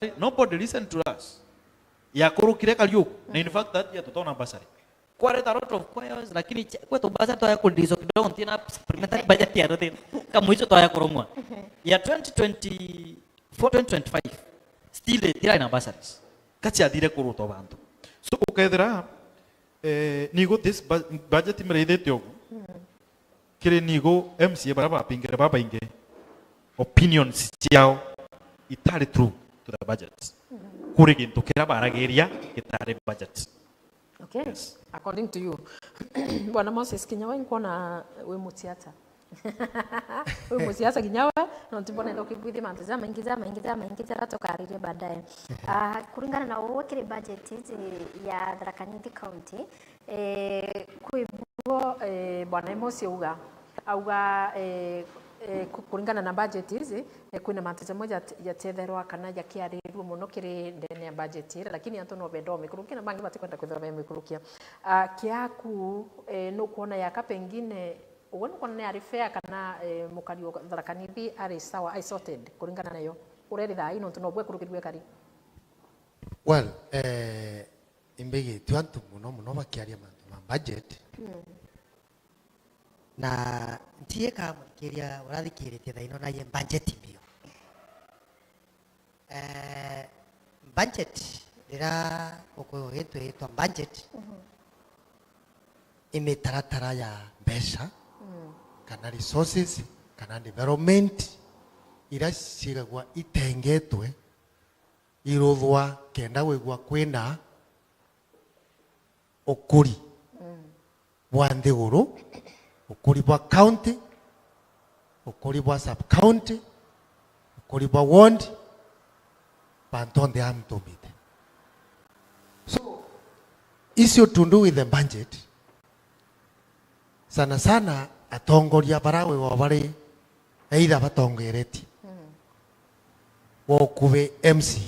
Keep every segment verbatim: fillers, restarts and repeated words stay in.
nobody listen to us. Yakurukire Kariuku. Na in fact, that year tutona bursary. Kwareta a lot of choirs, lakini ch-, kwetu bursary twaya kurelease kidogo, ntina supplementary budget ya ruthi. Kamwicho twaya kurumwa. Ya twenty twenty-four, twenty twenty-five, still itira na bursaries. Kaciathire kurutwa bantu. So, ukethira, eh, nigo this bu-, budget imiraithite ugu. Kiri nigo M C A baria bapingire babaingi, opinions ciao itari true to the budget. Kuri gintu kiria baragiria gitari budget. Okay. Yes. According to you. Bwana Moses Kinyawa, nkwona wi musiasa. Wi musiasa Kinyawa, no ntimbonete ukibwithia mantu jamaingi, jamaingi, jamaingi, jaria tukariria baadaye. Ah, kuringana na uu kiri budget iji ya Tharaka Nithi County, eh, kwi bo, eh, Bwana Amos auga, auga, eh, eh, ku-, kuringana na budget iji, eh, kwina mantu jamwe jat-, jachetherwa kana jakiarirua mono kiri ndene ya budget ira, lakini antu no benda umikurukia na bangi batikwenda kwithirwa bemikurukia. Ah, kiaku, eh, nukwona yaka pengine, ugwe nukwona ni ari fair kana, eh, mukari wa Tharaka Nithi ari sawa, ari sorted kuringana nayo? Ureri thaa ii nontu nobwe kurukirwe kari? Well, eh, imbigitue antu mono mono bakiaria mantu ma budget. Mm. Na ntiika muthikiria urathikiritie thaa ino naye budget mbio. Eh, budget, riria ukwigua gintu gigitwa budget, mhm, i mitaratara ya mbeca, mm, kana resources, kana development, iria ciigagua itengetwe iruthwa kenda gwigua kwina ukuri, mm, bwa nthiguru, ukuri bwa county, ukuri bwa sub county, ukuri bwa ward, bantu onthe amutumite. So, issue to do with the budget, sana sana atongoria bara wigwa bari either batongeretie, mm, wa ukubi M C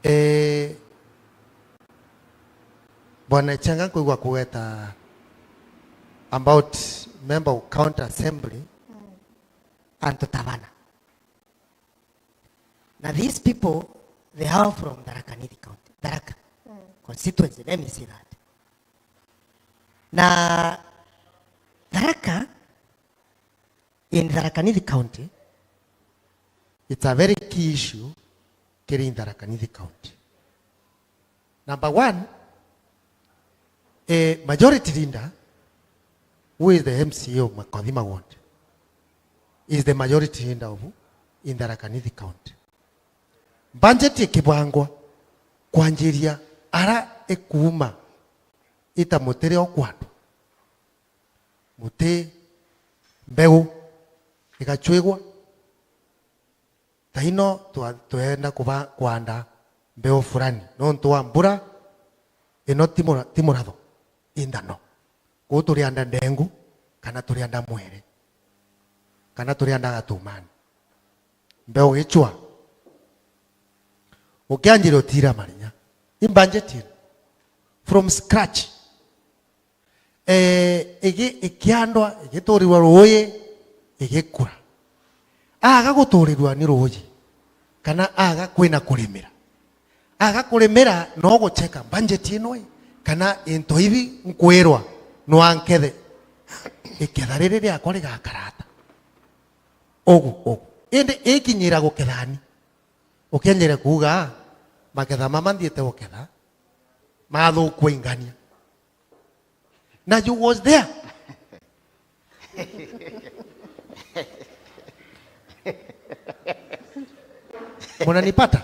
A. Eh, Bwana Ichenga, nkwigua kugweta about member of county assembly, mm, antu ta bana. Na these people, they are from Tharaka Nithi County, Tharaka, mm, constituency, let me say that. Na Tharaka, in Tharaka Nithi County, it's a very key issue kiri in Tharaka Nithi County. Number one, a majority leader, who is the M C A of Makothima Ward, is the majority leader of in Tharaka Nithi County. Budget ikibangwa kwanjiria ara ikuuma ita mutire o kwandwa. Muti, mbegu igacwigwa. Taino twa-, twenda kuba-, kwanda mbeu fulani nontu wa mbura ino ti mura-, ti muratho, i nthano. Kuu turianda ndengu, kana turianda mwere, kana turianda gatumani. Mbeu gicwa. Ukianjire utira marinya. I budget ino. From scratch. Eh, igi-, ikiandwa, igiturirwa ruuji, igikura. Aga guturirwa ni ruuji, kana aga kwina kurimira. Aga kurimira no gucheka budget ino i, kana into ibi nkwirwa nwa nkethe. Iketha riri riakwa rigakara ata? Ugu, ugu. Indi ikinyira gukethani, ukienjere kuuga, maketha mama nthiite guketha, mathukua ingania. Na you was there. Munanipata?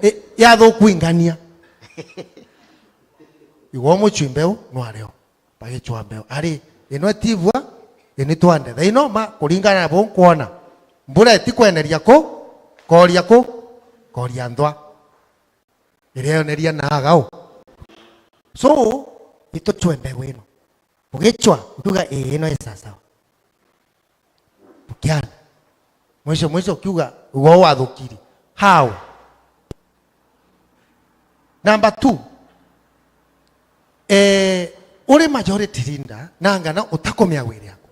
E, yathuku ingania. Igwa mucwi mbeu, nwareo. Bagicwa mbeu. Ari, ino etibua, ini twande. Thaino ma, kuringana na bu nkwona. Mbura itikweneria ku, koria ku, koria nthwa. Iria yoneria na agao. So, ituchwe mbegu ino. Ugicwa, ukiuga, "Ii, ino i sasawa." Ukiana. Mwisho, mwisho ukiuga, "Ugo wathukiri." How? Number two, eh, uri majority leader, na ngana utakomea wiri yaku.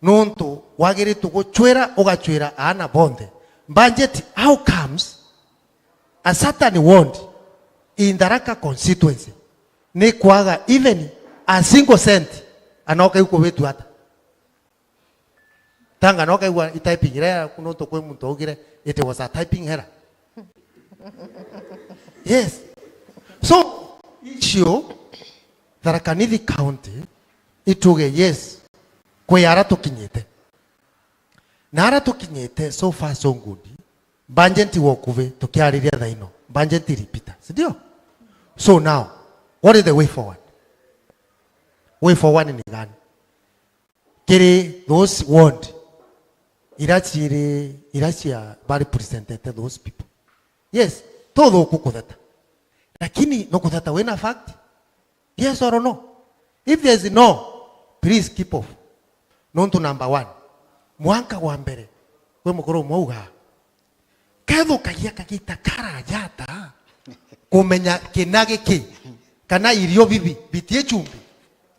Nuntu wagiritwe guchwira, ugachwira aana bonthe. Budget, how comes a certain ward in Tharaka constituency ni kwaga even a single cent, anoka iu kubitu ata? Tanga no kaigua i typing iria yaku nontu kwi muntu augire it was a typing error. Yes. So, icio Tharaka Nithi County ituge yes, kwi ara tukinyite. Na ara tukinyite, so far so good. Budget wo kuvi, tukiariria thaino. Budget iripita, si ndio? So now, what is the way forward? Way forward ni gani? Kiri those ward, ira ciri, ira cia ba represented those people. Yes, tuthuku kutheta. Lakini no kutheta wina fact? Yes or no? If there is no, please keep off. Nontu number one, mwanka wa mbere, kwi mukuru umwe augaa, kethukagia kagita karaja ata kumenya kina giki kana irio bibi bitie chumbi.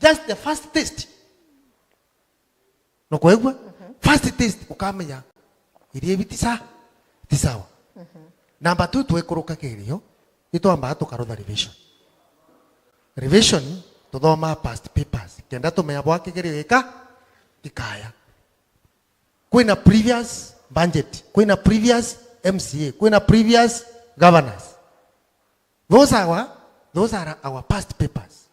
Just the first taste. Nukwigua? First taste ukamenya irio ibi ti sa-, ti sawa. Number two, twikuruka kirio, itwambaa tukarutha revision. Revision, tuthomaa past papers kenda tumenya bwa kigerio gika gikaya. Kwina previous budget, kwina previous M C A, kwina previous governors. Those are our, those are our past papers.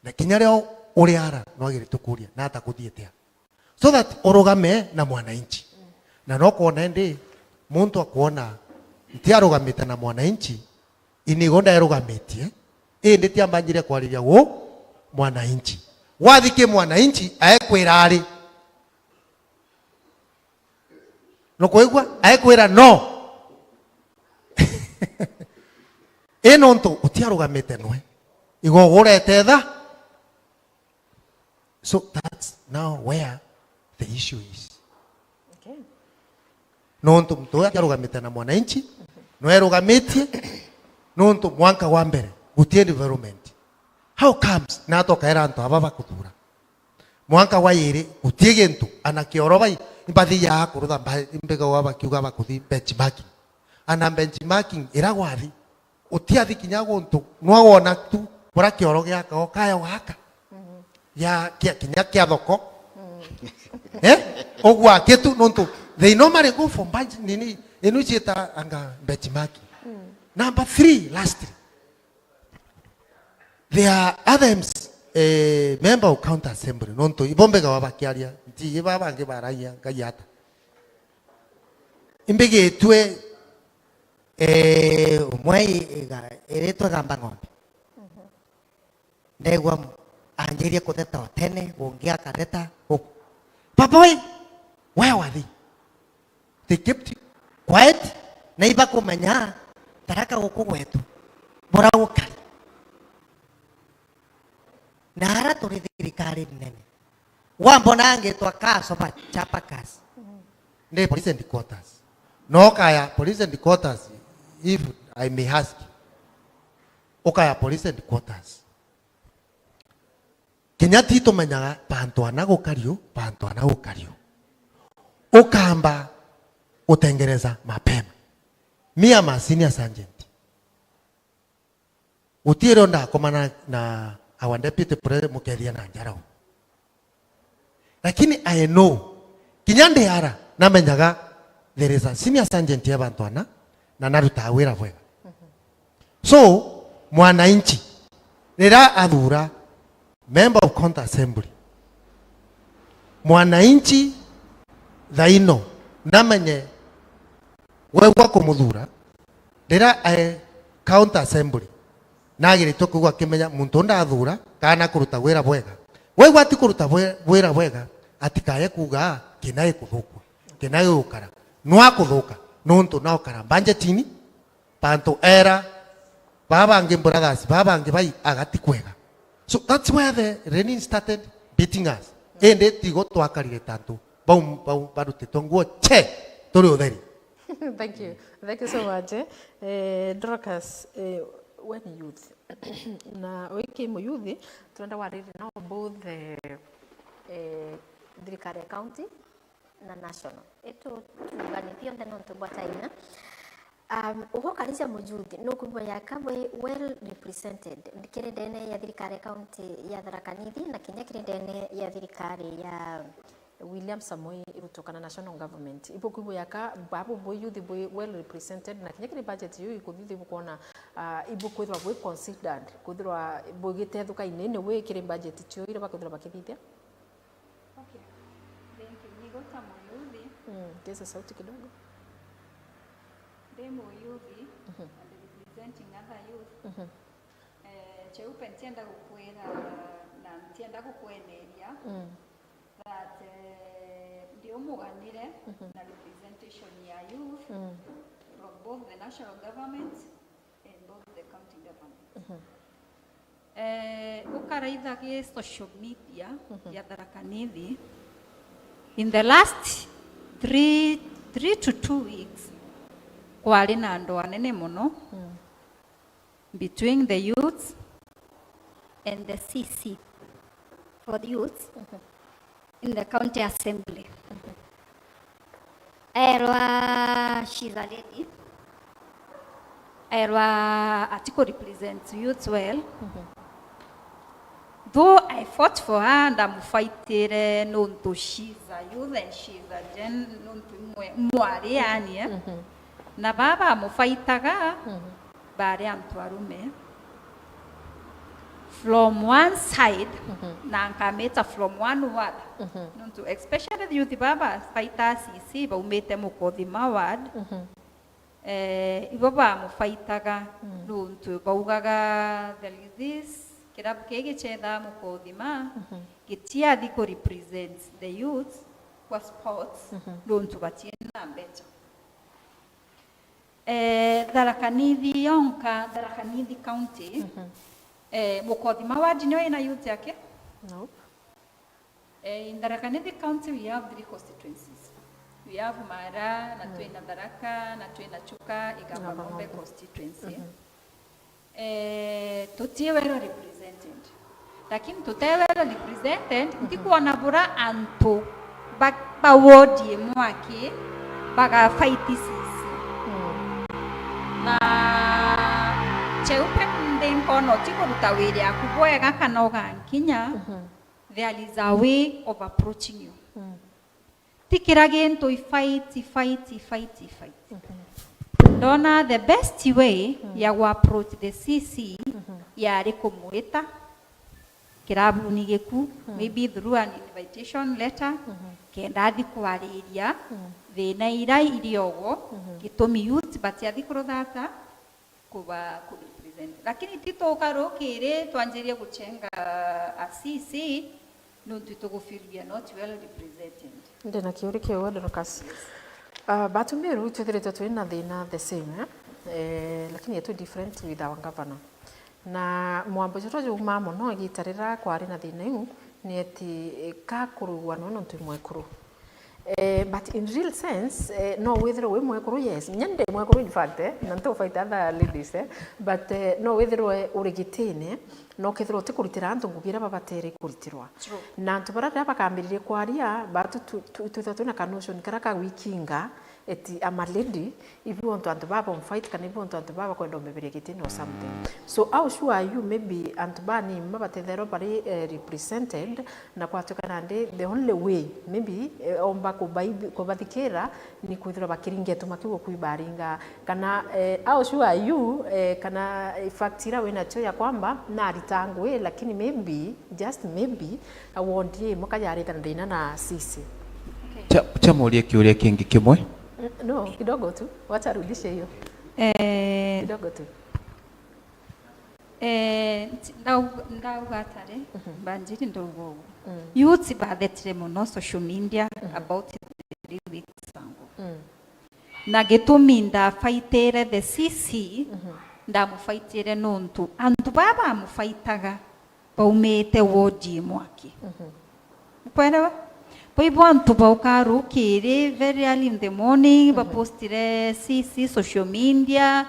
Na kinya rio uri ara, no agirite kuria, na ata kuthiite a? So that urugame na mwananchi. Na no kwona indi, muntu akwona nti arugamite na mwananchi, inigo ndarugamitie, indi ti ambanjire kwariria gu mwananchi. Wathi ki mwananchi, aekwira ari. Nukwigua? Aekwira no. I nontu utiarugamite nwe. Igo ugurete tha. So that's now where the issue is. Okay. Nontu muntu uyu atiarugamite na mwananchi, no erugamitie, nontu mwanka wa mbere, gutie development. How comes? Na atokaera antu aba bakuthura. Mwanka wa iri, gutie gintu, ana kioro bai, imbathiaga kurutha mba-, imbega wa bakiuga bakuthi benchmarking. Ana benchmarking, ira gwathi, utiathi kinya guntu, nwa wona tu, bura kioro giaka, o kaya gaka. Gia, kia, kinya kia thoko. Eh? Ogwa kitu, nontu, they normally go for bunch, nini, inu ciita anga benchmarking. Number three, lastly. There are other M C, eh, member of county assembly, nontu ibo mbega wa bakiaria, nti iba bangi baragia, ngai ata. Imbigitue, eh, umwe i-, iga-, iritwe Gamba Ng'ombe. Ndegwa m-, anjirie kutheta o tene, ungi akatheta, u-, Papa we, we wathi. They kept quiet, na ibakumenya Tharaka guku gwetu, bura gukari. Na ara turi thirikari nene. Wambona ngitwa Kasoba Chapa Kasi. Ndi police headquarters. No kaya police headquarters, if I may ask. Ukaya police headquarters. Kinya ti tumenyaga bantu ana gukari u, bantu ana gukari u. Ukamba utengereza mapema. Me, I'm a senior sergeant. Gutirio ndakomana na our deputy pre-, mukethia na njarau. Lakini I know, kinya ndi ara, namenyaga there is a senior sergeant ya bantu ana, na narutaga wira bwega. So, mwananchi, rira athura member of county assembly, mwananchi thaino namenye wegwa kumuthura, rira ae county assembly, nagiritwe kwigua akimenya muntu ndathura kana kuruta wira bwega. Wegwa ati kuruta bwe-, wira bwega, atikaye kuuga kina gikuthukwa, kina gigukara. Nwa kuthuka, nontu naukara budgetini, bantu era, baa bangi brothers, baa bangi bai agati kwega. So that's where the Lenin started beating us. Indi tigo twakarire tantu bau, bau barutitwe nguo che, turi utheri. Thank you. Thank you so much, eh. Eh, Dorcas, eh, we ni youth. Na wiki muyuthi, turenda waririe nao both, eh, eh, thirikari ya county, na national. Itu tuuganithie onthe nontu bwa time. Um, ugukarithia muyuthi, nukwigua yaka bwi well represented kiri ndene ya thirikari ya county ya Tharaka Nithi na kinya kiri ndene ya thirikari ya William Samoei Ruto kana national government? Ibukwigua yaka babu bwi youth bwi well represented na kinya kiri budget yu ikuthithi bukwona, uh, ibukwithirwa bwi considered kwithirwa bugitethuka in any way kiri budget cio iria bakwithirwa bakithithia? Okay. Thank you. Nigo ta muyuthi. Mm, ongeza sauti kidogo. Ndi muyuthi, mhm, and representing other youth. Mhm. Eh, Cheupe ntienda gukwira na ntienda gukweneria, mm, that, eh, ndi umuganire, mhm, na representation ya youth, mm, from both the national government and both the county government. Mhm. Eh, ukaraitha gi social media, mhm, ya Tharaka Nithi, in the last three, three to two weeks, kwari na andu anene mono, mm, between the youths and the C C for the youths, mhm, in the county assembly. Aerwa she's a lady. Aerwa atiku represent youth well. Mhm. Though I fought for her, ndamufaitire nontu she's a youth and she's a gen, nontu imwe, mwari yani, eh. Mhm. Na baba amufaitaga, mhm, bari antu arume. From one side, mhm, na nkamita from one ward. Mhm. Nontu especially the youth baba baita C C baumite Mukothima ward. Mhm. Eh, ibo bamufaitaga, mm, nontu baugaga there is this kirabu kii gicethaa Mukothima, mhm, gitiathi ku represent the youth kwa sports, mhm, nontu batiena mbecha. Eh, Tharaka Nithi yonka, Tharaka Nithi County, mhm, eh, Mukothima ward nio ina youth yake? Nope. Eh, in Tharaka Nithi County we have three constituencies. We have Mara, na, mm, twina Tharaka, na twina Chuka, Igamba Ng'ombe constituency. Mhm. Eh, tuti well represented. Lakini tuti well represented, mhm, ntikwona bura antu ba, ba ward imwe aki baga fight C C. Mm. Na Cheupe ndi nkona utikuruta wira yaku bwega kana ugankinya, mhm, there is a way of approaching you. Mm. Ti kira gintu i fight, i fight, i fight, i fight. Mhm. Ndona the best way, mm, ya gu approach the C C, mhm, yari kumwita kirabuni giku, mm, maybe through an invitation letter, mhm, kenda athi kwariria, mm, thina ira iri ogo, mhm, gitumi youth batiathi kuruthata kuba ku represent. Lakini ti tuka rukiri twanjirie guchenga a C C, nontu tugu feel we are not well represented. Ndina kiuri kiu, Dorcas. Ah, Batumiru twithiritwe twina thina the same, eh? Eh, lakini yetu different with our governor. Na mwambo juria jumaa mono igita riria kwari na thina iu, ni eti, eh, ka kurugwa no nontu i mwekuru. Eh, but in real sense, eh, no withirwe wi mwekuru, yes. Nya ndi mwekuru, in fact, eh, na nti fight other ladies, eh, but, eh, no withirwe uri gitine, na ukethirwa utikuritira antu ngugi iria babatere kuritirwa. True. Na antu baria riria bakambiririe kwaria, batu tu, tu, twithirwa twina ka notion karia ka gwikinga, eti I'm a lady, ibu ontu antu baba on fight, kana ibu ontu antu baba kwenda umeberia gitine or something. So how sure are you maybe antu ba nima batetherwa bari, eh, represented, na kwatuika nandi the only way maybe, eh, omba kubai-, kubathikira ni kwithirwa bakiringa gituma kiu uku ibaringa, kana, eh, how sure are you, eh, kana, eh, fact ira winacio ya kwamba narita ngui, lakini maybe, just maybe, a ward imwe ka yarita na thina na C C. Okay. Cha, cha muria kiuria kingi kimwe. N-, no, kidogo tu. Wacha arudishe hiyo. Eh, kidogo tu. Eh, nti-, ndau-, ndauga atari, mhm, mbanjiri ndauga uguo. Mm. Youth bathetire mono social media, mhm, about three weeks ago. Mm. Na gitumi ndafaitire the C C, mhm, ndamufaitire nontu antu baa bamufaitaga baumite ward imwe aki. Mhm. Ukwerewa? Bo ibo antu baukaa rukiri, very early in the morning, mhm, bapostire C C social media,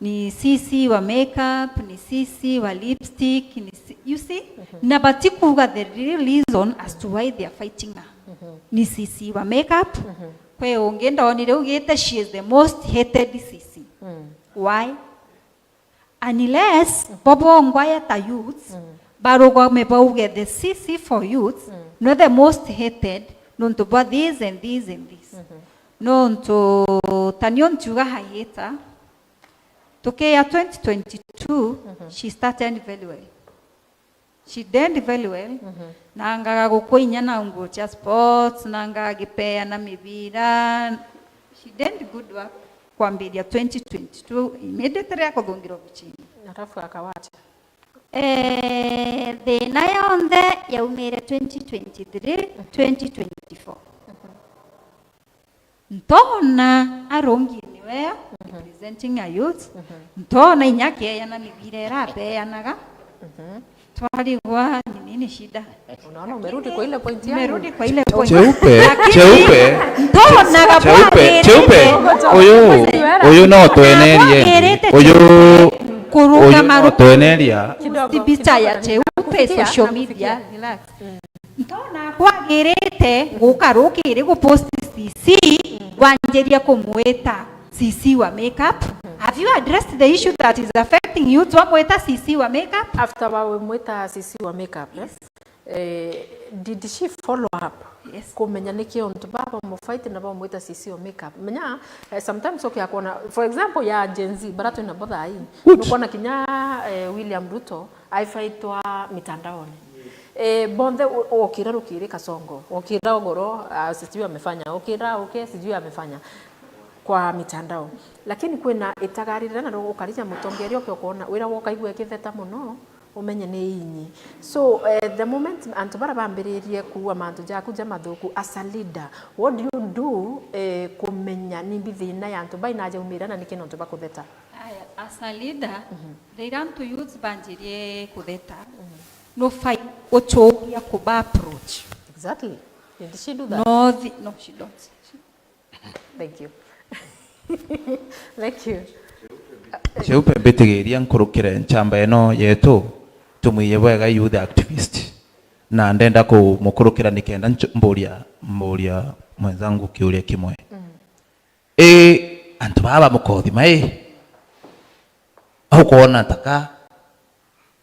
ni C C wa makeup, ni C C wa lipstick, ni C-, you see? Mhm. Na batikuuga the real reason as to why they are fighting her. Mhm. ni C C wa makeup. Kwi ungi ndonire ugite she is the most hated C C. Why? Unless bo bongwa eta youths, barugame bauge the C C for youths, no the most hated, nontu bwa this and this and this. Nontu ta nio ntiuga haita, tukia twenty twenty-two, she started very well. She did very well. Nangaga gukua inya na nguo cia sports, nangaga gipeana mibira. She did good work kwambiria twenty twenty-two, immediately akuthungira obichini. Alafu akawacha. Eh, thina yonthe yaumire twenty twenty-three, twenty twenty-four. Ntona arungi ni wea, representing a youth. Ntona inya akeana mibira ira apeanaga. Twarigwa ni nini shida? Unaona, umerudi kwa ile point yangu. Umerudi kwa ile point. Cheupe, lakini cheupe, ntona cheupe, gabwagirite. Cheupe. Uyu, uyu no twenerie. Gabwagirite uyu, kurugama uyu no tweneria. Kidogo, kidogo, bicha ya kidogo. Cheupe, nakufikia, social media, nakufikia. Relax. Ntona kwagirite guka rukiri gupost C C, wanjiria kumwita C C wa makeup. Have you addressed the issue that is affecting you? Twamwita C C wa makeup? After wamwita C C wa makeup, eh? Yes. Eh, did she follow up? Yes. Kumenya niki untu baba mufight na bamwita C C wa makeup. Menya, eh, sometimes okay, akona, for example, ya Gen Z, bara twina bo thaa ii. Good. Nukona kinya, eh, William Ruto, aifaitwa mitandaoni. Eh, bonthe u-, ukira rukiri Kasongo, ukira Ogoro, ah, sijui amefanya, ukira uke, sijui amefanya kwa mitandao. Lakini kwina itagarire na ukarija mutongeria uke ukona, wira wokaigua ikitheta muno, umenye ni inyi. So, eh, the moment antu bara bambiririe kuua mantu jaku ja mathuku, as a leader, what do you do, eh, kumenya ni mbi thina ya antu bai na jaumira na niki nontu bakutheta? Aya, as a leader, riria antu youths banjirie kutheta, no fine uchuria kuba approach. Exactly. Did she do that? No, thi-, no, she don't. Thank you. Thank you. Cheupe, mbitigiria nkurukire nchamba ino yetu, tumwiye bwega youth activist. Na ndenda kumukurukira nikenda nch-, mburia, mburia mwenzangu kiuria kimwe. I, antu baba mukothima i, ukoona taka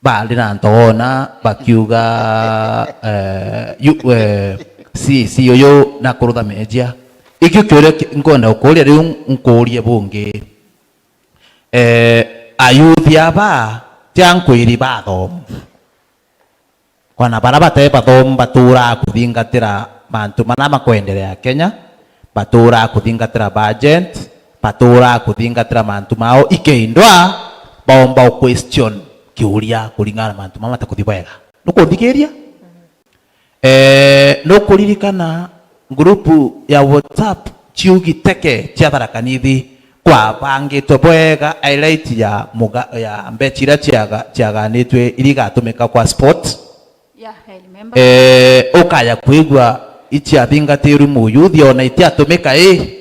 bari na ntoona bakiuga, eh, yu-, eh, C C uyu nakurutha meejia. Ikio kiuria ki-, nkwenda gukuria riu, nkurie bungi. Eh, ayuthi aba, tia nkwiri bathomu. Kwana bara bate bathomu baturaa kuthingatira mantu mana makwenderea Kenya, baturaa kuthingatira budget, baturaa kuthingatira mantu mao, ikeindwa baomba u question kiuria kuringana na mantu mama matakuthi bwega. Nukunthikiria? Eh, nukuririkana group ya WhatsApp ciugi teke cia Tharaka Nithi kwabangitwe bwega, highlight ya muga-, ya mbecha iria ciaga-, ciaganitwe iria igatumika kwa sport. Yeah, I remember. Eh, ukaya kwigua ichiathingatirwe muyuthi ona itiatumika i,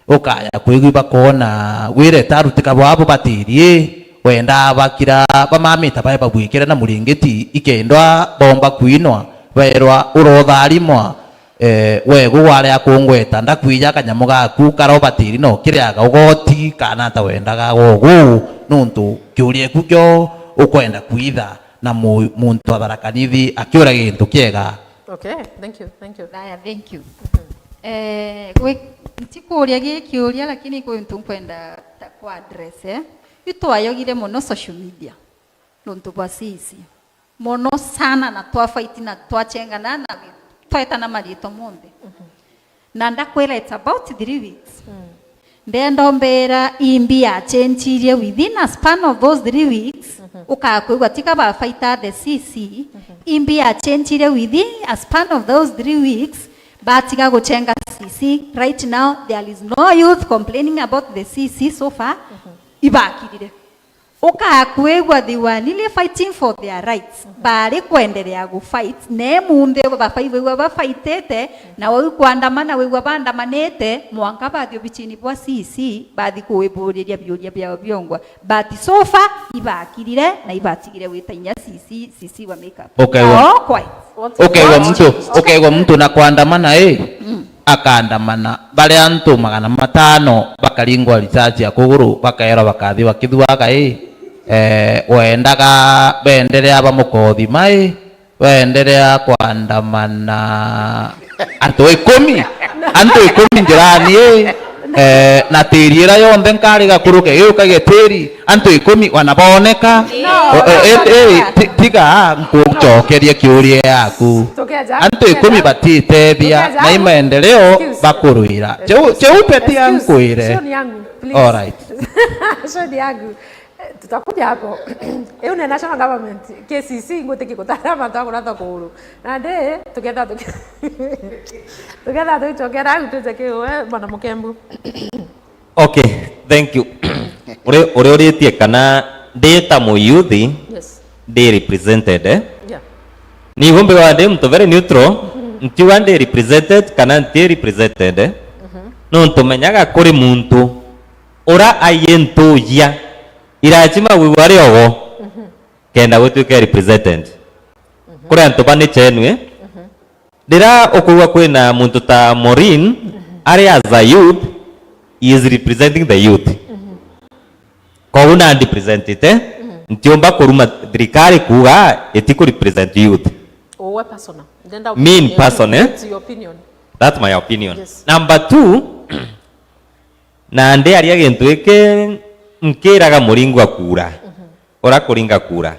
ukaya kwigua ibakoona wira itarutika bwabo batiri i, wenda bakira bamamita bae babwikire na muringiti ikendwa bomba kwinwa, baerwa urotharimwa, eh, wegu ware akungweta ndakwija kanyamu gaku karo batiri no kiriaga ugoti kana ta wendaga gogu nuntu kiuria eku kio ukwenda kwitha. Na mu-, muntu wa Tharaka Nithi akiura gintu kiega. Okay, thank you, thank you. Aya, thank you. Eh, gwi-, ntikuria gi kiuria, lakini kwi untu nkwenda ta kwa address, eh. Itwayogire mono social media nontu bwa C C. Mono sana, na twafight na twachengana na twetana maritwa monthe. Na ndakwira, it's about three weeks. Ndenda umbira imbi yachenjirie within a span of those three weeks, ukakwigua tiga bafighta the C C, imbi yachenjirie within a span of those three weeks, batiga guchenga C C. Right now, there is no youth complaining about the C C so far. Ibakirire. Ukakwigua they were really fighting for their rights. Bari kwenderea gu fight. Ne munthi bafai wigua ba fightite, na wau kwandamana wigua bandamanite, mwanka bathi obichini bwa C C, bathi kuiburiria biuria biao biongwa. But so far, ibakirire na ibatigire gwita inya C C, C C wa makeup. Ukaigua, all quiet. Ukaigua muntu, ukaigua muntu na kwandamana, eh? Mm. akaandamana, baria antu magana matano bakaringwa risasi ya kuguru, bakaerwa bakathi bakithuaga i, eh, wendaga benderea bamukothima i, baenderea kwandamana antu ikumi, antu ikumi njirani i, eh, na tiri ira yonthe nkariga kuruke, iuka gitiri, antu ikumi wana boneka. No. O- o- e- e- ti- tiga nkucokerie kiuria yaku. Tukeja, antu ikumi tukeja. Batitethia, tukeja, na i maendeleo excuse, bakurwira. Cheu- cheupe tiga excuse, nkwire. Show ni yangu, please. All right. Show ni yangu. Eh, tutakuja hapo. Iu ni national government, K C C, ngwitikia gutara mantu akurata kuguru. Nandi, tuketha tuki- tuketha tugichokera au tuje kiu, eh, bwana Mukembu. Okay, thank you. Uri uri uritie kana ndi ta muyuthi, yes, ndi represented, eh? Yeah. Ni gumbi wa ndi muntu very neutral, ntiuga ndi represented kana nti represented, eh? Nontu menyaga kuri muntu ura ai ntuugia, irachima gwigua ari ogo, kenda gutwika represented. Kuri antu ba ni chenu, eh? Rira ukwigua kwina muntu ta Maureen, ari as a youth, he is representing the youth. Koguo na representite, ntiumba kuruma thirikari kuuga itiku represent youth. Uwe personal. Ndenda me in opinion. Person, eh? It's your opinion. That's my opinion. Yes. Number two, na ndiaria gintu giki, nkiraga muringwa kura. Ura kuringa kura.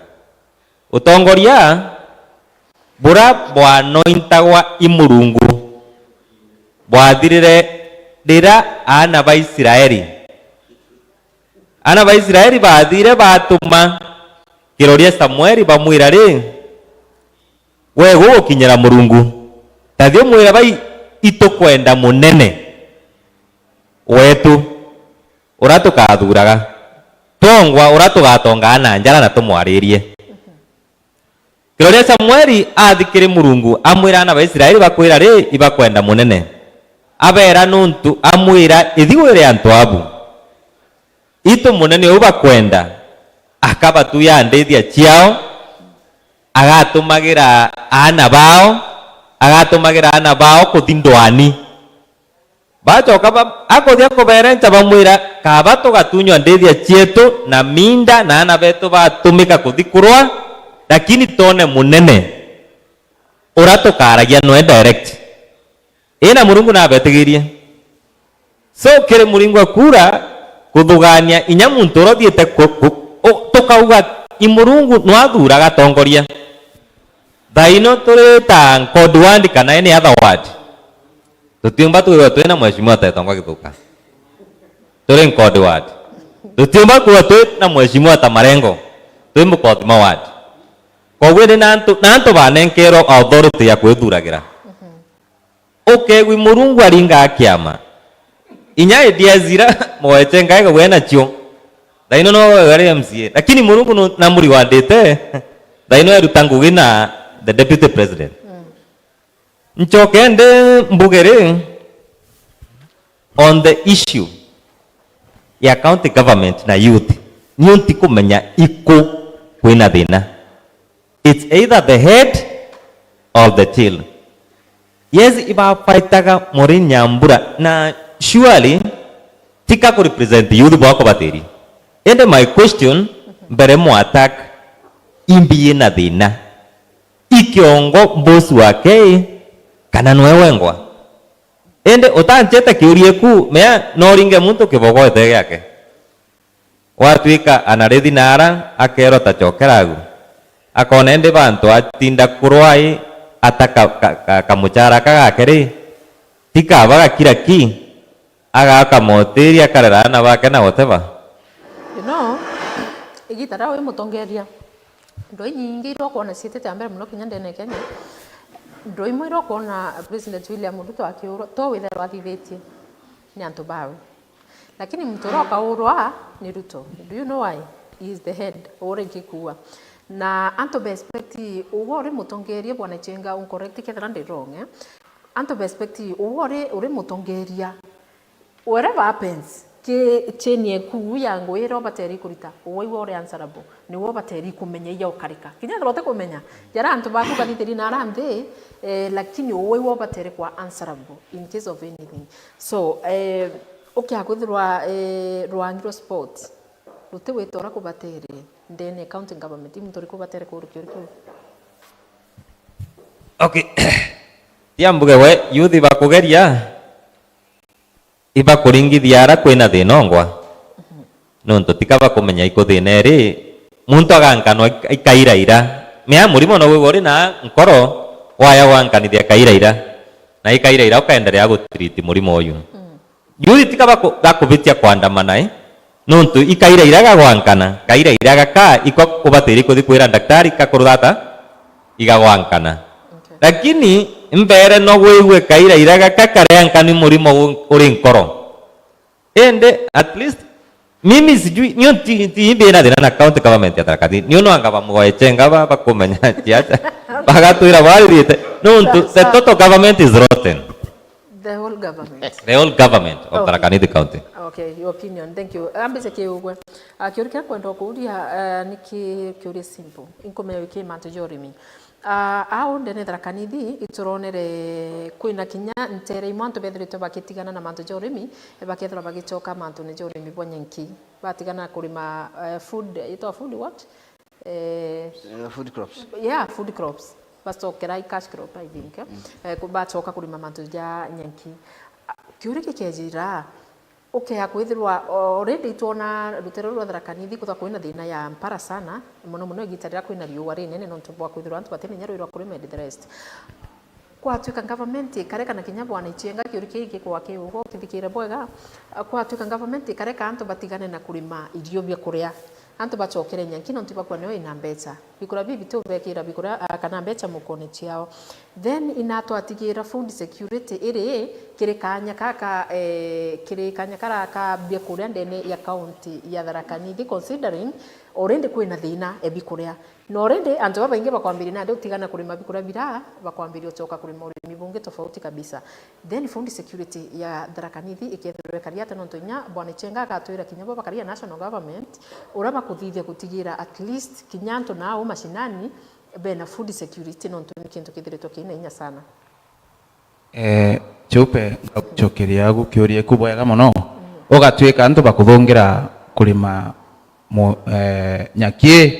Utongoria bura bwanointagwa i Murungu bwathirire rira aana ba Israeli, aana ba Israeli baathire baatuma kiroria Samueli, bamwira ri, "Gwe gugukinyira Murungu, tathi umwire bai itukwenda munene wetu." Ura tukathuraga, tongwa ura tugatongaa na njara na tumwaririe. Kiroria Samueli athi kiri Murungu, amwira aana ba Israeli bakwira ri, ibakwenda munene. Abeera nuntu amwira, ithi wire antu abu. Itu munene uu bakwenda, akabatuya ndithia ciao, agatumagira aana bao, agatumagira aana bao kuthi ndwani. Bacoka ba-, akuthia kuberenca bamwira, "Kaba tugatunywa ndithia cietu na minda na aana betu batumika kuthi kurwa, lakini twone munene ura tukaragia nwe direct." Ina Murungu nabetigirie. So, kiri Murungu akura kuthugania inya muntu ura uthiite ku-, ku-, u-, tukauga, i Murungu nwathuraga atongoria. Thaino turi ta Nkodi ward kana any other ward. Tutiumba kwithirwa twina mheshimiwa ta Etongwa Githuka. Turi Nkodi ward. Tutiumba kwithirwa twina mheshimiwa ta Marengo. Twi Mukothima ward. Koguo ni nantu, nantu banenkerwa authority ya kwithuragira. Ukegwi Murungu aringaa kiama. Inya ideas ira mweche ngai gwe nacio. Thaino no we ari M C A. Lakini Murungu no, na muri wandite. Thaino eruta ngugi na the deputy president. Ncoke ndi mbuge ri, on the issue ya county government na youth, niu ntikumenya iku kwina thina. It's either the head or the tail. Yes, ibafaitaga Maureen Nyambura, na surely tika ku represent youth bwako batiri. Ende my question, mbere mu attack, imbi yina thina? Ikiongo boss wake, kana nwe wengwa? Indi utanchete kiuria ku, mea no ringe muntu kibogoete giake. Watwika anarithi nara, akerwa ta chokera agu. Akona indi bantu atinda kurwai, ata ka, ka, ka, kamuchara ka gake ri, ti kaba gakira ki, agaka motiri, akarera aana bake na whatever. You know, igita ria wi mutongeria, ndoi nyingi iria ukwona ciitite mbere muno kinya ndene ya Kenya, ndoi imwe iria ukwona President William Ruto akiurwa, to witherwa athithitie ni antu bawe. Lakini muntu uria ukaurwa ni Ruto. Do you know why? He is the head. Uria ingikuua. Na antu ba expect uwe uri mutongeria, Bwana Chenga, uncorrect kethira ndi wrong, eh? Antu ba expect uwe uri, uri mutongeria. Whatever happens, ki-, chain eku ya ngugi iria ubateri kurita, uwe iwe uri answerable, niwe ubateri kumenya iya ukarika. Kinya ethirwa utikumenya, jara antu baku bathithirie na ara nthi, eh, lakini uwe iwe ubateri kwa answerable in case of anything. So, eh, ukia kwithirwa, eh, rwangi rwa sport, ruti wita uria kubatere ndene ya county government, i muntu uriku ubatere kuurikia uriku? Okay. Tia mbuge we, youth bakugeria, ibakuringithia ara kwina thina ongwa. Nontu tika bakumenya ikuthina iri, muntu agankanwa ik-, ikairaira. Mea murimo no wigwa uri na nkoro, waya gwankanithia ikairaira. Na ikairaira ukaendelea gutreat murimo uyu. Youth tika baku-, gakubitia kwandamana, eh? Nontu ikaira iraga gwankana, kaira iraga ka ikwa kubatiri kuthi kwira daktari kakuruthata igagwankana. Okay. Lakini mbere no gwigwe kaira iraga ka kareankani murimo u-, uri nkoro. Ende at least mimi sijui, nio ti, ti mbira thina na county government ya Tharaka Nithi. Nio no anga bamugoe chenga ba, bakumenya ciacha. Bagatwira bwaririte. Nontu the total government is rotten. The whole government. The whole government of Tharaka Nithi County. Okay, your opinion. Thank you. Ambice kiugwe. Ah, kiuria kia kwenda kuuria, ah, ni ki-, kiuria simple. Inkumenya wiki mantu ja urimi. Ah, au ndene Tharaka Nithi ituronere kwina kinya ntere imwe antu bethiritwe bakitigana na mantu ja urimi, bakethirwa bagicoka mantune ja urimi bwa nyenki. Batigana na kurima, eh, food, itwa food what? Eh, Eh, food crops. Yeah, food crops. Bacokera i cash crop, I think, eh? Eh, ku-, bacoka kurima mantu ja nyenki. Ah, kiuria gikejira, ukea kwithirwa, already itwona rutere rwa Tharaka Nithi kwithirwa kwina thina ya mpara sana, muno muno igita riria kwina riua rinene nontu bwa kwithirwa antu batina inya rwi rwa kurima and the rest. Kwatuika government ikareka na kinya bwana Ichenga kiuria kii gikwa kiugo ukithikira bwega, kwatuika government ikareka antu batigane na kurima irio bia kuria, antu bacokere nyanki nontu ibakua nio ina mbeca. Bikuria bibitu bekira bikuria, ah, kana mbeca mukone ciao. Then inatwatigira food security iri kiri kanya kaka, eh, kiri kanya kara ka bia kuria ndene ya county ya Tharaka Nithi, considering already kwina thina e bikuria. Na already antu babaingi bakwambiria nandi utigana kurima bikuria bira, bakwambiria ucoka kurima urimi bungi tofauti kabisa. Then food security ya Tharaka Nithi ikethirwa ikari atia nontu inya bwana Ichenga agatwira kinya bo bakaria national government, uria bakuthithia gutigira at least kinya antu na au mashinani bena food security nontu ni kintu kithiritwe kina inya sana. Eh, Chupe, ngagucokeria gukiuria iku bwega mono. Ugatwika antu bakuthungira kurima mu-, eh, nyaki,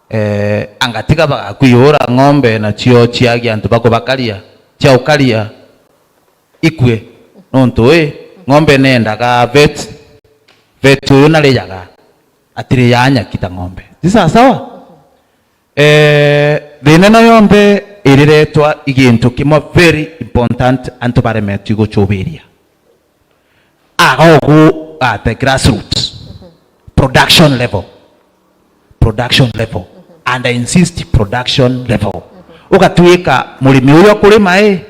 eh, angatiga bagakwiyura ng'ombe nacio ciagia antu bakubakaria, cia ukaria ikue. Nontu i, ng'ombe nendaga vet, vet uyu narijaga, atiriyaa nyaki ta ng'ombe. Ti sawa sawa? Eh, thina ino yonthe iriretwa i gintu kimwe very important antu baremetwe gucubiria. Aga ugu at the grassroots, production level, production level, and I insist production level. Ugatwika murimi uyu akurima i,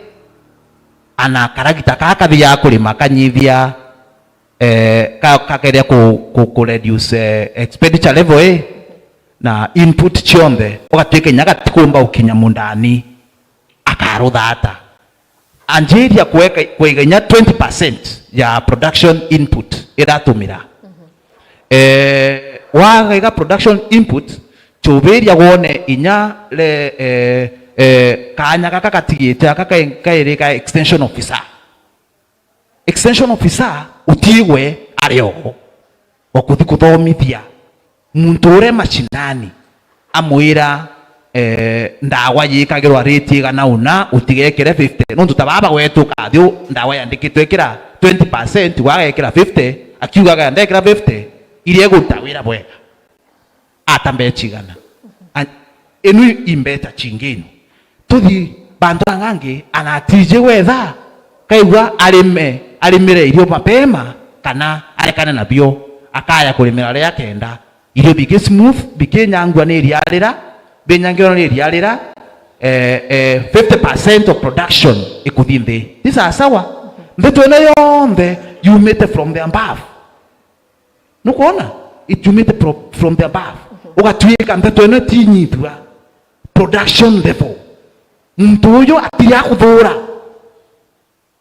ana karagita kaa kathiaga kurima kanyithia, eh, ka-, kageria ku, ku, ku reduce, eh, expenditure level i, na input cionthe, ugatwika inya gatikumba gukinya mundani, akarutha ata? Anjiria kuweka, kuiga inya twenty percent ya production input iratumira. Eh, wagaiga production input, cubiria wone inya le, eh, eh, kanya gaka gatigite, aka kai-, kairi ka extension officer. Extension officer utigwe ari o, o kuthi kuthomithia muntu uria mashinani, amwira, eh, ndawa yikagirwa rate igana una, utigekire fifty. Nontu ta baba gwetu kathi u ndawa yandikitwe ikira twenty percent, wagekira fifty, akiugaga ndekira fifty, iria iguruta wira bwega. Ata mbeca igana. A-, inu i mbeca cinginu. Tuthi bantu bangangi, ana atiji gwetha, kaigua arime, arimire irio mapema, kana arekane nabio, akaya kurimira riria akenda. Irio biki smooth, bikinyangua ni iria rira, binyangirwa ni iria rira, eh, eh, fifty percent of production ikuthi nthi. Ti sawa sawa? Ndeto ino yonthe yumite from the above. Nukwona? It yumite pro-, from the above. Ugatwika ndeto ino itinyithua. Production level. Muntu uyu atiri akuthura.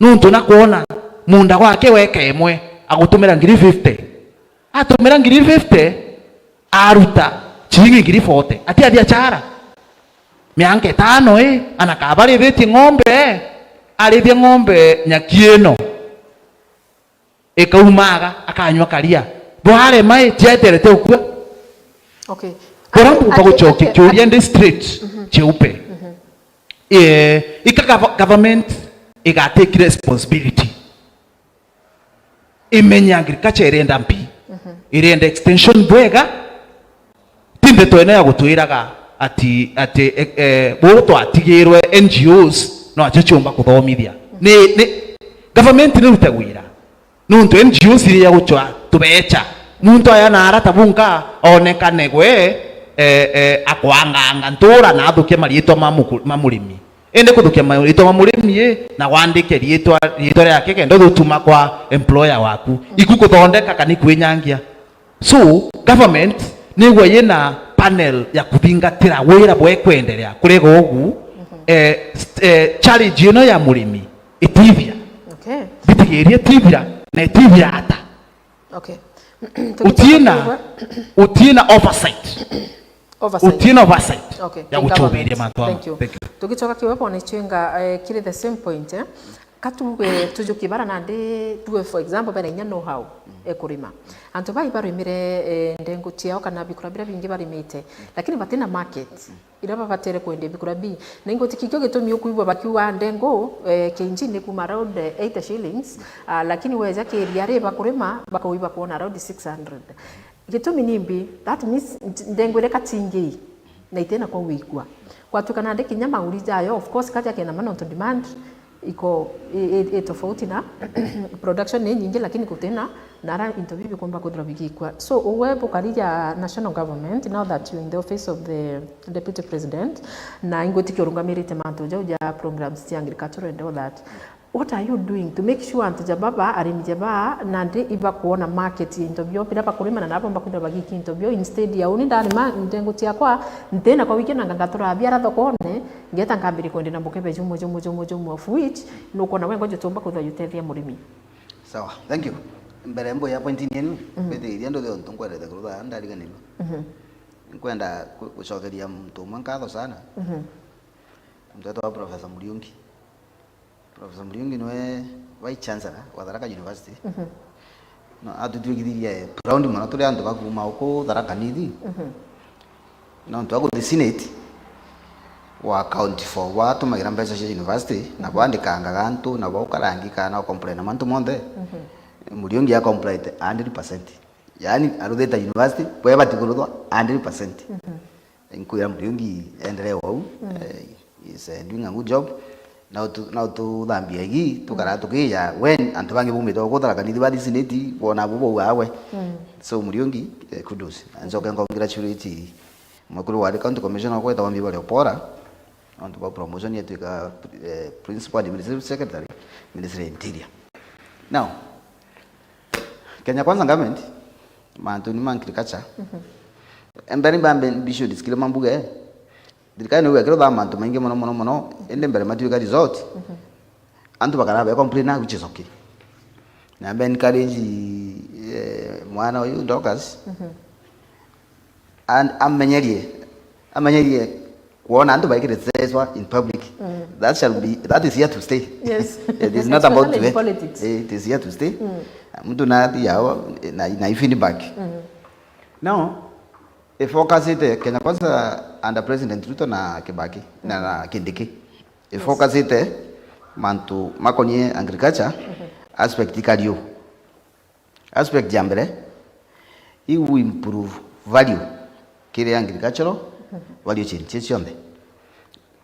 Nuntu nakwona munda gwake weka imwe. agutumira ngiri fifty. Atumira ngiri fifty, aruta ciringi ngiri forty. Ati athia chara. Mianka itano i, ana kabarithitie ng'ombe, arithie ng'ombe nyaki ino. Ikaumaga, akanyua karia. Bwarema i, cieterete ukua. Okay. Bora mpumba gucokia kiuria ndi straight, cheupe. Eh, ika gov-, government igatake responsibility. Imenya agriculture irenda mpi, irenda extension bwega. Ti ndeto ino ya gutwiraga ati, ati, eh, eh, bu twatigirwe N G Os no acio ciumba kuthomithia. Ni, ni, government ni rute wira. Nuntu N G Os iria gucwa tubecha. Muntu aya na arata bunka onekane gwe, eh, eh, akwanganga ntura na athukia mariitwa ma muku-, ma murimi. Indi kuthukia mariitwa ma murimi i, na wandike riitwa, riitwa riake kenda uthutuma kwa employer waku. Iku kuthondeka kana ikwinyangia. So, government nigwa yina panel ya kuthingatira wira bwekwenderea kurega ugu, eh, st-, eh, challenge ino ya murimi itithia. Okay. Bitigirie itithira, na itithira ata? Okay. Utiina, utiina oversight. Oversight. Utiina oversight. Okay. Ya guchubiria mantu ama. Thank you. Thank you. Tugicoka kiwe bone chinga, eh, kiri the same point, eh. Ka tuge tujukie bara nandi, tuge for example, bena inya know-how e kurima. Antu bai barimire, eh, ndengu ciao kana bikura biria bingi barimite, lakini batina market iria babatere kwendia bikura bi. Na ingwitikia ikio gitumi ukwigua bakiuga ndengu, eh, K G ni kuma around, eh, eighty shillings, ah, lakini weja kiria ri bakurima, bakauiba kuona around six hundred. Gitumi ni mbi, that means nt-, ndengu iria katingi na itena kwa wigua. Kwatuika nandi kinya mauri jayo, of course, kaja kena manonto demand, iko, i, i, i tofauti na production ni nyingi, lakini kutina na ara into bibi bikomba kwithirwa bigikwa. So, uwe bukari ja national government, now that you're in the office of the deputy president, na ingwitikia urungamirite mantu jau ja programs cia agriculture and all that, what are you doing to make sure antu ja baba, arimi ja baa, nandi ibakuona market ya into bio, biria bakurima na nabo bakwithirwa bagikia into bio, instead ya uni ndarima ndengu ciakwa, ntina kwa wiki na nganga turathia ara thokone, ngeta nkambiria kwendia na mukebe jumwe, jumwe, jumwe, jumwe, of which nukwona we ngojo tumba kwithirwa jutethia murimi. Sawa, thank you. Mbere mbu ya point yenu, mhm, mbithiria nduthi untu nkwerete kurutha ndariganirwa. Mhm. Nkwenda ku-, gucokeria muntu umwe nkatho sana. Mhm. Muntu wetagwa Professor Muriungi. Professor Muriungi niwe Vice Chancellor wa Tharaka University. Mhm. No, atutwikithirie proud mono turi antu ba kuuma uku Tharaka Nithi. Mhm. Nontu wa kuthi Senate, wa account for batumagira mbeca cia university, na, mhm, bandikangaga antu, na baukarangi kana complain na mantu monthe. Mhm. Muriungi a complain a hundred percent. Yaani, aruthite university, bwe batikuruthwa a hundred percent. Mhm. Nkwira Muriungi endelee wau, mm, eh, is, eh, doing a good job. Na utu-, na ututhambia igi, tukara, mm, tukiya, when antu bangi bumite guku Tharaka Nithi bathi Senate, bona bu bauga we. Mm. So Muriungi, eh, kudos. Na ncoke congratulate mwekuru wa County Commissioner gwetagwa Mbibario Opora, nontu bwa promotion yetwika, eh, Principal Administrative Secretary, Ministry ya Interior. Now, Kenya Kwanza government, mantu ni ma agriculture. Mhm. Mbere mbambe mbisho disikire mambuge, thirikari ni gwekirwo thaa mantu maingi mono, mono, mono, indi mbere matuika result, mhm, antu bakara be complain, which is okay. Na mbe encourage, eh, mwana uyu Dorcas, mhm, and amenyerie, amenyerie kwona antu baikirite cecwa in public. Mm. That shall be, that is here to stay. Yes. It is not about today. Especially in politics. Eh, it is here to stay. Mm. Muntu nathi yao na, na feedback. Mm. Now, ifocusite Kenya Kwanza under President Ruto na Kibaki, na, na Kindiki. Ifocusite mantu makonie agriculture, mhm, aspect ikari u. Aspect ya mbere, i u improve value kiri agricultural value chain cia cionthe.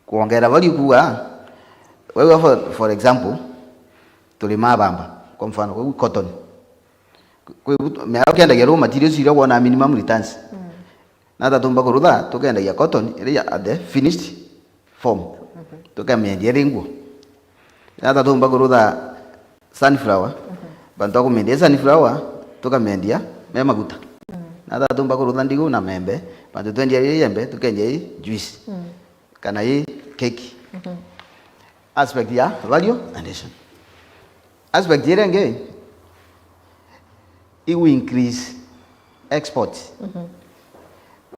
Kwongera value kuuga, wewe for, for example, turimaa bamba, kwa mfano, kwi cotton. Kwi, mea ukiendagia raw materials iria wona minimum returns. Mm. Na ta tumba kurutha, tukendagia cotton iria at the finished form. Mhm. Tukamiendia iri nguo. Na ta tumba kurutha sunflower, mhm, bantu ba kumiendia sunflower, tukamiendia me maguta. Mm. Na ta tumba kurutha ndigu na membe, bantu twendia iri yembe, tukendia i juice. Mm. Kana i keki. Mhm. Aspect ya value addition. Aspect iria ingi, igu increase export.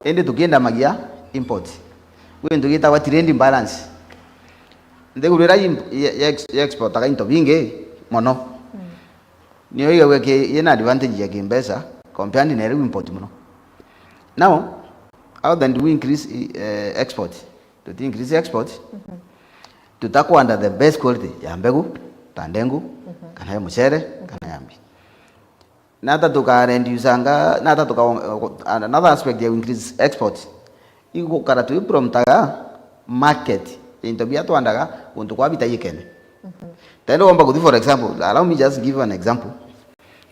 Indi tukiendamagia import. Gwi gintu gitagwa trade imbalance. Nthiguru iria imp-, ya, ya ex-, ya exportaga into bingi mono. Nio igagua ki-, yina advantage ya kimbeca compared na iria import mono. Now, how then do we increase, eh, export? Tuti increase export. Tutakwanda the best quality ya mbegu, ta ndengu, kana ya mucere, kana ya mbi. Nata tuka reducanga, nata tuka, another aspect ya increase export. Igukara twi promptaga market, into bia twandaga, guntu kwa bitayikene. Tende womba kuthi, for example, allow me just give an example.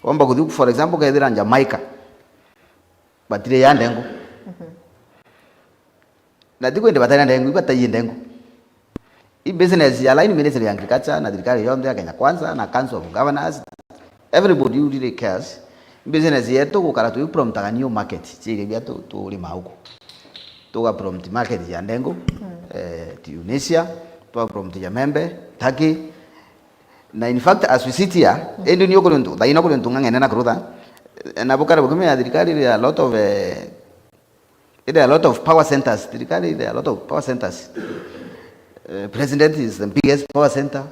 Womba kuthi, for example, kethira Jamaica, batire ya ndengu. Na ti kwende batari na ndengu, ibataiye ndengu. I business ya line Ministry ya Agriculture na thirikari yonthe ya Kenya Kwanza na Council of Governors, everybody who really cares, business yetu gukara twi promptaga new market, cia irio bia tu-, turima uku. Tuga prompt market ya ndengu, eh, Tunisia, twa prompt ya membe, Turkey. Na in fact, as we sit here, indi ni ukuri untu, thaina ukuri untu ng'ang'ene na kurutha, eh, na bukara bukimenya thirikari iri a lot of, eh, There are a lot of power centers. Thirikari, there are a lot of power centers. Uh, president is the biggest power center,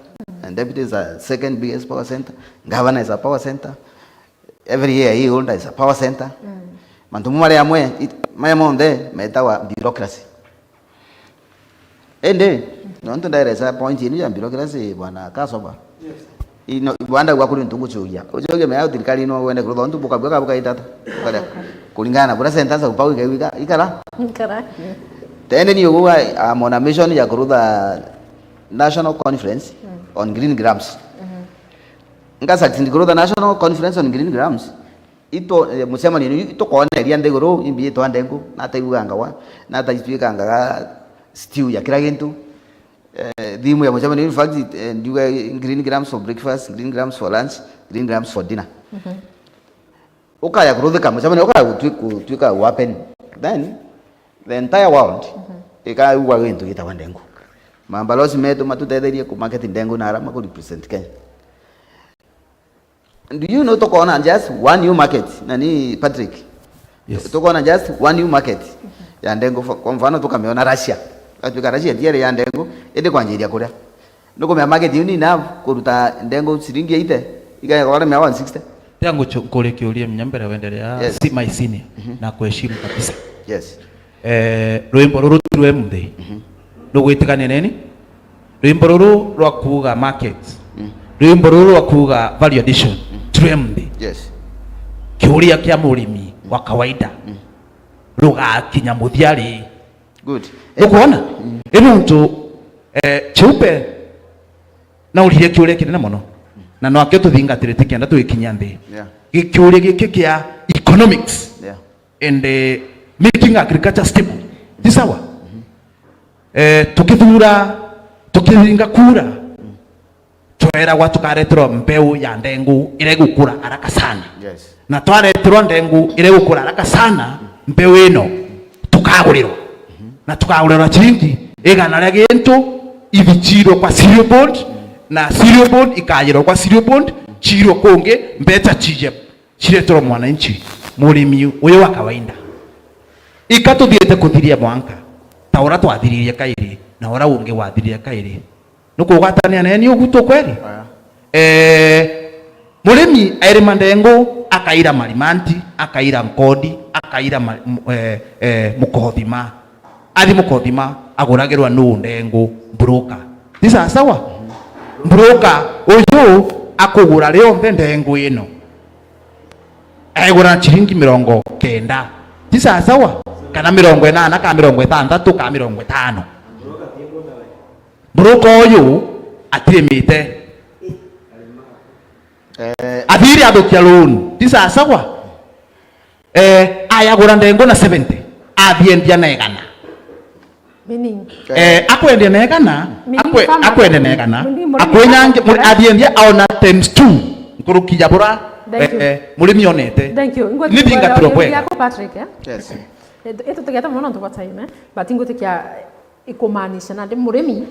and deputy is the second biggest power center. Governor is a power center. Every year he holder is a power center. Mantu mau mari amwe, it-, maya monthe metawa bureaucracy. Indi, nontu ndairesa point inu ya bureaucracy, bwana Kasoba. Ino, bwanda gwa kuri ntungu chugia. Uchugia mea thirikari ino wende kurutha ntu bukabua ka bukaitata. Bukaria. Kuringana na buria sentence au pau ikaiwika, ikara. Ikara. Tende ni ugu, I'm on a mission ya kurutha National Conference on Green Grams. Nga succeed kurutha National Conference on Green Grams. Ito, eh, mucemanio ni itukoneria nthiguru imbi itwa ndengu, nata irugangawa, nata itwikangaga stew ya kira gintu. Eh, thimu ya mucemanio, in fact, eh, ndiuga green grams for breakfast, green grams for lunch, green grams for dinner. Ukaya kuruthika mucemanio, ukaya gutwi-, gutwika wa happen. Then, the entire world ikaigua gintu gitagwa ndengu. Mambalosi metu matutetherie ku market ndengu na arama ku represent Kenya. Do you know, tukona just one new market, nani Patrick? Yes. Tukona just one new market ya ndengu. Kwa mfano, tukamiona Russia. Gatwika Russia ndiere ya ndengu, indi kwanjiria kuria. Nukumea market yu ni enough kuruta ndengu ciringi eighty, ikaya kwa mia one sixty. Tia nguchu-, nkuri kiuria menya mbere wendelea, yes, si my senior, na kuheshimu kabisa. Yes. Eh, rwimbo ruru ti rwe muthi. Rugwitikania neni? Rwimbo ruru rwa kuuga market. Rwimbo ruru rwa kuuga value addition. Ti rwe muthi. Yes. Kiuria kia murimi wa kawaida rugakinya muthia ri? Good. Nukwona? Ni nuntu, eh, Cheupe naurire kiuria kinene mono. Na no akio tuthingatire ti kenda tugikinya nthi. Yeah. Gi-, kiuria giki kia economics. Yeah. And, eh, making agriculture stable. Ti sawa? Eh, tukithura, tukithinga kura, tweragwa tukareterwa mbeu ya ndengu iria igukura haraka sana. Yes. Na twareterwa ndengu iria igukura haraka sana, mbeu ino tukagurirwa. Na tukagurirwa na ciringi igana ria gintu, ithichirwe kwa cereal board, na cereal board ikajirwa kwa cereal board, chirwe kungi, mbecha chije cireterwa mwananchi, murimi uyu wa kawaida. Ika tuthiite kuthiria mwanka, ta uria twathiririe kairi, na uria ungi wathirire kairi. Nukugwatania neni ugu tu kweli? Aya. Eh, murimi airima ndengu, akaira marimanti, akaira nkodi, akaira ma-, m-, eh, eh, mukothima. Athi mukothima, aguragirwa nuu ndengu? Broker. Ti sawa sawa? Broker uyu akugura rionthe ndengu ino. Aigura na ciringi mirongo kenda. Ti sawa sawa? Kana mirongo inana, kana mirongo itantatu, kana mirongo itano. Broker uyu atirimite. Eh. Athire athukia loan. Ti sawa sawa? Eh, ayagura ndengu na seventy, athiendia na igana. Meaning? Eh, akwendia na igana, meaning akwe-, farmer, akwendia na igana, meaning murimi akwenyange-, muri-, athiendia aona times two nkuruki ya bura, thank you, eh, murimi onete. Thank you. Ni thinga turopwe. Patrick, eh? Yes. Itu, itu tugeta mono ntu bwa time, eh? But ngutikia ikumaanisha nandi murimi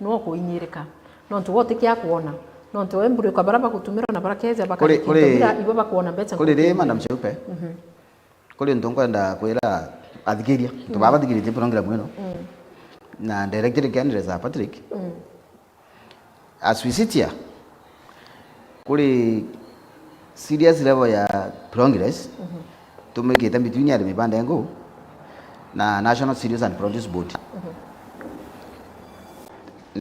no kuinyirika. Nontu we utikia kwona. Nontu we mburi kwa bara bagutumira na bara keja bakari kuri, kuri, ibo bakuona mbeca kuri ri, Madam Cheupe, kuri untu nkwenda kwira athikiria, antu baba bathikiritie program ino, na directly candidates a Patrick, as we sit here, kuri serious level ya progress tumikite between arimi ba ndengu na National Cereals and Produce Board.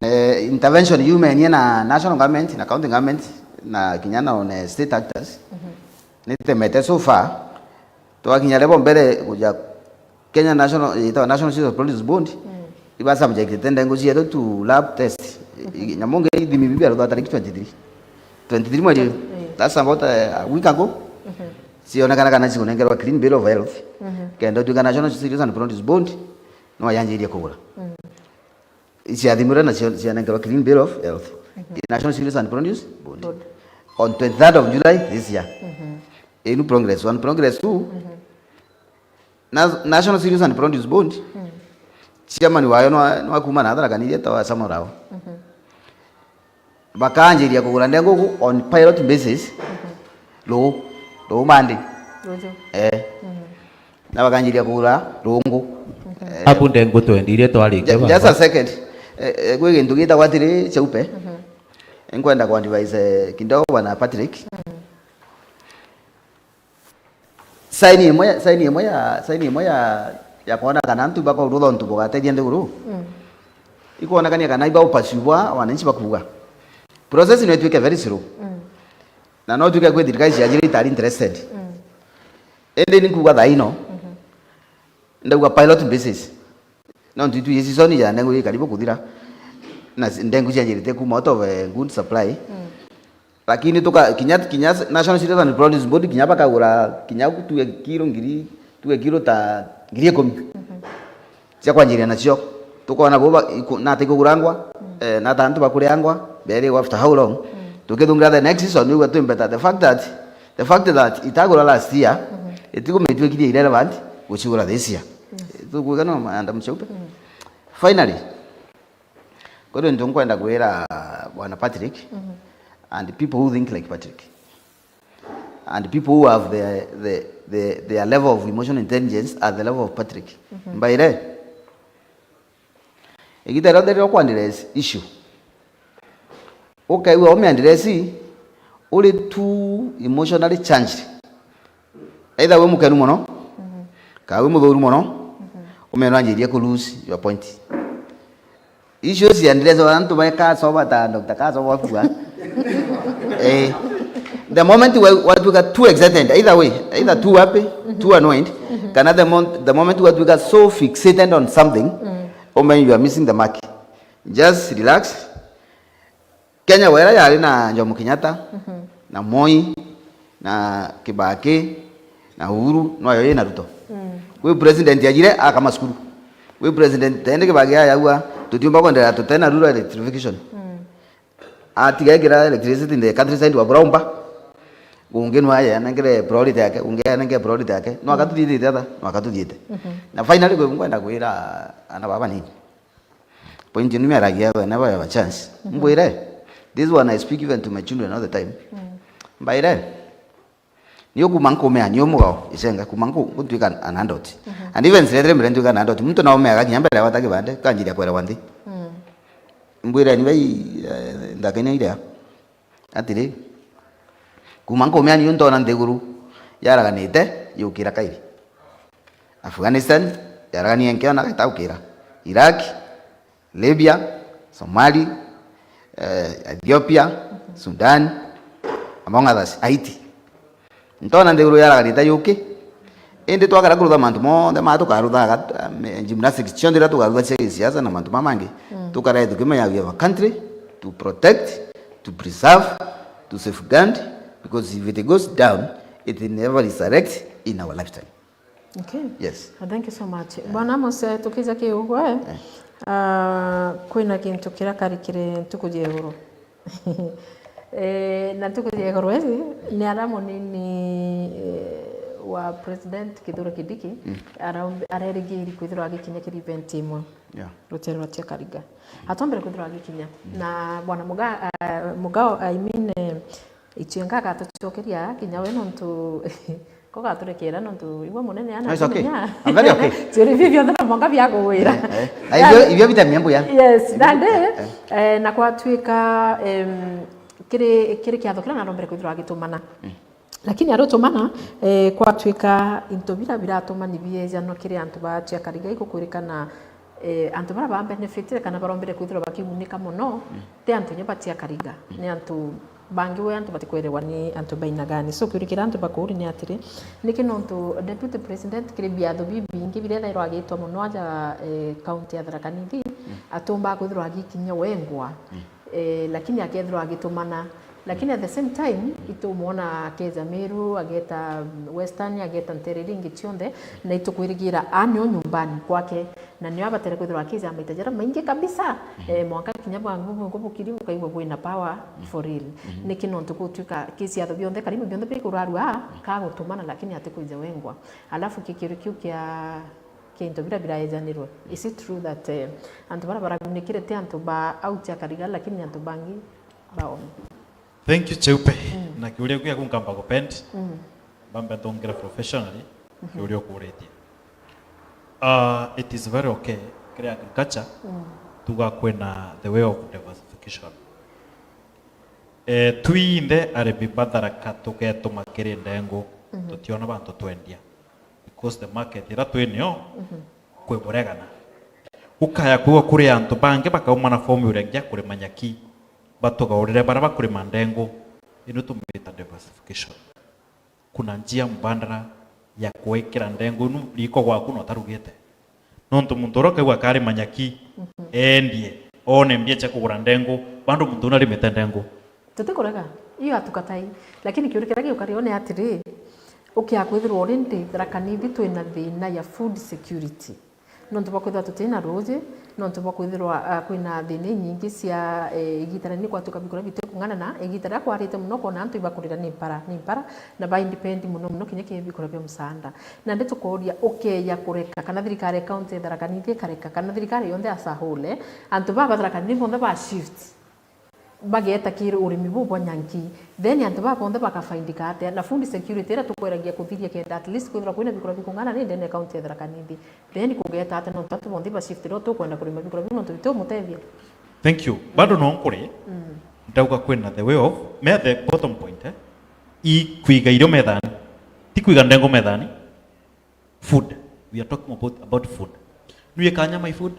Na intervention yumenie na national government na county government na kinya na one state actors, nitemete so far. Twakinya level mbere kuja Kenya National, itawa National Cereals Produce Board, iba subjectite ndengu cietu to lab test. I-, nyamu ngi ithimi bibi arutha tariki twenty-three. Twenty-three mweri uyu. That's about a, a week ago. Cionekana kana cikunengerwa clean bill of health. Kenda utuika National Cereals and Produce Board, no yanjirie kugura. Ciathimirwe na cio-, cianengerwa clean bill of health. National Cereals and Produce Board. On twenty-third of July this year. Inu progress one, progress two. Na-, National Cereals and Produce Board, chairman wayo nwa-, nwa kuma na Tharaka Nithi etawa Samuel Rao. Bakanjiria kugura ndengu on pilot basis. Ruu, ruu Monday. Ruju. Eh. Na bakanjiria kugura rungu. Eh, abu ndengu twendirie twarikia ju-, just a second. Eh, eh, gwi gintu gitagwa atiri, Cheupe. Nkwenda ku advise, eh, kidogo bwana Patrick. Sign imwe, sign imwe ya, sign imwe ya, ya kwona kana antu bakaurutha untu bugatethia nthiguru. Ikwonekania kana iba upasiu bwa wananchi bakuuga. Process no itwike very slow. Na no twike kwi thirikari cia jira itari interested. Indi ni nkuuga thaa ino, ndauga pilot basis. Nontu itwi season ya ndengu ii karibu kuthira, na s-, ndengu cianjirite kuma out of, eh, good supply. Lakini tuka-, kinya, kinya National Cereals and Produce Board kinya bakagura kinya tuge kiro ngiri, tuge kiro ta ngiri ikumi cia kwanjiria nacio. Tukona bo ba-, iku-, nata ikugurangwa, eh, nata antu bakuriangwa, beri after how long? Tukithungira the next season, nigua twi better. The fact that, the fact that itagura last year, itigumitwikire irrelevant gucigura this year. Tukuiga no, Madam Cheupe? Finally, kuri untu nkwenda kwira bwana Patrick, and people who think like Patrick, and people who have the, the, the, their level of emotional intelligence at the level of Patrick. Mbaire, igita rionthe riria ukwaddress issue, ukaigua umiaddress uri too emotionally charged. Either wi mukenu mono, kana wi muthuru mono, umenwa anjirie ku lose your point. Issues cia address wa antu ba Kasoba ta Doctor Kasoba akua. Eh, the moment wa-, watwika too excited, either way, either too happy, too annoyed, kana the mon-, the moment watwika so fixated on something, umenye you are missing the mark. Just relax. Kenya wera yari na Jomo Kenyatta, na Moi, na Kibaki, na Uhuru, nwayo ina Ruto. Kwi president ajire akama cukuru. Kwi president tende Kibaki ayagua, tutiumba kwendelea tutena rural electrification. Atiga ekira electricity in the countryside wa Buraumba. Ungi nwaye anengere priority yake, ungi anengere priority yake. No akatuthiite atha, no akatuthiite. Na finally, kwi nkwenda kwira ana baba nini. Point inu miaragia whenever I have a chance. Mbwire, this one I speak even to my children all the time. Mbaire, ni ukuma nkumea, ni umugao, icenga, kuma nku-, ngutuika an adult. And even sledre mbere ntuika an adult. Muntu na umeaga kinya mbere ya gwata kibande, kanjiria kwerewa nthi. Mbwire, ni bai, eh, ndakenya iria. Atiri, kuma nkumea niu ntona nthiguru yaraganite yukira kairi. Afghanistan yaraganie nkiona gataukira. Iraq, Libya, Somali, eh, Ethiopia, Sudan, among others, Haiti. Ntona nthiguru yaraganite yuki. Indi twakara kurutha mantu monthe maa tukaruthaga, um, gymnastics cionthe iria tukarutha cia gisiasa na mantu maa mangi, tukara tukimenya we have a country to protect, to preserve, to safeguard, because if it goes down, it never resurrects in our lifetime. Okay. Yes. Uh, thank you so much. Bwana Amos, eh, tukija ki ugwe, eh? Ah, kwina kintu kiria karikire ntuku cia iguru. Eh, na ntuku cia iguru iji, ni ara munini, eh, wa President Kithure Kindiki, araumbi-, arerigiri kwithirwa agikinya kiri event imwe. Yeah. Rutere rwa Chiakariga. Atombere kwithirwa agikinya. Na bwana Muga-, eh, Mugao, I mean, eh, Ichenga agatucokeria kinya we nontu ko gaturekera nontu igwe munene ana. No, it's okay. Kinya. I'm very okay. Chiri bibi bionthe na monga bia kugwira. Eh, eh. Ah, ibio, ibio bitamia mbuya. Yes, nandi, eh, na kwatuika, em, kiri, kiri kiatho kiria narombere kwithirwa agitumana. Mm. Lakini arutumana, eh, kwatuika into bira biratumani bieja no kiri antu ba Chiakariga igukwirikana, eh, antu bara ba benefitire kana barombire kwithirwa bakigunika mono, mm, ti antu inya ba Chiakariga, mm, ni antu bangi we antu batikwerewa ni antu baina gani. So, kiuria kiria antu bakuuria ni atiri, niki nontu Deputy President kiri biatho bibingi biria ethairwa agitwa mono aja, eh, kaunti ya Tharaka Nithi, mm, atumba kwithirwa agikinyia wengwa, mm, eh, lakini akethirwa agitumana. Lakini at the same time, itumwona akeja Meru, ageta Western, ageta ntere iria ingi cionthe, na itukwirigira a nio nyumbani kwake, na nio abatere kwithirwa akija maita jaria maingi kabisa. Mhm. Eh, mwanka kinya bwangu bungu bukiri bukaigua bwina power, mhm, for real. Mhm. Niki nontu gutuika kisiatho bionthe, karibu bionthe bikurarua, mhm, kagutumana, lakini atikwija wengwa. Alafu kikiri kiu kia, kia into bira biraejanirwe. Is it true that, eh, antu bara baragunikire ti antu ba au Chiakariga, lakini antu bangi baomi? Thank you, Cheupe. Mm. Na kiuria kiu giaku nkamba kupend. Mm. Mbambe ntongere professionally, mhm, kiuria ukuritie. Uh, it is very okay. Kiri agriculture, mm, tuga kwina the way of diversification. Eh, twinthe arimi ba Tharaka tugetuma kiri ndengu, mhm, tutiona bantu twendia. Because the market ira twi nio, mhm, kwi buregana. Ukaya kwigua kuri antu bangi bakauma na formula ingi ya kurima nyaki, batugaurire baria bakurima ndengu, ino tumita diversification. Kuna njia mbadala ya kuikira ndengu inu riko gwaku na utarugite. Nontu muntu uria ukaigua akarima nyaki, mhm, eendie, one mbia cia kugura ndengu, bado muntu uu narimite ndengu. Tutikurega, iyo atukatai. Lakini kiuria kiria giukari one atiri, ukia kwithirwa already Tharaka Nithi twina thina ya food security. Nontu bwa kwithirwa tutina ruuji, nontu bwa kwithirwa, ah, kwina thina inyingi cia, eh, igita riria ni kwatuka bikura bitikung'anana, igita riria kwarite mono kwona antu ibakurira ni mpara, ni mpara, na ba independ mono mono kinya ki bikura bia musaanda. Nandi tukoria ukeya kureka, kana thirikari ya county ya Tharaka Nithi ikareka, kana thirikari yonthe as a whole, antu baba ba Tharaka Nithi bonthe ba shift, bageta kiri urimi buu bwa nyanki, then antu baa bonthe bakafaindika atia? Na food security iria tukweragia kuthiria kenda at least kwithirwa kwina bikura bikung'ana ni ndene ya county ya Tharaka Nithi, then kugeta atia nontu antu bonthe ba shift ro tukwenda kurima bikura biu nontu bitumutethia? Thank you. Bado no nkuri, mm, ndauga kwina the way of, me the bottom point, eh? I kwiga irio methani. Ti kwiga ndengu methani. Food. We are talking about, about food. Nui kanya my food?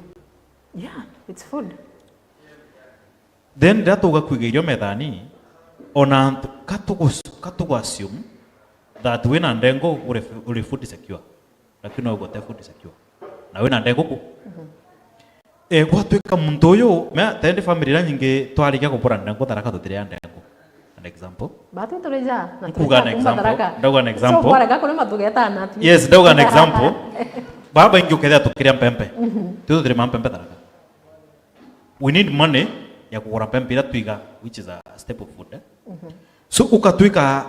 Yeah, it's food. Then riria tuga kwiga irio methani, ona antu, ka tugu-, ka tugu assume that wina ndengu uri, uri food secure. Lakini no ugote food secure. Na wina ndengu ku. Mhm. Eh, gwatuika muntu uyu, me, tendi family iria nyingi twarikia kubura ndengu Tharaka tutiria ndengu. An example. Batu turija, na nkuga an example, Tharaka. Ndauga an example. So, mwarega kurima tugetana tu. Yes, ndauga an example. Baba ingi ukethia tukiria mpempe. Mhm. Tu tutirima mpempe Tharaka. We need money ya kugura mpempe iria twiga, which is a staple food, eh? Mhm. So, ukatwika,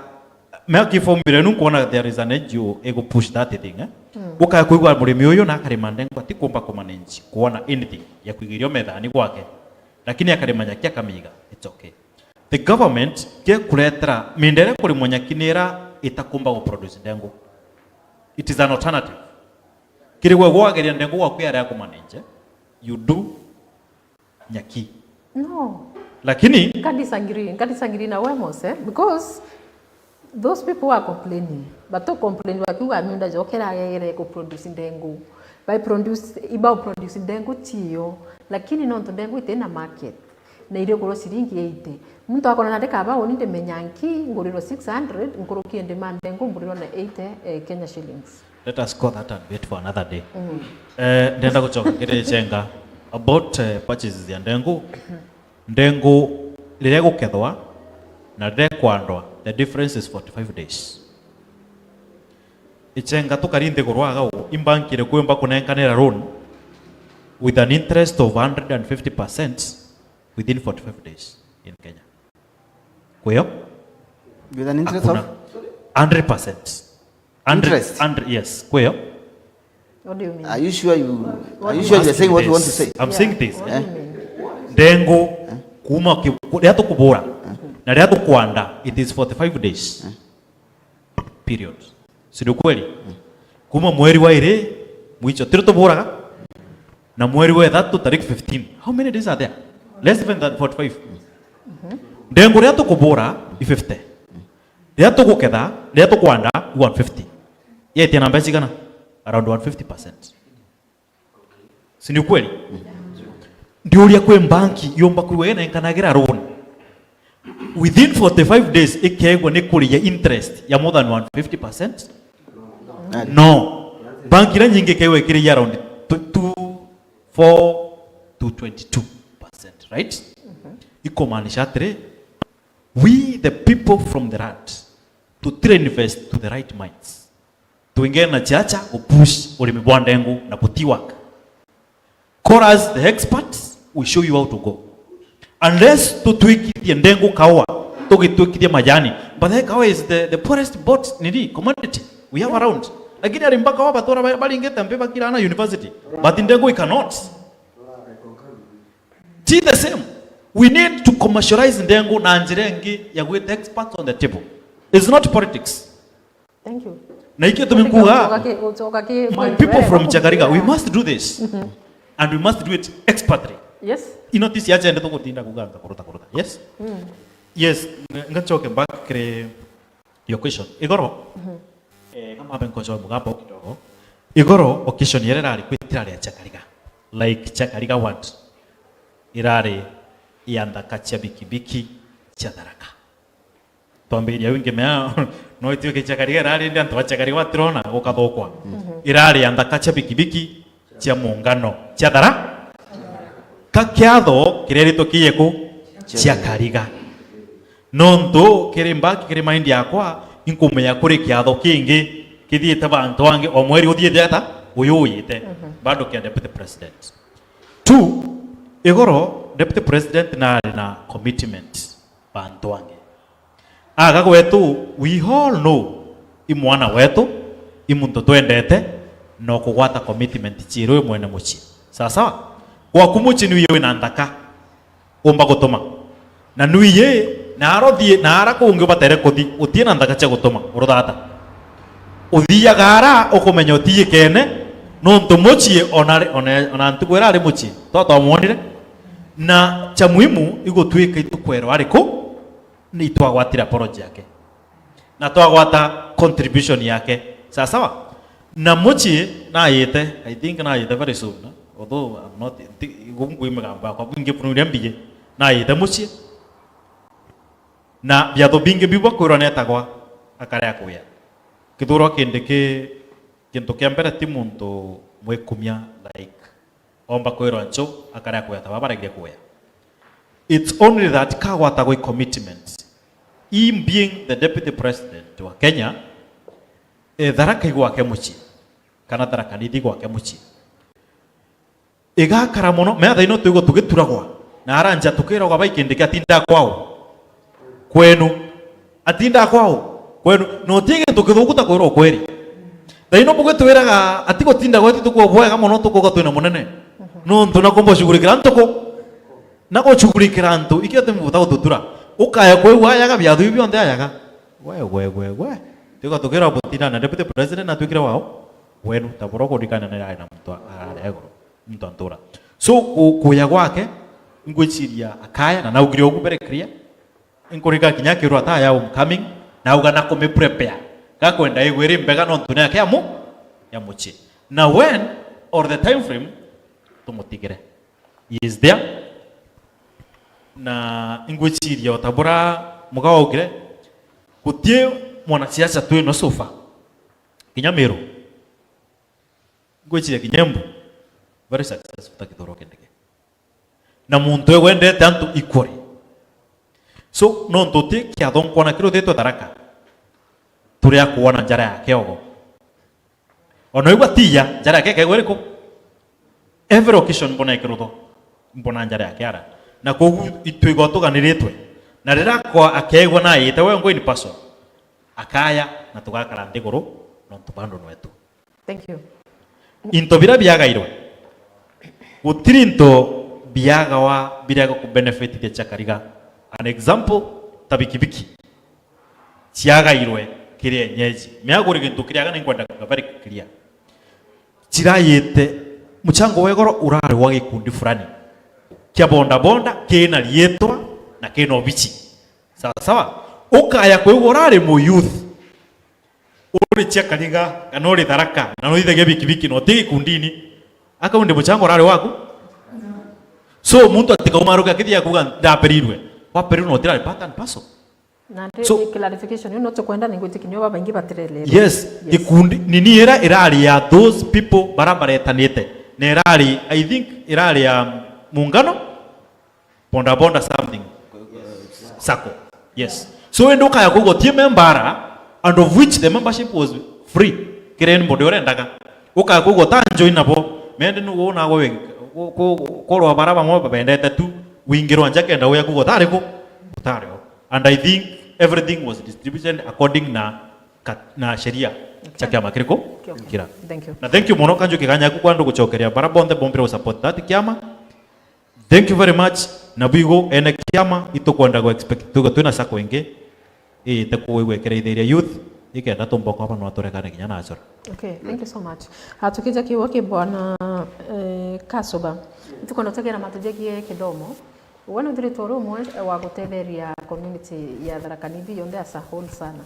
me ki formula inu nkwona there is an N G O igu push that thing, eh? Mm. Ukaya kwigua murimi uyu na akarima ndengu atikumba kumanage, kuona anything ya kwiga irio methani gwake. Lakini akarima nyaki akamiga, it's okay. The government ke kuretera mindere kuri munyaki nira itakumba gu produce ndengu. It is an alternative. Kiri gwe gwageria ndengu gwaku yari ya kumanage, you do nyaki. No. Lakini nka disagree, nka disagree na we Mose, because those people are complaining. But to complain wakiuga miunda jokera agere ku produce ndengu. By produce, iba produce ndengu tiyo. Lakini nontu ndengu itina market. Na irio kurwa ciringi eighty. Muntu akona na ndikaba uni ndimenya nki, ngurirwa six hundred, nkurukie ndima ndengu, ngurirwa na eighty, eh, Kenya shillings. Let us call that and wait for another day. Mm. Eh, ndenda gucoka kiri Ichenga about, eh, purchases ya ndengu. Ndengu riria igukethwa na riria ikwandwa, the difference is forty-five days. Ichenga tukari nthiguru aga u, imbanki iriku yumba kunenkanira loan with an interest of hundred and fifty percent within forty-five days in Kenya? Kwiyo? With an interest of? Hakuna. Hundred percent. Hundred, interest? Hundred, yes, kwiyo. What do you mean? Are you sure you are you sure you are saying what you want to say? I'm saying this. What do you mean? Ndengu kuma ki- riria tukubura na riria tukwanda, it is forty-five days period. Si ndio kweli? Kuma mweri wa iri mwicho tiri tuburaga na mweri wa ithatu tariki fifteen. How many days are there? Less than that forty-five. Ndengu riria tukubura i fifty. Riria tuguketha, riria tukwanda i one fifty. Yetia na mbeca igana? Around one fifty percent. Si ni ukweli? Ndiuria kwi banki yumba kwigua inenganagira loan within forty-five days ikegwa ni kuria interest ya more than one fifty percent? No. Banki iria nyingi ikegwa ikiria around two, two, four to twenty-two percent, right? Ikumaanisha atiri, we the people from the land, tutire invest to the right minds. Twingene na chacha kupush urimi bwa ndengu na buti work. Call us the experts, we show you how to go. Unless tutwikithie ndengu kawa, tugitwikithie majani. But the kawa is the, the poorest bought nini commodity we have around. Lakini arimi ba kawa batura ba- baringite mpi bakirana university. But ndengu we cannot. Ti the same. We need to commercialize ndengu na njira ingi ya gwita experts on the table. It's not politics. Thank you. Na ikio tumikuga Ucoka ki- ucoka ki my point people where- from Chakariga, we must do this. And we must do it expertly. Yes. Ino ti siacha ende tugutinda kuga nta kuruta kuruta. Yes? Yes, nga- ngachoke back kiri your question. Igoro. Eh, kama abe nkocho mugambo kidogo. Igoro occasion yere rari kwitira ria Chakariga. Like Chakariga what? Irari ya nthaka cia bikibiki cia Tharaka. Twambiria wingi mea no itio kichakariga irari ndi antu bachakariga batirona gukathukwa. Irari ya nthaka cia bikibiki cia muungano cia Thara. Ka kiatho kireritwe kiyeku cia Kariga. Nontu kiri mbaki kiri mind yakwa inkumenya kuri kiatho kingi kithiite bantu angi o mweri uthiite ata uyu uyite. Bado kia deputy president. Two, igoro deputy president nari na commitment bantu angi. Aga gwetu, we all know, i mwana wetu, i muntu twendete, no kugwata commitment cieru i mwene mucii. Sawa sawa? Gwaku mucii nwiye wina nthaka, umba gutuma. Na nwiye, na arothie, na ara kungi ubatere kuthi, utie na nthaka cia gutuma, uruthata. Uthiaga ara, ukumenya utiyikene, nontu mucii ona, ona, ona ntuku ira ari mucii, twa twamwonire. Na cha muhimu igutwika itukwerwa ari ku, ni itwagwatira apology yake. Na twagwata contribution yake. Sawa sawa? Na mucii nayite, I think nayite very soon. Although I'm not, nti- igu ngui migambo yakwa, bwingi buru uria mbiji, nayite mucii. Na biatho bingi biu bakwirwa netagwa akarea kuya. Kithurwa kindi ki, kintu kia mbere ti muntu mwikumia like omba kwirwa ncho akarea kuya ta baba baregire kuya. It's only that kagwatagwa i commitment. Him being the deputy president wa Kenya, eh, Tharaka i gwake mucii, kana Tharaka Nithi gwake mucii. Igakara mono, mea thaino twigwa tugituragwa, na aranja tukiragwa bai kindi kia atinda kwao. Kwenu. Atinda kwao. Kwenu. No ti gintu kithuku ta kwirwa ukweri. Thaino bugitwiraga ati gutinda gwetu tukuo bwega mono tukuga twina munene. Nontu na kumba shughurikira ntuku. Na gucugurikira antu, ikio ti mubuta gututura. Ukaya kwigua ayaga biathu biu bionthe ayaga. We, we, we, we. Twigwa tukirwa butinda na deputy president na twikire wao. Wenu, ta bura kurikana ni ari na muntu arare iguru. Muntu antura. So, ku- kuya gwake, ngwiciria akaya, na naugire ugu very clear. Inkurika kinya kirwa ta ya homecoming, nauga na kumi prepare. Gakwenda igwiri mbega nontu ni yake ya mu-, ya mucii. Na when, or the time frame, tumutigire. He is there. Na ingwiciria o ta bura muga waugire, gutie mwanasiasa twino so far. Kinya Meru. Ngwiciria kinya Embu. Very successful ta Kithure Kindiki. Na muntu egwendete antu equally. So, nontu ti kiatho nkwona kiruthitwe Tharaka. Turi a kuona njara yake ogo. Ona igua tiya, njara yake ikaigua iriku? Every occasion mbona ikirutho, mbona njara yake ara. Na kogu itwigwa tuganiritwe. Na riria akwa-, akeigua na ayite we ngo in person, akaya na tugakara nthiguru nontu bado nwetu. Thank you. Into biria biagairwe, gutiri into biagawa biria gukubefitithia cia kariga. An example, ta bikibiki ciagairwe kiri enyeji. Miago ri gintu kiriaga, ni nkwenda kuga very clear. Cirayite, muchango wa igoro urari wa gikundi fulani kia boda boda, kina riitwa na kina obici. Sawa sawa? Ukaya kwigua urari mu youth, uri cia kariga, kana uri Tharaka, na nuithagia bikibiki, na uti gikundini, akau ndi muchango urari waku? So, muntu atikaumaruke akithia kuga, "Ndaperirwe." Waperirwe na utirari part and parcel. Na ndi So- ni clarification, yu no tukwenda ni ngwitikia nio babaingi batirelere. Yes, gikundi, nini ira irari ya those people bara baretanite. Na irari, I think, irari ya muungano, boda boda something, sacco. Yes. So, indi ukaya kuga utie member ara, and of which the membership was free. Kiri anybody urendaga. Ukaya kuga uta join nabo. Mende ni wona gwe, ku-, ku-, kurwa bara bamwe babendete tu, wingirwa nja kenda uya kuga utari ku, utari o. And I think everything was distributed according na ka-, na sheria cia kiama kiriku? Kira. Thank you. Na thank you mono, kanju kiganya ku kwa andu gucokeria bara bonthe bombire gu support that kiama. Thank you very much. Na bwigu ene kiama itukwenda gu expect tuga twina sacco ingi ite kuigwikira ithiria youth, ikenda tumba kwaba no turekane kinya na acora. Okay, thank you so much. Ah, tukija kiugo ki bwana, eh, Kasoba. Tukwenda gutegera mantu jegie kithomo. We nuthiritwe uri umwe wa gutetheria community ya Tharaka Nithi yonthe as a whole sana.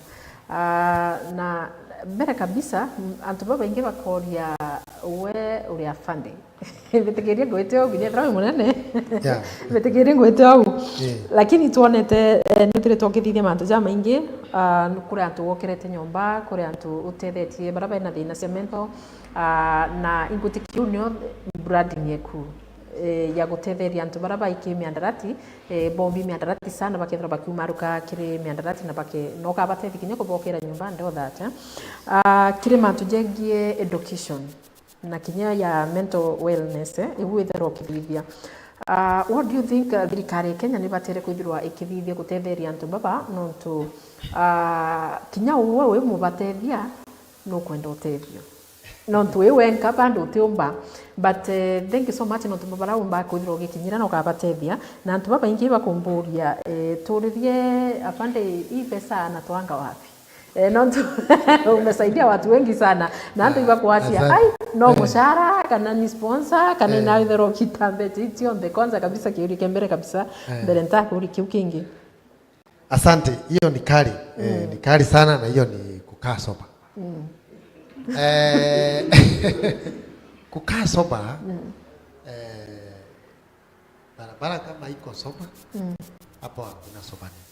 Ah, na mbere kabisa, m-, antu babaingi bakoria we uri a funding. Mbitikirie ngwite uu, nginya ethira wi munene. Yeah. Mbitikirie ngwite uu. Yeah. Lakini twonete, eh, nuthiritwe ukithithia mantu jamaingi, ah, kuri antu wokerete nyomba, kuri antu utethetie bara bena thina cia mental, ah, na ingwitikia uu nio branding yeku, eh, ya gutetheria antu bara baiki miandarati, eh, bombi miandarati sana, bakethirwa bakiumaruka kiri miandarati na bake-, na ukabatethi kinya kubokera nyomba and all that, eh. Ah, kiri mantu jegie education na kinya ya mental wellness, eh, iu withirwa ukithithia. Ah, what do you think, ah, thirikari ya Kenya nibatere kwithirwa ikithithia gutetheria antu baba, nontu, ah, kinya uwe wi mubatethia nukwenda utethio? Nontu wi wenka bandu utiumba. But, eh, thank you so much nontu bara umba kwithirwa ugikinyira na ukabatethia. Na antu babaingi bakumburia, eh, turirie afande, hii pesa anatoanga wapi? Eh, nontu umesaidia watu wengi sana. Na antu, ah, ibakwacia, asante. Ai, no, eh, mushara, kana ni sponsor, kana, eh, inawithirwa ukita mbeca icio cionthe. Kwanza kabisa, kiuria kia mbere kabisa, eh, mbere ntakuria kiu kingi. Asante, hiyo ni kali. Eh, mm, ni kali sana na hiyo ni kukaa soba. Mm. Eh, kukaa soba, mm, eh, barabara kama iko soba, mm, hapo hakuna sobaness.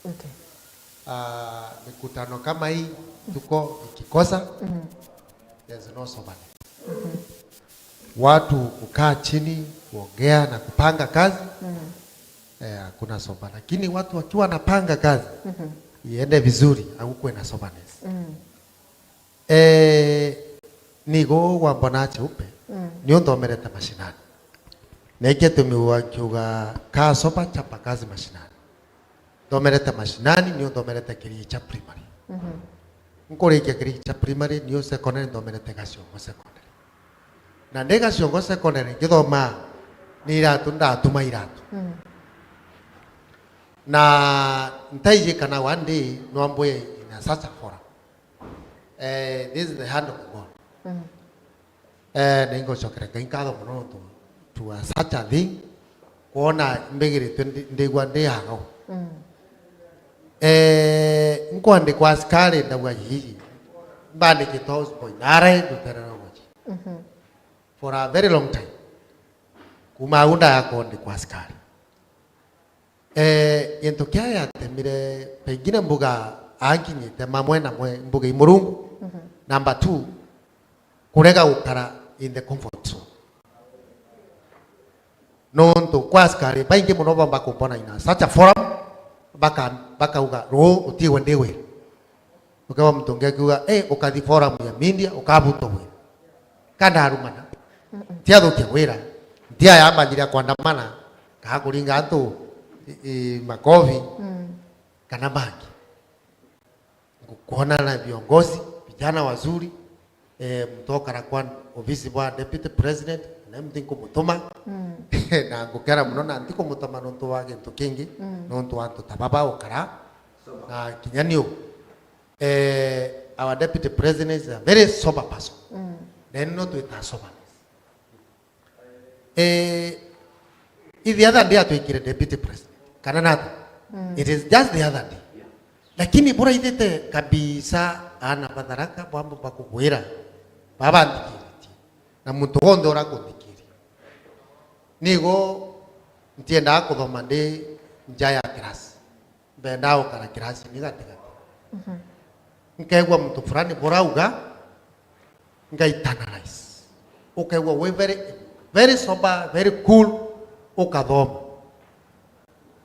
Okay. Ah, mikutano kama hii, mm, tuko ikikosa, mm, there's no sobaness. Mm-hmm. Watu kukaa chini, kuongea na kupanga kazi, mm, eh, hakuna soba. Lakini watu wakiwa wanapanga kazi, mm-hmm, iende vizuri, hakukuwe na sobaness. Mm. Eh, nigo gwambona cheupe, mm, nio nthomerete mashinani. Na ikio gitumi wa kiuga kaa soba chapa kazi mashinani. Nthomerete mashinani, nio nthomerete Kiricha Primary. Mhm. Nkurikia Kiricha Primary, nio secondary nthomerete Gaciongo Secondary. Na ndi Gaciongo Secondary ngithoma, ni iratu ndatuma iratu. Mm. Na ntaiji kana one day no ambwe in a such a forum. Eh, this is the hand of God. Mm. Eh, na ingocokera Ngai nkatho mono nontu to a such a thing, kwona mbigiritwe ndi-, ndigua ndi ago. Mm. Eh, nkwandikwa askari ndauga, "Hihi, mbandikitwe house boy, nare nduterera uguo?" Mhm. For a very long time. Kuma au ndaya kwandikwa askari. Eh, gintu kia yatemire, pengine mbuga ankinyite mamwe na mwe, mbuga i Murungu. Mhm. Number two, kurega gukara in the comfort zone. Nontu kwa askari baingi mono bomba kumbona in such a forum, baka-, bakauga, "Ruu utigwe ndi wira." Ukeba muntu ungi akiuga, "Eh, ukathi forum ya media, ukabutwa wira." Ka ndarumana. Mm-mm. Ntiathukia wira. Ntiaya manjira kwandamana, kaa kuringa antu, i, i, makofi, mm, kana mangi. Ngukwona na viongozi, vijana wazuri, eh, muntu okara kwa ofisi bwa deputy president, na mtu nkumutuma. Mm. Na ngukera muno na ntikumutuma nontu wa gintu kingi, mm, nontu wa antu ta baba ukara. Na kinya niu, eh, our deputy president is a very sober person. Mm. Na ino twita soberness. Eh, i the other day atwikire deputy president. Kana nata? Mm. It is just the other day. Lakini buraithite kabisa ana ba Tharaka bwambo bakugwira, babanthikiritie. Na muntu wonthe urakuthikiria. Nigo ntiendaga kuthoma ndi nja ya kirasi. Mbendaa gukara kirasini gatigati. Mhm. Nkaigua muntu fulani burauga, ngaitanalize. Ukaigua wi very, very sober, very cool, ukathoma.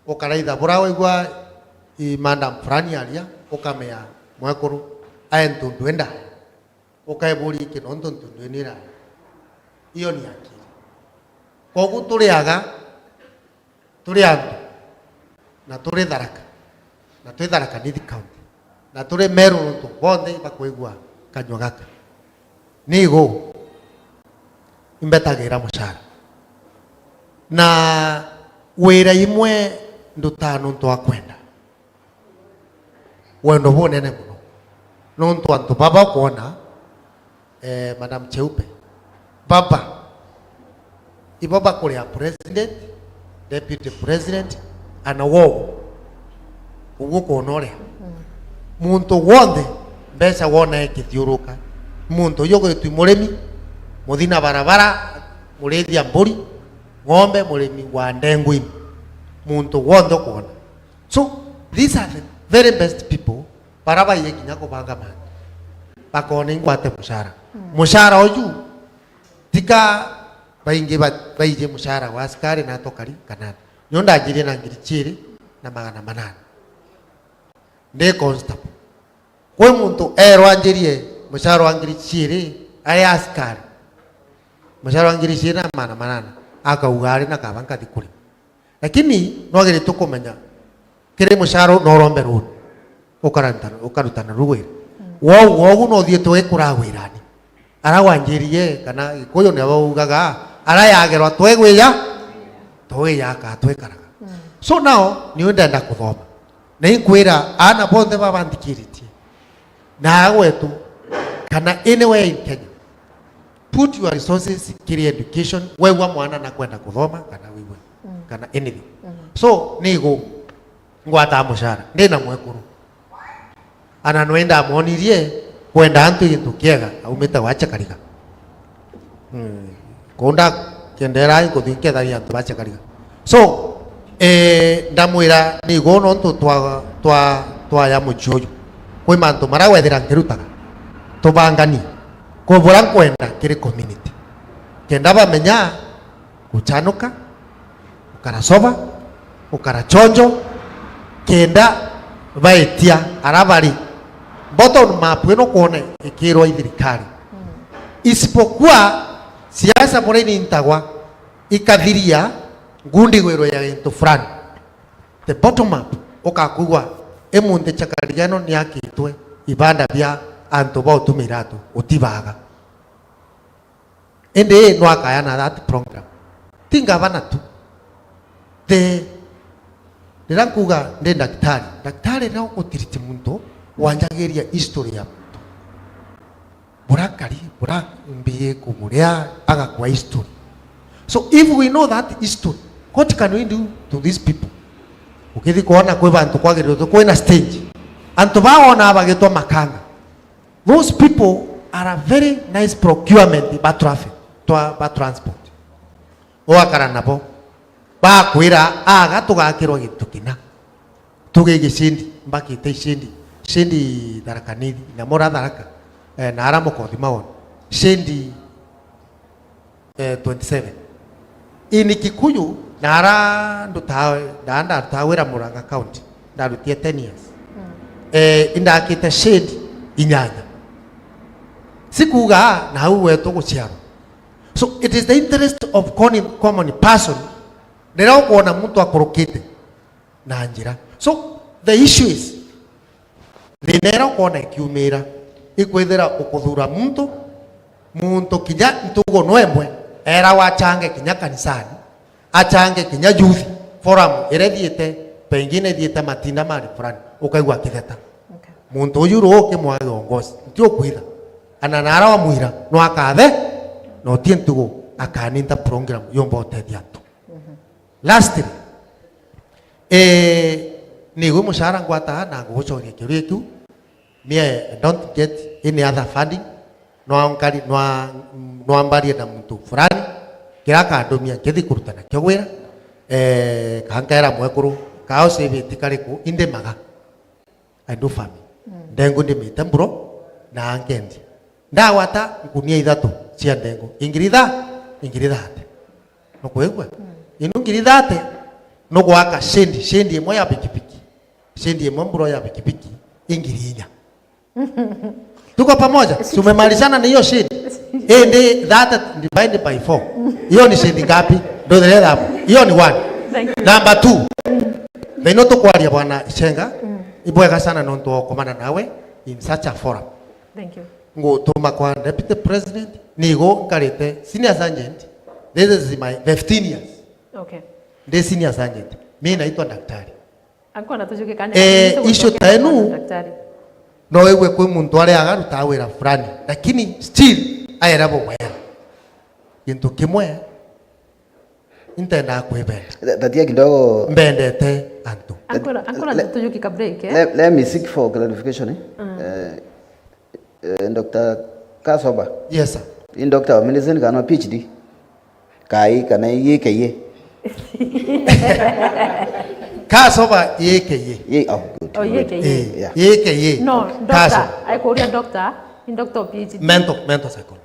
Ukaraitha bura waigua i madam fulani aria, ukamea mwekuru, ae ntundu enda. Ukaeburia iki nontu ntundu ino ira. Iyo ni akiri. Kogu turiaga, turi antu, na turi Tharaka, na twi Tharaka Nithi County, na turi Meru nontu bonthe ibakwigua kanyua gaka. Nigu imbetagira mucara. Na wira imwe ndutaa nontu wa kwenda. Wendo bunene muno. Nontu antu baba ukwona, eh, Madam Cheupe, baba, ibo bakuria president, deputy president, ana wogo. Uguo ukwona uria. Mm. Muntu wonthe mbeca wona ekithiuruka. Muntu uyu gwitwi murimi, muthina barabara, murithia mburi, ng'ombe, murimi wa ndengwini. Muntu wonthe ukwona. So, these are the very best people, bara baie kinya kubanga mantu. Bakona ingwate mucara. Mm. Mucara uju, tika baingi ba-, baije mucara wa askari na atokari kana. Nyo ndajirie na ngiri ciiri na magana manana. Ndi constable. Kwi muntu erwa anjirie mucara wa ngiri ciiri ari askari. Mucara wa ngiri ciiri na magana manana. Akauga ari na kaba nkathi kuri. Lakini nwagiritie kumenya, kiri mucara no urombe runi, ukarutana, ukarutana ruwira. Mm. Wou, wogu no uthiite wikuraga wirani. Ara wanjirie, kana Gikuyu nio baugaga, ara yagerwa twegwija, twiyaka, twikaraga. Mm. So now, niu ndenda kuthoma. Na inkwira, ana bonthe babanthikiritie, na agwetu, kana anywhere in Kenya, put your resources kiri education. Wegwa mwana nakwenda kuthoma, kana wigwe, mm, kana anything. Mm. So, nigu ngwataa mucara, ndi na mwekuru. Ana nwe ndamwonirie kwenda antu gintu kiega, aumite gwa Chakariga. Mm. Kuu ndakiendeera nkuthi nkethagia antu ba Chakariga. So, eh, ndamwira, nigo nontu twa, twa, twaya mucii uju, kwi mantu maria wethira nkirutaga, tubanganie kwi buria nkwenda kiri community, kenda bamenya guchanuka, ukara sober, ukara chonjo, kenda baetia ara bari. Bottom up ino kwona ikirwa i thirikari. Mm. Isipokuwa siasa buria inintagwa, ikathiria ngundigwiro ya gintu fulani. The bottom up, ukakwigua imunthi Chakariga ino niakitwe ibanda bia antu ba utumira antu, utibaga. Indi no akayana that program. Ti ngavana tu. The, riria nkuga ndi ndagitari, ndagitari riria ugutiriti muntu, wanjagiria history ya muntu. Burakari, burambirie kumuria, agakua history. So if we know that history, what can we do to these people? Ukithi kwona kwi bantu kwagirite kwina stage. Antu bawona bagitwa makanga. Those people are a very nice procurement ba traffic, twa, ba transport. Ugakara nabo. Bakwira, aga tugakirwa gintu kina. Tuge Gicindi, mbakite Icindi. Icindi Tharaka Nithi, na mura Tharaka, eh, na ara mukothi maoni. Icindi, eh, twenty-seven. Ini Kikuyu, na ara nduta, na ndarutaga wira Murang'a County, ndarutie ten years. Mm. Eh, indakite shade inyanya. Sikuga, na au wetu guciarwa. So it is the interest of common, common person, riria ukwona muntu akurukite na njira. So the issue is, thina iria ukwona ikiumira, ikwithira ukuthura muntu, Muntu kinya ntugo nwembwe, era wachange kinya kanisani, achange kinya youth forum iria ithiite, pengine ithiite matinda mari fulani, ukaigua akitheta. Okay. Muntu uyu ruu ukimwaa kiongozi, nti ukwitha. Ana nara wamwira, no akathe, na uti ntugo, akaninta program yumba utethia antu. Mhm. Lastly, eh, nigwe mushahara ngwataga na ngugucokeria kiuria kiu. Me, I don't get any other funding. Nwa nkari, nwa, nwa mbarie na muntu fulani, kira akandumia nkithi kuruta nakio wira, eh, kana nkaira mwekuru, kao save ti kariku, indimaga. I do farming. Mm. Ndengu ndimite mburo na nkendia. Ndagwata ngunia ithatu cia ndengu, ingiri itha-, ingiri thate. Nukwigua? Mm. Inu ngiri thate, nugwaka shendi, shendi imwe ya pikipiki. Shendi imwe mburo ya pikipiki, ingiri inya. Tuko pamoja? Si tumemalizana na hiyo shendi? Indi thate divide by four. Hiyo ni shendi ngapi? Ndo the other hapo. Hiyo ni one. Thank you. Number two. Thaino tukwaria bwana Ichenga, mm, ibwega sana nontu wa gukomana nawe in such a forum. Thank you. Ngutuma kwa deputy president, nigo nkarite senior sergeant. This is my fifteen years. Okay. Ndi senior sergeant. Mimi naitwa daktari. Anko na tujuke kanya. Eh, kanini issue tugucokia ta enu, daktari. No wigwe kwi muntu aria agaruta wira fulani, lakini still aera bubwega. Gintu kimwe, intenda kwibenda. Th-, tatia kidogo. Mbendete antu. Anko na, anko na le-, tujuke ka break, eh? Let, let me seek for clarification, eh? Mm. Eh, Eh, Doctor Kasoba. Yes, sir. In Doctor of Medicine kana PhD? Kai kana A K A? Kasoba A K A. Ye-, oh, good, oh, good. A K A. Eh, yeah. A K A. No, Doctor. Kasoba. Aikuria Doctor, in Doctor of PhD. Mental, mental psychology.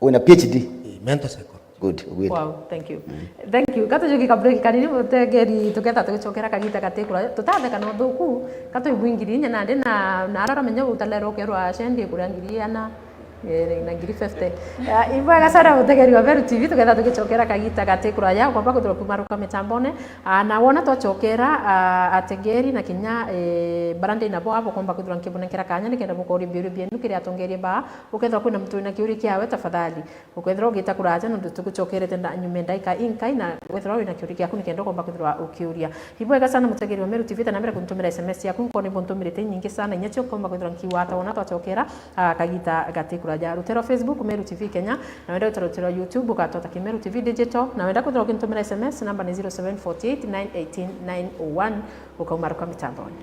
Wina PhD? Eh, mental psychology. Good, good. Wow, thank you. Mm. Thank you. Katujuki ka break kanini, mutegeri, tuketha tugicokera kagita gati kuraya. Tutatheka na uthuku, katuibwingiri inya nandi na, na arara menya utalera ukerwa shendi kuria ngiri ana, eh, na ngiri fifty. Ah, ibwega sana mutegeri wa Meru T V, tuketha tugicokera kagita gati kuraya, kwamba kuthirwa kumaruka mitambone. Ah, na wona twacokera, ah, ategeri na kinya, eh, bara ndi nabo abo komba kwithirwa nkibonekera kanya nikenda bukoria biuria bienu kiri atongeria ba, ukethirwa kwina muntu wina kiuria kiawe, tafadhali. Ukethirwa ugita kuraja, nontu tugucokerete nda-, nyuma ya ndaika inkai, na wethirwa wina kiuria giaku, nikenda ukomba kwithirwa ukiuria. Ibwega sana, mutegeri wa Meru T V, ta na mbere kuntumira S M S yaku, nkona ibuntumirite inyingi sana, inya cio nkomba kwithirwa nkiwata wona twacokera, ah, kagita gati kuraja. Rutero Facebook, Meru T V Kenya, na wenda gwita rutero YouTube, ugatwata ki Meru T V Digital, na wenda kwithirwa ukintumira S M S, namba ni zero seven forty eight nine eighteen nine oh one. Ukaumaruka mitamboni.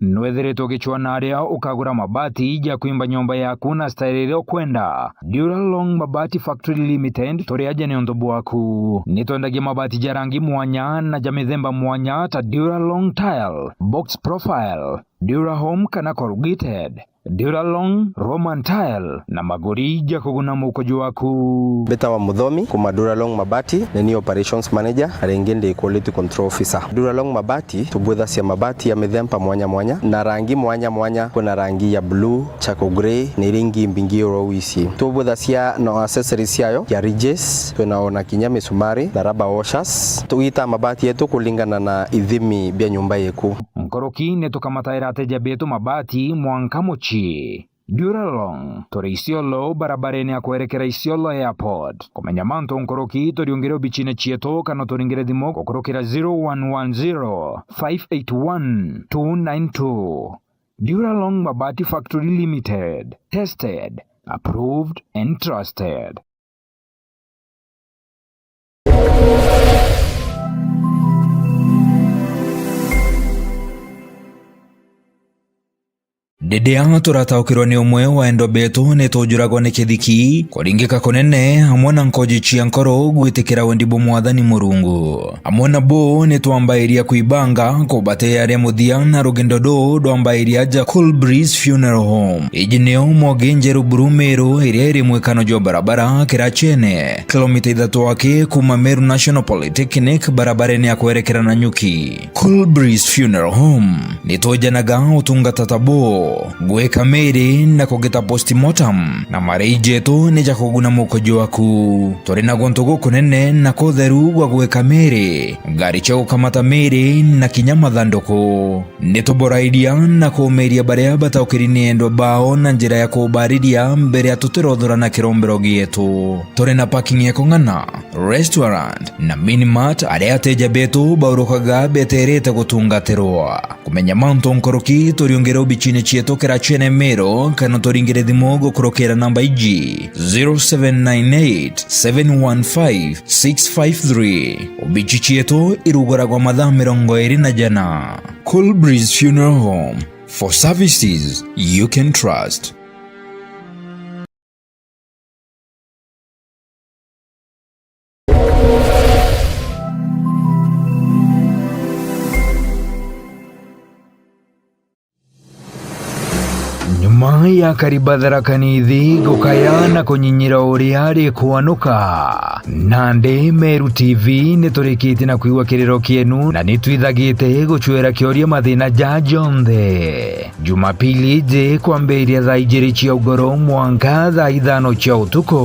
Nwethiritwe ugicwaa na aria ukagura mabati ja kwimba nyomba yaku na style iria ukwenda? Duralong Mabati Factory Limited turi aja niuntu bwaku. Nitwendagia mabati ja rangi mwanya na ja mithemba mwanya ta Duralong Tile, Box Profile, Durahome kana Corrugated, Duralong, Roman Tile na maguri ja kuguna muko jwaku. Mbitawa Muthomi, kuma Duralong Mabati, ni ni Operations Manager, na ringi ndi Quality Control Officer. Duralong Mabati, tubwithacia mabati ya mithemba mwanya mwanya, na rangi mwanya mwanya. Kwina rangi ya blue, charcoal grey, na iria ingi mbingi oro wisi. Tubwithacia na accessories ciayo, ya ridges, twina ona kinya misumari, na rubber washers. Tugitaa mabati yetu kulingana na ithimi bia nyumba yeku. Nkuruki ni tukamataira ateja betu mabati mwanka mucii. Duralong, turi Isiolo, barabarene ya kwerekera Isiolo Airport. Kumenya mantu nkuruki, turiungire obicine cietu kana turingire thimu gukurukira zero one one zero, five eight one, two nine two. Duralong Mabati Factory Limited. Tested, approved and trusted. Riria turataukirwa ni umwe wa endwa betu, ni tujuragwa ni kithiki, kuringika kunene, amwe na nkoji cia nkoro gwitikira wendi bwa Mwathani Murungu. Amwe na bo ni twambairia kwibanga kubatia ria muthia, na rugendo ruu rwambairia aja Cool Breeze Funeral Home. Iji nio Mwogi Njeru Buru Meru, iria iri mwikano jwa barabara Kirachene, kilomita ithatu aki kuuma Meru National Polytechnic, barabarene ya kwerekera Nanyuki. Cool Breeze Funeral Home, ni twejanaga utungata ta buu, gwika miri na kugita postmortem, na marei jetu ni ja kuguna mukojo waku. Turi na guntu gukunene na kutheru gwa gwika miri, ngari cia gukamata miri na kinya mathanduku. Ni tuborairia na kuumiria baria bataukiri ni endwa bao na njira ya kubariria mbere ya tutirothora na kirombero gietu. Turi na parking ya kung'ana, restaurant na mini mart aria ateja betu baurukaga beterete gutungatirwa. Kumenya mantu nkuruki, turiungire obicine cietu Kirachene Meru, kana turingire thimu gukurukira namba iji, zero seven nine eight, seven one five, six five three. Obici cietu iruguragwa mathaa mirongo iri na jana. Cool Breeze Funeral Home, for services you can trust. Nyuma ya Kariba Tharaka Nithi gukaya na kunyinyira uria rikwanuka, nandi Meru T V ni turikitie na kwigua kiriro kienu, na ni twithagite gucwera kioria mathina ja jonthe. Jumapili iji kwambiria thaa ijiri cia ugoro mwanka thaa ithano cia utuku.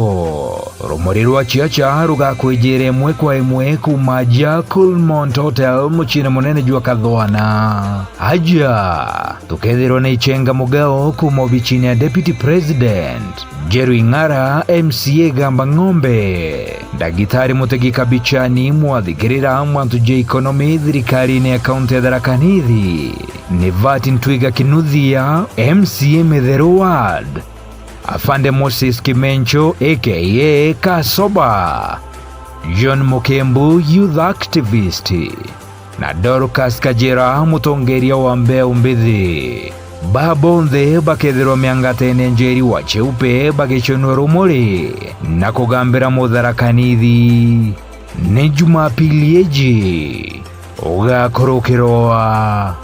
Rumuri rwa ciaca rugakwijira imwe kwa imwe kuuma aja Coolmont Hotel muciine munene jwa Kathwana. Aja tukethirwa ni Ichenga Mugao kuuma obichini ya Deputy President, Njeru Ing'ara, M C A Gamba Ng'ombe, Ndagitari Mutegi Kabichani, mwathikirira Mwantu J Economy thirikarine ya kaunti ya Tharaka Nithi, Nivat Ntwiga Kinuthia, M C A Mitheru Ward, Afande Moses Kimencho A K A Kasoba, John Mukembu, youth activist, na Dorcas Kajira, mutongeria wa mbeu mbithi. Ba bonthe bakethirwa miangatene Njeri wa Cheupe bagiconua rumuri na kugambira Mutharaka Nithi. Ni Jumapili iji ugakurukirwa.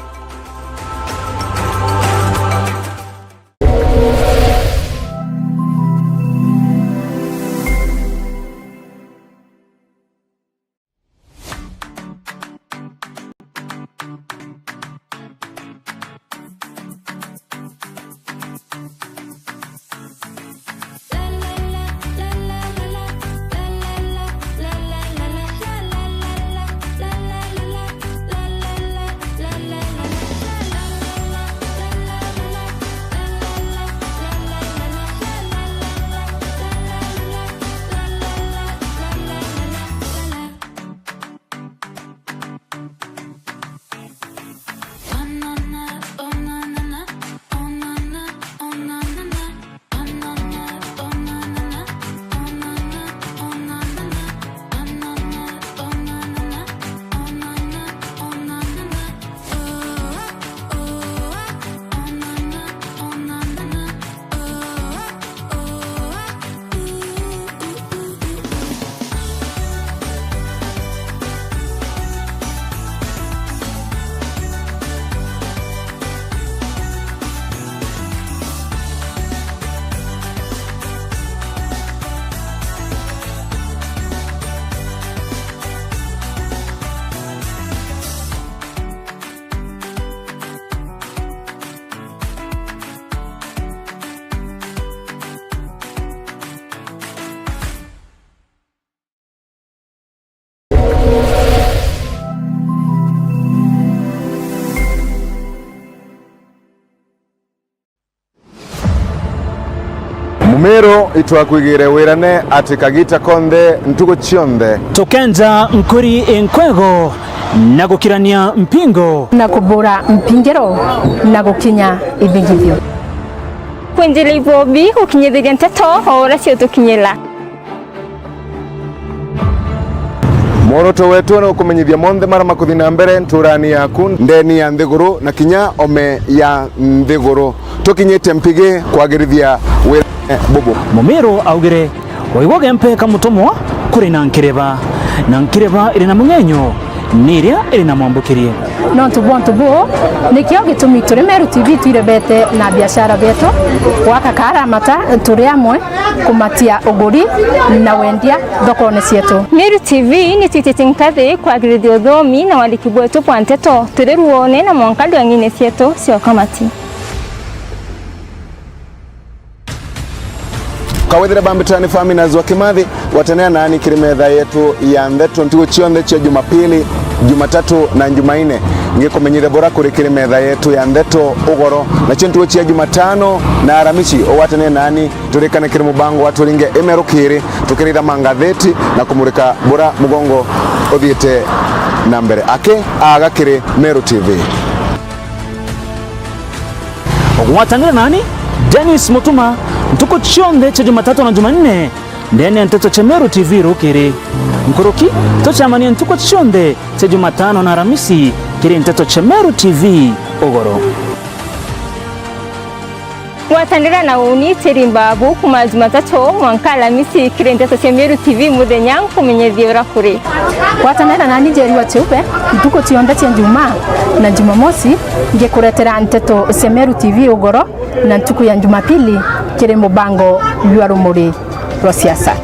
Mumiru itwakwigire wirane ati kagita konthe ntugu cionthe. Tukenja nkuri inkwego na gukirania mpingo. Na kubura mpingiro na gukinya ithingithio. Kwenjera ibobi gukinyithiria nteto o uria ciutukinyira. Mworoto wetu ni gukumenyithia monthe maria makuthi na mbere nturani yaku, ndeni ya nthiguru na kinya ome ya nthiguru. tukinyite mpigi kwagirithia wira bubu. Mumiru augire, waigua gempe ka mutomwa kuri na nkireba, na nkireba iri na mung'enyo ni iria iri na mwambukirie. Nontu bwa untu buu, nikio gitumi turi Meru T V twirebete na biashara bietu, gwaka karamata turi amwe, kumatia uguri na wendia thokone cietu. Meru T V ni twititie nkathi kwagirithia uthomi na wandiki bwetu bwa nteto turi ruone na mwanka ndwang'ine cietu cia ukamati. Kawethire bambitani Faminas wa Kimathi, gwatanira nani kiri metha yetu ya ntheto ntuku cionthe cia Jumapili, Jumatatu na Jumaine. Ngikumenyithia bura kuri kiri metha yetu ya ntheto ugoro, nacio ntuku cia Jumatano na Aramisi ugwatanire nani turikane kiri mubango wa Turinge Imeru Kiri, tukiritha mangatheti na kumurika bura mugongo uthiite na mbere. Aki aga kiri Meru T V. Ugwatanire nani, Dennis Mutuma, ntuku cionthe cia Jumatatu na Jumanne, ndene ya nteto cia Meru T V rukiri. Nkuruki, tucemanie ntuku cionthe cia Jumatano na Aramisi kiri nteto cia Meru T V ugoro. Gwatanira na uni Teri Mbabu kuma Jumatatu mwanka Alamisi kiri nteto cia Meru T V muthenya nkumenyethie uria kuri. Gwatanira nani Njeri wa Chiupe ntuku cionthe cia Njumaa na Jumamosi ngikuretera nteto cia Meru T V ugoro na ntuku ya Jumapili kiri mubango jwa Rumuri rwa Siasa.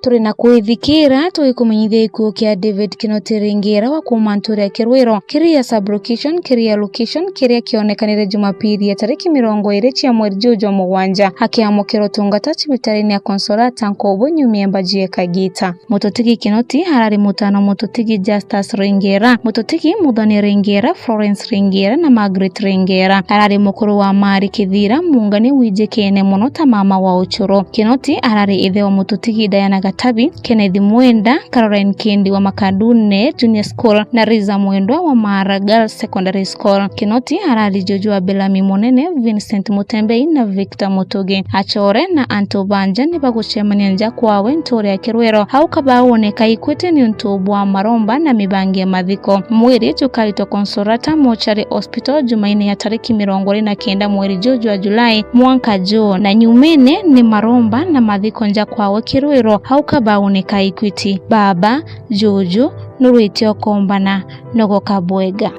Turi na kwithikira tugikumenyithia gikuo kia David Kinoti Ringira wa kuuma ntuura ya Kirwiro, Kiria sub-location, Kiria location, kiria kionekanire Jumapili ya tariki mirongo iri cia mweri juu jwa mugwanja, akiamukira utungata cibitariine ya Consolata Nkubu nyuma ya mbaji ya kagita. Mututigi Kinoti arari mutano mututigi Justus Ringera, mututigi Muthoni Ringera, Florence Ringera na Margaret Ringera. Arari mukuru wa Mari Kithira, muungani wijikene mono ta mama wa ucuru. Kinoti arari ithe wa mututigi Diana Gatabi, Kenneth Mwenda, Caroline Kindi wa Makadune Junior School na Riza Mwendwa wa Mara Girls Secondary School. Kinoti arari juju wa Belami Munene, Vincent Mutembei na Victor Mutugi. Achore na antu banja ni bagucemania nja kwawe ntuura ya Kirwiro, au kabawoneka ikwite niuntu bwa maromba na mibangi ya mathiko. Mwiri jukaitwa Consolata Mortuary Hospital Jumaine ya tariki mirongo iri na kenda mweri juu jwa Julai mwanka juu, na nyumene ni maromba na mathiko nja kwawe Kirwiro, au kabawoneka ikwiti. Baba, juju, nurwite ukombana, nogoka bwega.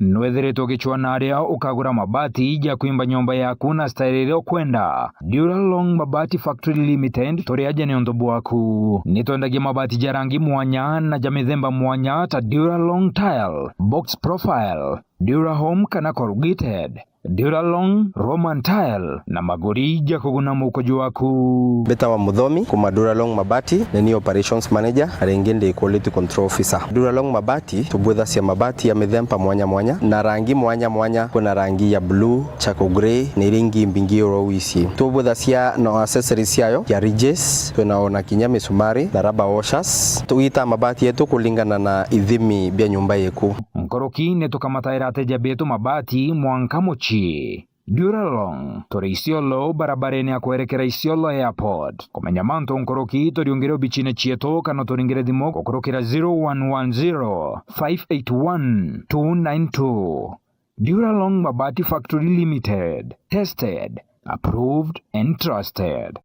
Nwethiritwe ugicwaa na aria ukagura mabati ja kwimba nyomba yaku na style iria ukwenda? Duralong Mabati Factory Limited turi aja niuntu bwaku. Ni twendagia mabati ja rangi mwanya na ja mithemba mwanya ta Duralong Tile, Box Profile, Durahome kana Corrugated, Duralong, Roman Tile na maguri ja kuguna mukuju waku. Mbitawa Muthomi kuma Duralong Mabati, ni ni Operations Manager, na ringi ndi Quality Control Officer. Duralong Mabati tubwithacia mabati ya mithemba mwanya mwanya na rangi mwanya mwanya. Kwina rangi ya blue, charcoal grey na iria ingi mbingi oro wisi. Tubwithacia na accessories ciayo ya ridges, twina ona kinya misumari na rubber washers. Tugitaa mabati yetu kulingana na ithimi bia nyumba yeku. Nkuruki ni tukamataira ateja betu mabati mwanka mucii. Duralong, turi Isiolo, barabarene ya kwerekera Isiolo Airport. Kumenya mantu nkuruki, turiungire obicine cietu kana turingire thimu gukurukira zero one one zero, five eight one, two nine two. Duralong Mabati Factory Limited. Tested, approved and trusted.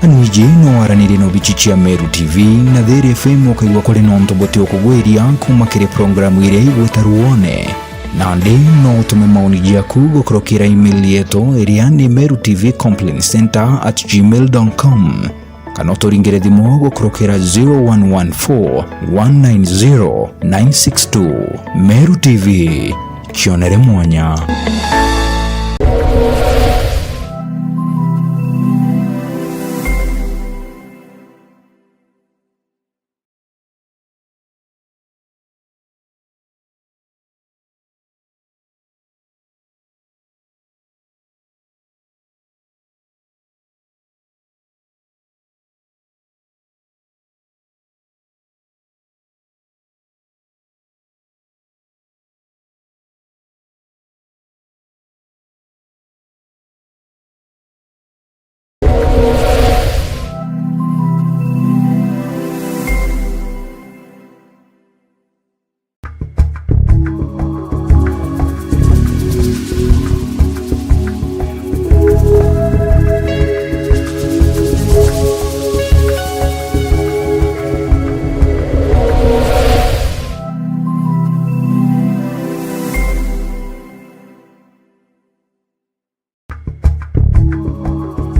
Anwiji no waranirie na obici cia Meru T V na Thiri F M ukaigua kuri nontu buti ukugwiria kuma kiri programu iria igwita ruone. Nandi no utume maoni jaku gukurukira email yetu iria ni meru T V complaint center at gmail dot com. kana uturingire thimu gukurukira zero one one four one nine zero nine six two. Meru T V, kionere mwanya.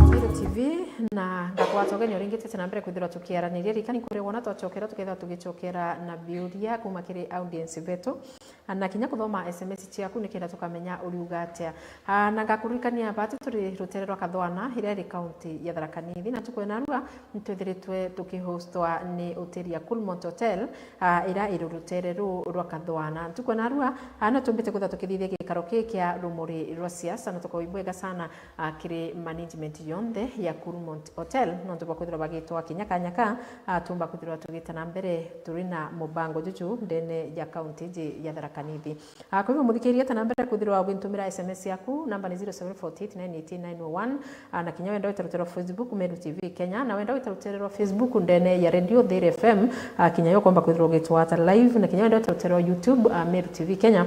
Meru T V, na ngakwata ugeni uringitite na mbere kwithirwa tukiaraniria. Ririkani kuria wona twacokera, tukethirwa tugicokera na biuria kuma kiri audience betu, na kinya kuthoma S M S ciaku nikenda tukamenya uriuga atia. Ah, na ngakuririkania bati turi rutere rwa Kathwana, iria iri kaunti ya Tharaka Nithi, na ntuku ya narua ntwithiritwe tukihostwa ni hoteli ya Coolmont Hotel, ah, iria iri rutere ruu rwa Kathwana. Ntuku ya narua, ah, no tumbite kwithirwa tukithithia gikaro kii kia rumuri rwa siasa, na tukaui bwega sana, ah, kiri management yonthe ya Coolmont Hotel, nontu bwa kwithirwa bagitwa kinya kanya ka, ah, tumba kwithirwa tugita na mbere turi na mubango juju ndene ya kaunti iji ya Tharaka Nithi. Ah, kwa hivyo, muthikiria, ta na mbere kwithirwa ugintũmira S M S yaku, namba ni zero seven four eight nine eight nine oh one. Ah, na kinya wenda wita rutere rwa Facebook, Meru T V Kenya, na wenda wita rutere rwa Facebook ndene ya Radio Thiiri F M, ah, kinya yo ukomba kwithirwa ugitwata live, na kinya wenda wita rutere rwa YouTube, ah, Meru T V Kenya,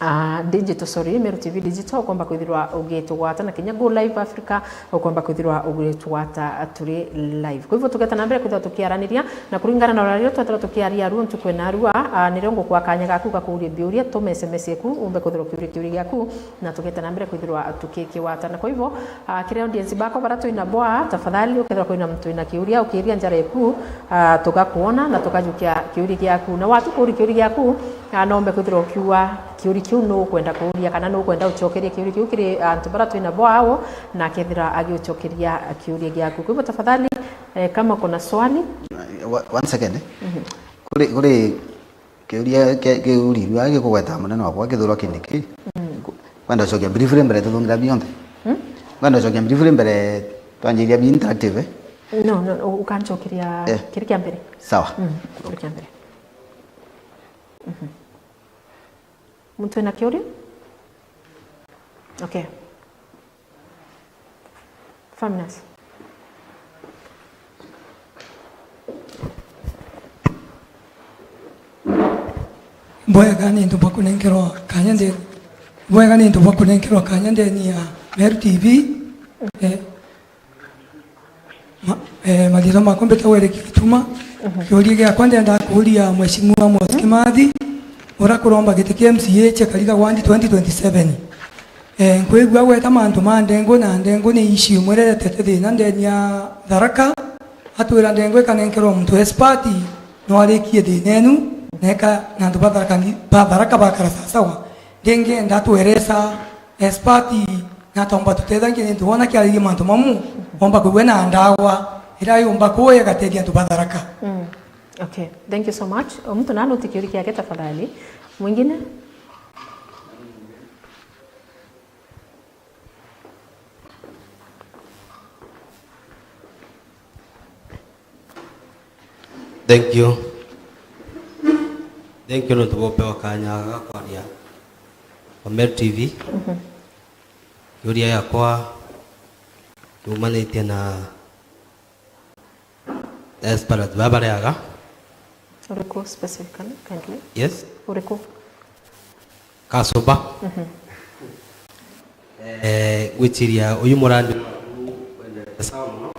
ah, digital, sorry, Meru T V digital, ukomba kwithirwa ugitugwata, na kinya Go Live Africa, ukomba kwithirwa ugitugwata turi live. Kwa hivyo, tugeta na mbere kwithirwa tukiaraniria, na kuringana na uria twethirwa tukiaria aruo ntuku ena arua, ah, nirio ngukwa kanya gaku ga kuuria biuria, tuma S M S eku, umbe kwithirwa ukiuria kiuria giaku, na tugeta na mbere kwithirwa tukikiwata. Na kwa hivyo, ah, kiri audience bakwa bara twina bwa, tafadhali, ukethirwa kwina muntu wina kiuria, ukiria njara eku, ah, tugakuona na tukajukia kiuria giaku. Na watu kuuria kiuria giaku, ah, nombe kwithirwa ukiuga kiuria kiu nukwenda kuuria, kana nukwenda ucokeria kiuria kiu kiri antu bara twina bwa au, na akethira agiucokeria kiuria giaku. Kwa hivyo, tafadhali, eh, kama kuna swali. Wa-, one second, eh. Mhm. Kuri, kuri kiuria ki-, kiu riu gikugweta munene wakwa kithurwa Kindiki. Mm. Ku-, kwenda ucokia briefly mbere tuthungira bionthe? Hmm? Kwenda ucokia briefly mbere twanjiria bi interactive, eh? No, no, u-, ukancokeria, eh, kiri kia mbere. Sawa. Mm, kiri kia mbere. Mhm. Muntu ena kiuria? Okay. Faminas. Bwega ni ntu bwa kunenkerwa kanya ndi-, bwega ni ntu bwa kunenkerwa kanya ndeni ya Meru T V. Eh, Ma-, eh, mathiitwa makwa mbitagwa Eric Gituma. Mhm. Kiuria giakwa ndenda kuuria Mheshimiwa Moses Kimathi, uria kuromba giti kia M C A kia Kariga Ward twenty twenty-seven. Eh, nkwigua agweta mantu ma ndengu, na ndengu ni issue imwe iria iretete thina ndeni ya Tharaka. Atwira ndengu ikanenkerwa muntu expert, no arikie thina enu, na eka na antu ba Tharaka ni, ba Tharaka bakara sasawa. Ndingenda atweresa expert na tomba tutethangia, ni ntu wona kiaririe mantu mamu, womba kwigua na ndawa iria yumba kuya igatethia antu ba Tharaka. Mm. Okay. Thank you so much. O muntu na anote kiuria kiake tafadhali. Mwingine? Thank you. Thank you nontu bwa upewa kanya ga kwaria kwa Meru T V. Mhm. Kiuria giakwa kiumanitie na aspirants baba bariaga. Uriku specifically, kindly? Yes. Uriku? Kasuba. Mhm. Eh, gwiciria uyu murandi wendete sawa muno.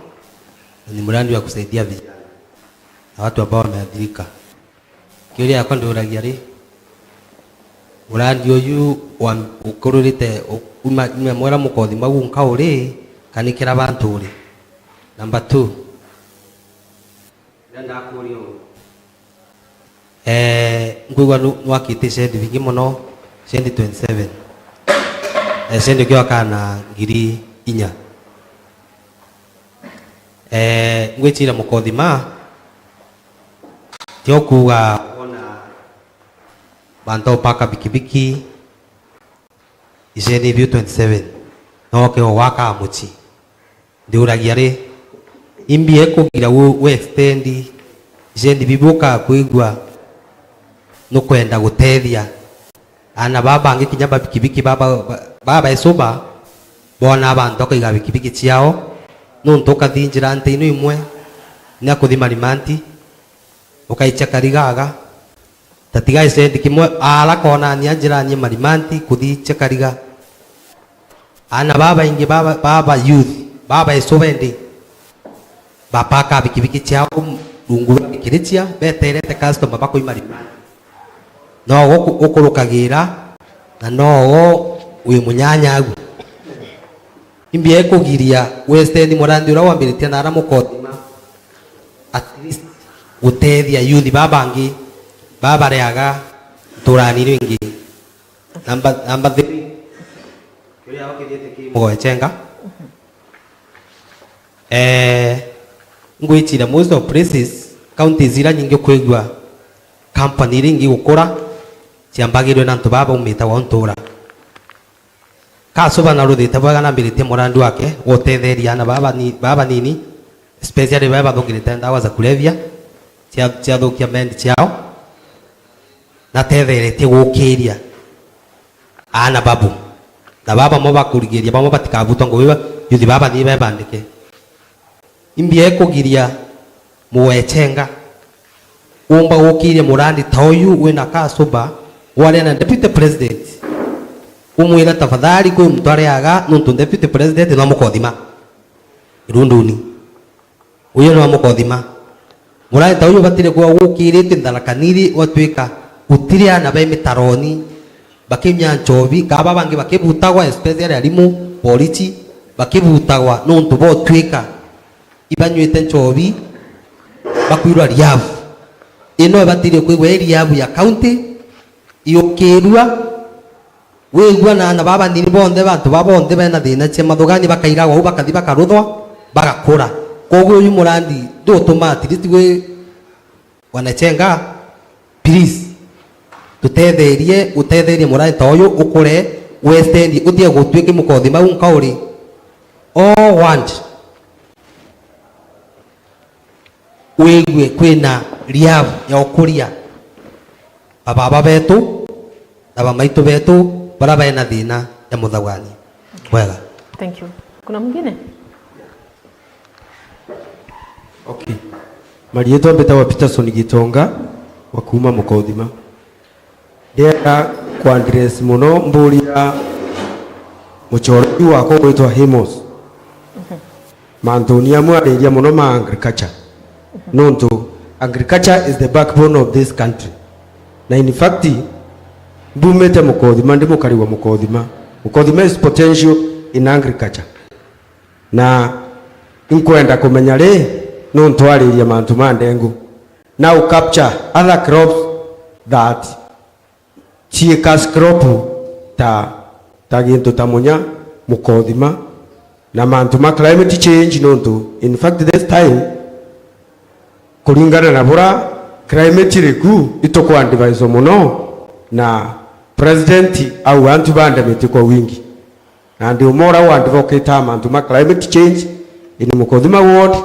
Ni murandi wa kusaidia vijana na watu ambao wameathirika. Kiuria yakwa nduragia ri, murandi uyu wa, ukururite u-, uma, uma mwera mukothi mau nka uri, kana kira bantu uri? Number two, Ndenda kuria uu. Eh, nkwigua nu-, nwakite icendi bingi mono, icendi twenty-seven. Eh, icendi ukioka na ngiri inya. Eh, ngwicira Mukothima, tio kuuga wona bantu bapaka bikibiki, icendi biu twenty-seven, noke ugwaka mucii. Ndiuragia ri, imbi ikugira u, u extend icendi bibi ukakwigua nukwenda gutethia aana baa bangi kinya ba bikibiki baba, ba, baba esuba bona abantu bakaiga bikibiki ciao, nuntu ukathi njira nti ino imwe nia kuthi Marimanti, ukaicha karigaga, tatiga icendi kimwe, aara konania njirani Marimanti kuthi icha kariga. Aana babaingi baba, baba youth, baba esuba indi, bapaka bikibiki ciao rungu rwa bikiricia, beterete customer bakui Marimanti. Nogo uku-, ukurukagira, na nogo wi munyanyagu. Imbi ikugiria westeni murandi uria wambiritie na aria Mukothima, at least gutethia youth baa bangi baa bareaga nturani ringi. Number, number three. Kiria ukithiite ki Mugoechenga. Eh, ngwicira most of places, counties iria nyingi ukwigua company iria ingi gukura, ciambagirwe na antu baa baumite gwa ntura. Kasuba na ruthite bwega nambiritie murandi wake gutetheria aana baa bani-, baa banini, especially baa bathungirite ndawa za kulevya, cia, ciathukia mind ciao, natetheretie gukiria aana babu. Na baa bamwe bakurigiria, bamwe batikabutwa ngugi ba, yuthi baa banini bebandike. Imbia ikugiria Muechenga, umba gukiria murandi ta uyu wina kasuba, waria na deputy president, umwira, "Tafadhali, kwi muntu ariaga, nontu deputy president no Mukothima Irunduni. Uyu ni wa Mukothima." Murandi ta uyu ubatire kuba gukirite Tharaka Nithi, gwatuika gutiri aana be mitaroni, bakinyua nchobi, kaba bangi bakibutagwa, especially arimu, borichi, bakibutagwa nontu bwa utuika ibanyuite nchobi, bakwirwa riabu. Ino ibatirie kwigwa i riabu ya county, iukirua, wigua na aana baa banini bonthe, bantu baa bonthe bena thina cia mathugani, bakairagwa au, bakathi bakaruthwa, bagakura. Koguo uyu murandi ndutuma at least gwi Wanachenga, please, tutetherie, utetherie murandi ta uyu ukure, westendi, utige gutuike Mukothima u nkauri. All want wigue kwina riabu ya ukuria bababa betu na bamaitu betu baria bena thina ya muthagani. Wega. Thank you. Kuna mwingine? Okay. Marietwa mbitagwa Peterson Gitonga wa kuuma Mukothima. Ndienda ku address mono mburi ya muchoro uyu wakwa ugwitwa Amos. Mantuni amwe ariria mono ma agriculture. Nontu agriculture is the backbone of this country. Na in fact, mbumite Mukothima, ndi mukari wa Mukothima. Mukothima is potential in agriculture. Na inkwenda kumenya ri, nontu ariria mantu ma ndengu. Now capture other crops that ciika scrap ta, ta gintu ta munya, Mukothima, na mantu ma climate change, nontu in fact this time, kuringana na bura climate iri ku, ituku advise mono na president au antu bande miti kwa wingi. Na ndi umwe uria u advocate mantu ma climate change in Mukothima ward,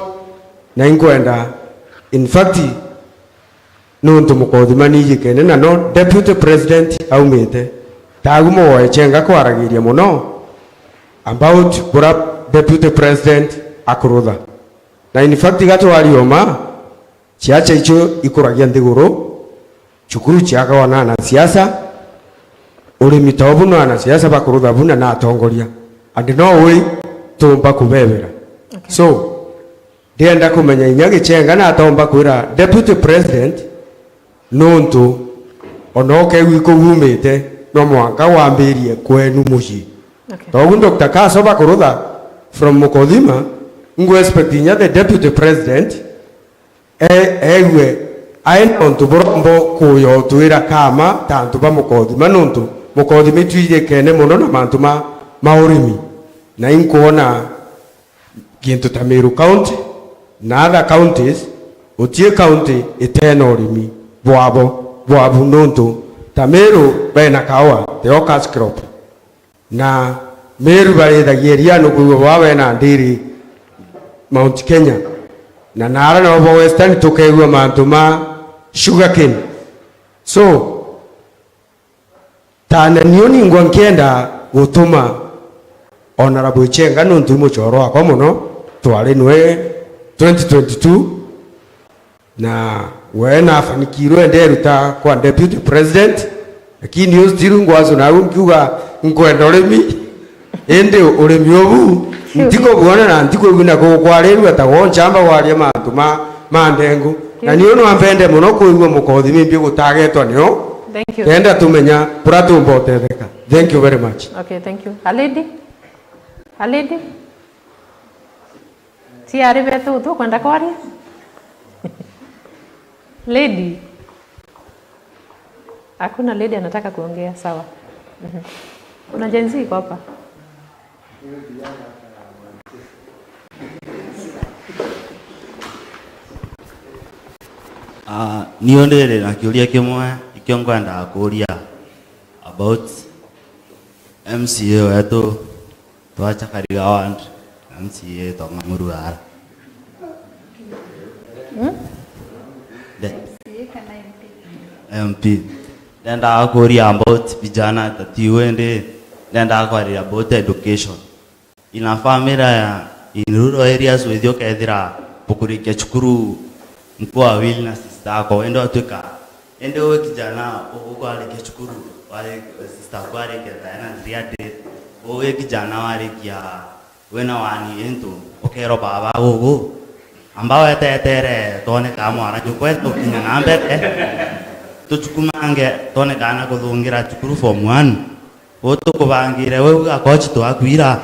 na inkwenda, in fact, nontu Mukothima ni ijikene na no deputy president aumite, tagu Mugoechenga kwaragiria mono about bura deputy president akurutha. Na in fact, gatwari oma, ciaca icio ikuragia nthiguru, cukuru ciakagwa na anasiasa, urimi ta ubu no anasiasa bakurutha bu na na atongoria. And no ui tumba kubebera. Okay. So, ndienda kumenya inya Gichenga na atomba kwira deputy president, nontu ona ukegua iku wumite, no mwanka wambirie kwenu mucii. Okay. Togu Doctor Kaso bakurutha from Mukothima, ngu expect inya the deputy president e-, eegue ae na untu burombo kuya utwira kama ta antu ba Mukothima, nuntu Mukothima itwijikene mono na mantu ma, ma urimi. Na inkwona gintu ta Meru County na other counties, gutii county itena urimi bwabo, bwabu, nuntu ta Meru bena kaua, the cash crop. Na Meru barithagia iria, nukwigua baba bena ndiri Mount Kenya. Na nara nabo ba Western tukeigua mantu ma sugarcane. So, tana nio ningwa nkienda gutuma Honorable Ichenga, nuntu i muchoro wakwa mono, twari nwe twenty twenty-two, na we nafanikirwe nderuta kwa deputy president, lakini u still ngwacu nau nkiuga nkwenda urimi, indi urimi ubu ntikubuona na ntikuigua na kukwarirua ta wo nchamba kwaria mantu ma, ma ndengu. Na niu no mpende mono kuigua Mukothima imbi gutagetwa nio. Thank you. Kenda tumenya bura tumba utetheka. Thank you very much. Okay, thank you. A lady? A lady? Ti ari betu tukwenda kwaria? Lady. Hakuna lady anataka kuongea, sawa. Mhm. Kuna Gen Z iko hapa. Ah, niu ndiri na kiuria kimwe ikio nkwendaga kuuria about M C A wetu twacha Kariga Ward, M C A Tong'a Murugara. Hmm? De- M P. Ndendaga kuuria about vijana ta tiu indi ndendaga kwaria about education. In a family ya, in rural areas, withio ukethira bukurikia cukuru mkuu wa Will na sister yako, wende watuika, ende uwe kijana u-, ukwarikia cukuru, wari-, sister yako arikia thae na three hundred, uwe kijana warikia wina wani into, ukero baba gugu, amba wetetere, twone ka mwana nyukwe tukinya na mbere, tuchukumange, twone kana kuthungira cukuru form one. Utukubangire we uga kochi twakwira.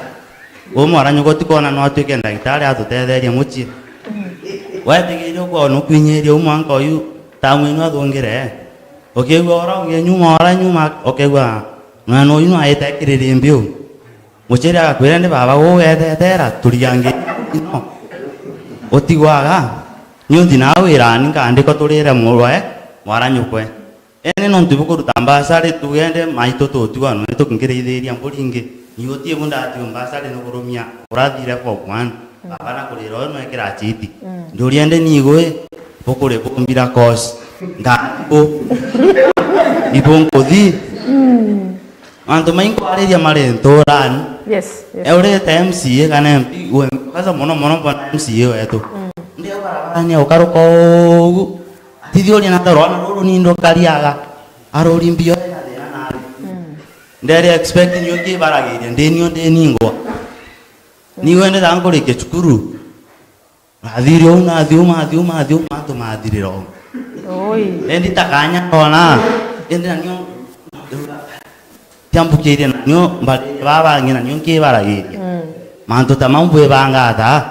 U mwaranyuko tikona no atuike ndagitari atutetherie mucii. Wetigire ukwona ukwinyiria u mwanka uyu tamu inu athungire. Ukigua ora ungi nyuma, ora nyuma, ukigua mwana uyu no aite akiriri mbiu. Muciri agakwira ndi baba gugetetera turigangi ino. Utigwaga. Niu nthi nawe wirani nkandiko turire murwe mwaranyukwe. Ene nontu bukuruta mbasari, tugende maitu tutigwa nwe tukingirithiria mburi ingi. Niuti bu ndatigo mbasari nukurumia urathire form one. Mm. Baba na kurira uyu nwekira chiti. Mm. Nduriende nigwe bukuri bumbira course. Ngatibu. Ibu nkuthi. Mm. Mantu maingi kwariria mari nturani. Yes, yes. Eurite M C A kana M P, we, kwanza mono mono mbona M C A wetu. Mm. Ndio barabara ni ukaruka ugu. Atithiuria na toro, ana ruru ni ndukariaga. Aruri mbio ena thina nari. Mm. Ndere expect nio kibaragiria, ndi nio ndi ningwa. Ni wende ta nkurikia cukuru. Nathiri uu, nathi uu, mathi uu, mathi uu, mantu mathirira uu. Oi. Endi ta kanya ndona, endi na nio, tiambukiirie na nio, mbaririe baba bangi na nio nkibaragiria. Mm. Mantu ta mau mbwibanga ata?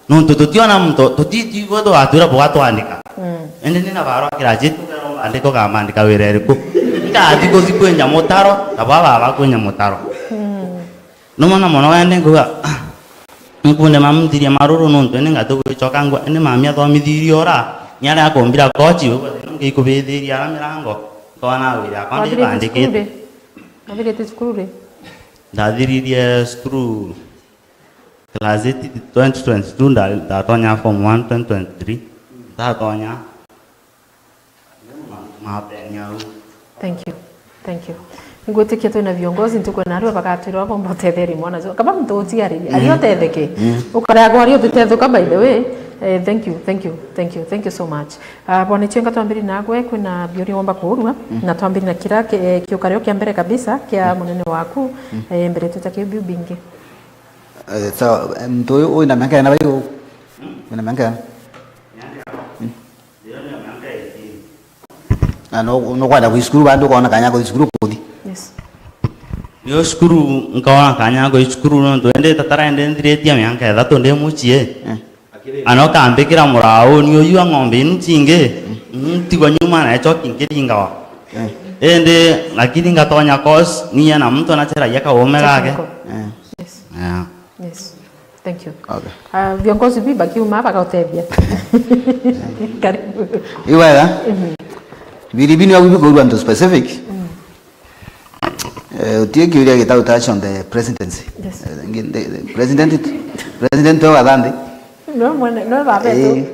Nontu tutiona muntu, tutitiigua tugatwira bugatwandika. Mm. Endi ni na barwa kirajiti, ukeromba andiko kambandika wira iriku? Nkathi kuthi kwenja mutaro, ta bwa baba kwenja mutaro. Mm. Numona mono wende nguga, ah, nkunde mamuthiria maruru nontu indi ngatu gwicoka ngwa, indi mami athomithirie ura, ni aria akumbira kochi, ugwa thina ngiikubithiria ara mirango, nkona wira akwa ndibandikite. Wathirite cukuru ri? Ndathiririe cukuru class eight twenty twenty-two, nda-, ndatonya form one twenty twenty-three, ndatonya. Mapeni au. Thank you. Thank you. Ngwitikia twina viongozi ntuku na arua bagatwira abo mbotetherie mwana jo. Kaba muntu utiariri, mm, ari otetheke. Mm. Ukara gwa ari utethethuka, by the way. Eh, thank you, thank you, thank you, thank you so much. Ah, bwana Ichenga, twambiri nagwe, kwina biuria womba kuurua, mm, na twambiri na kira ki-, eh, kiukario kia mbere kabisa kia, mm, munene waku, mm, eh, mbere tuta kiu biu bingi. Eh, so, eh, muntu uyu wina miaka ena baiu? Wina miaka ena? Mm. Na no, nukwenda kuthi cukuru, bado ukona kanya kuthi cukuru kuthi? Yes. Nio cukuru, nkona kanya kuthi cukuru, nontu indi tatara indi nthiritie miaka ithatu ndi mucii. Eh. Ana ukambikira murauni uyu a ng'ombe inu cingi, mm, ntigwa nyuma na icho kinkiringawa. Eh. Indi, lakini ngatonya cause, niye na muntu anacheragia kaume gake. Technical. Eh. Yes. Yeah. Yes. Thank you. Okay. Ah, viongozi bi bakiuma bagotethia. Karibu. Iwega. Mhm. Biri bini abu bikurwa antu specific. Mm. Eh, utie kiuria gitau touch on the presidency. Yes. Eh, ngi-, the, the president, president wa Gathandi. No mwana, no baba tu. Eh,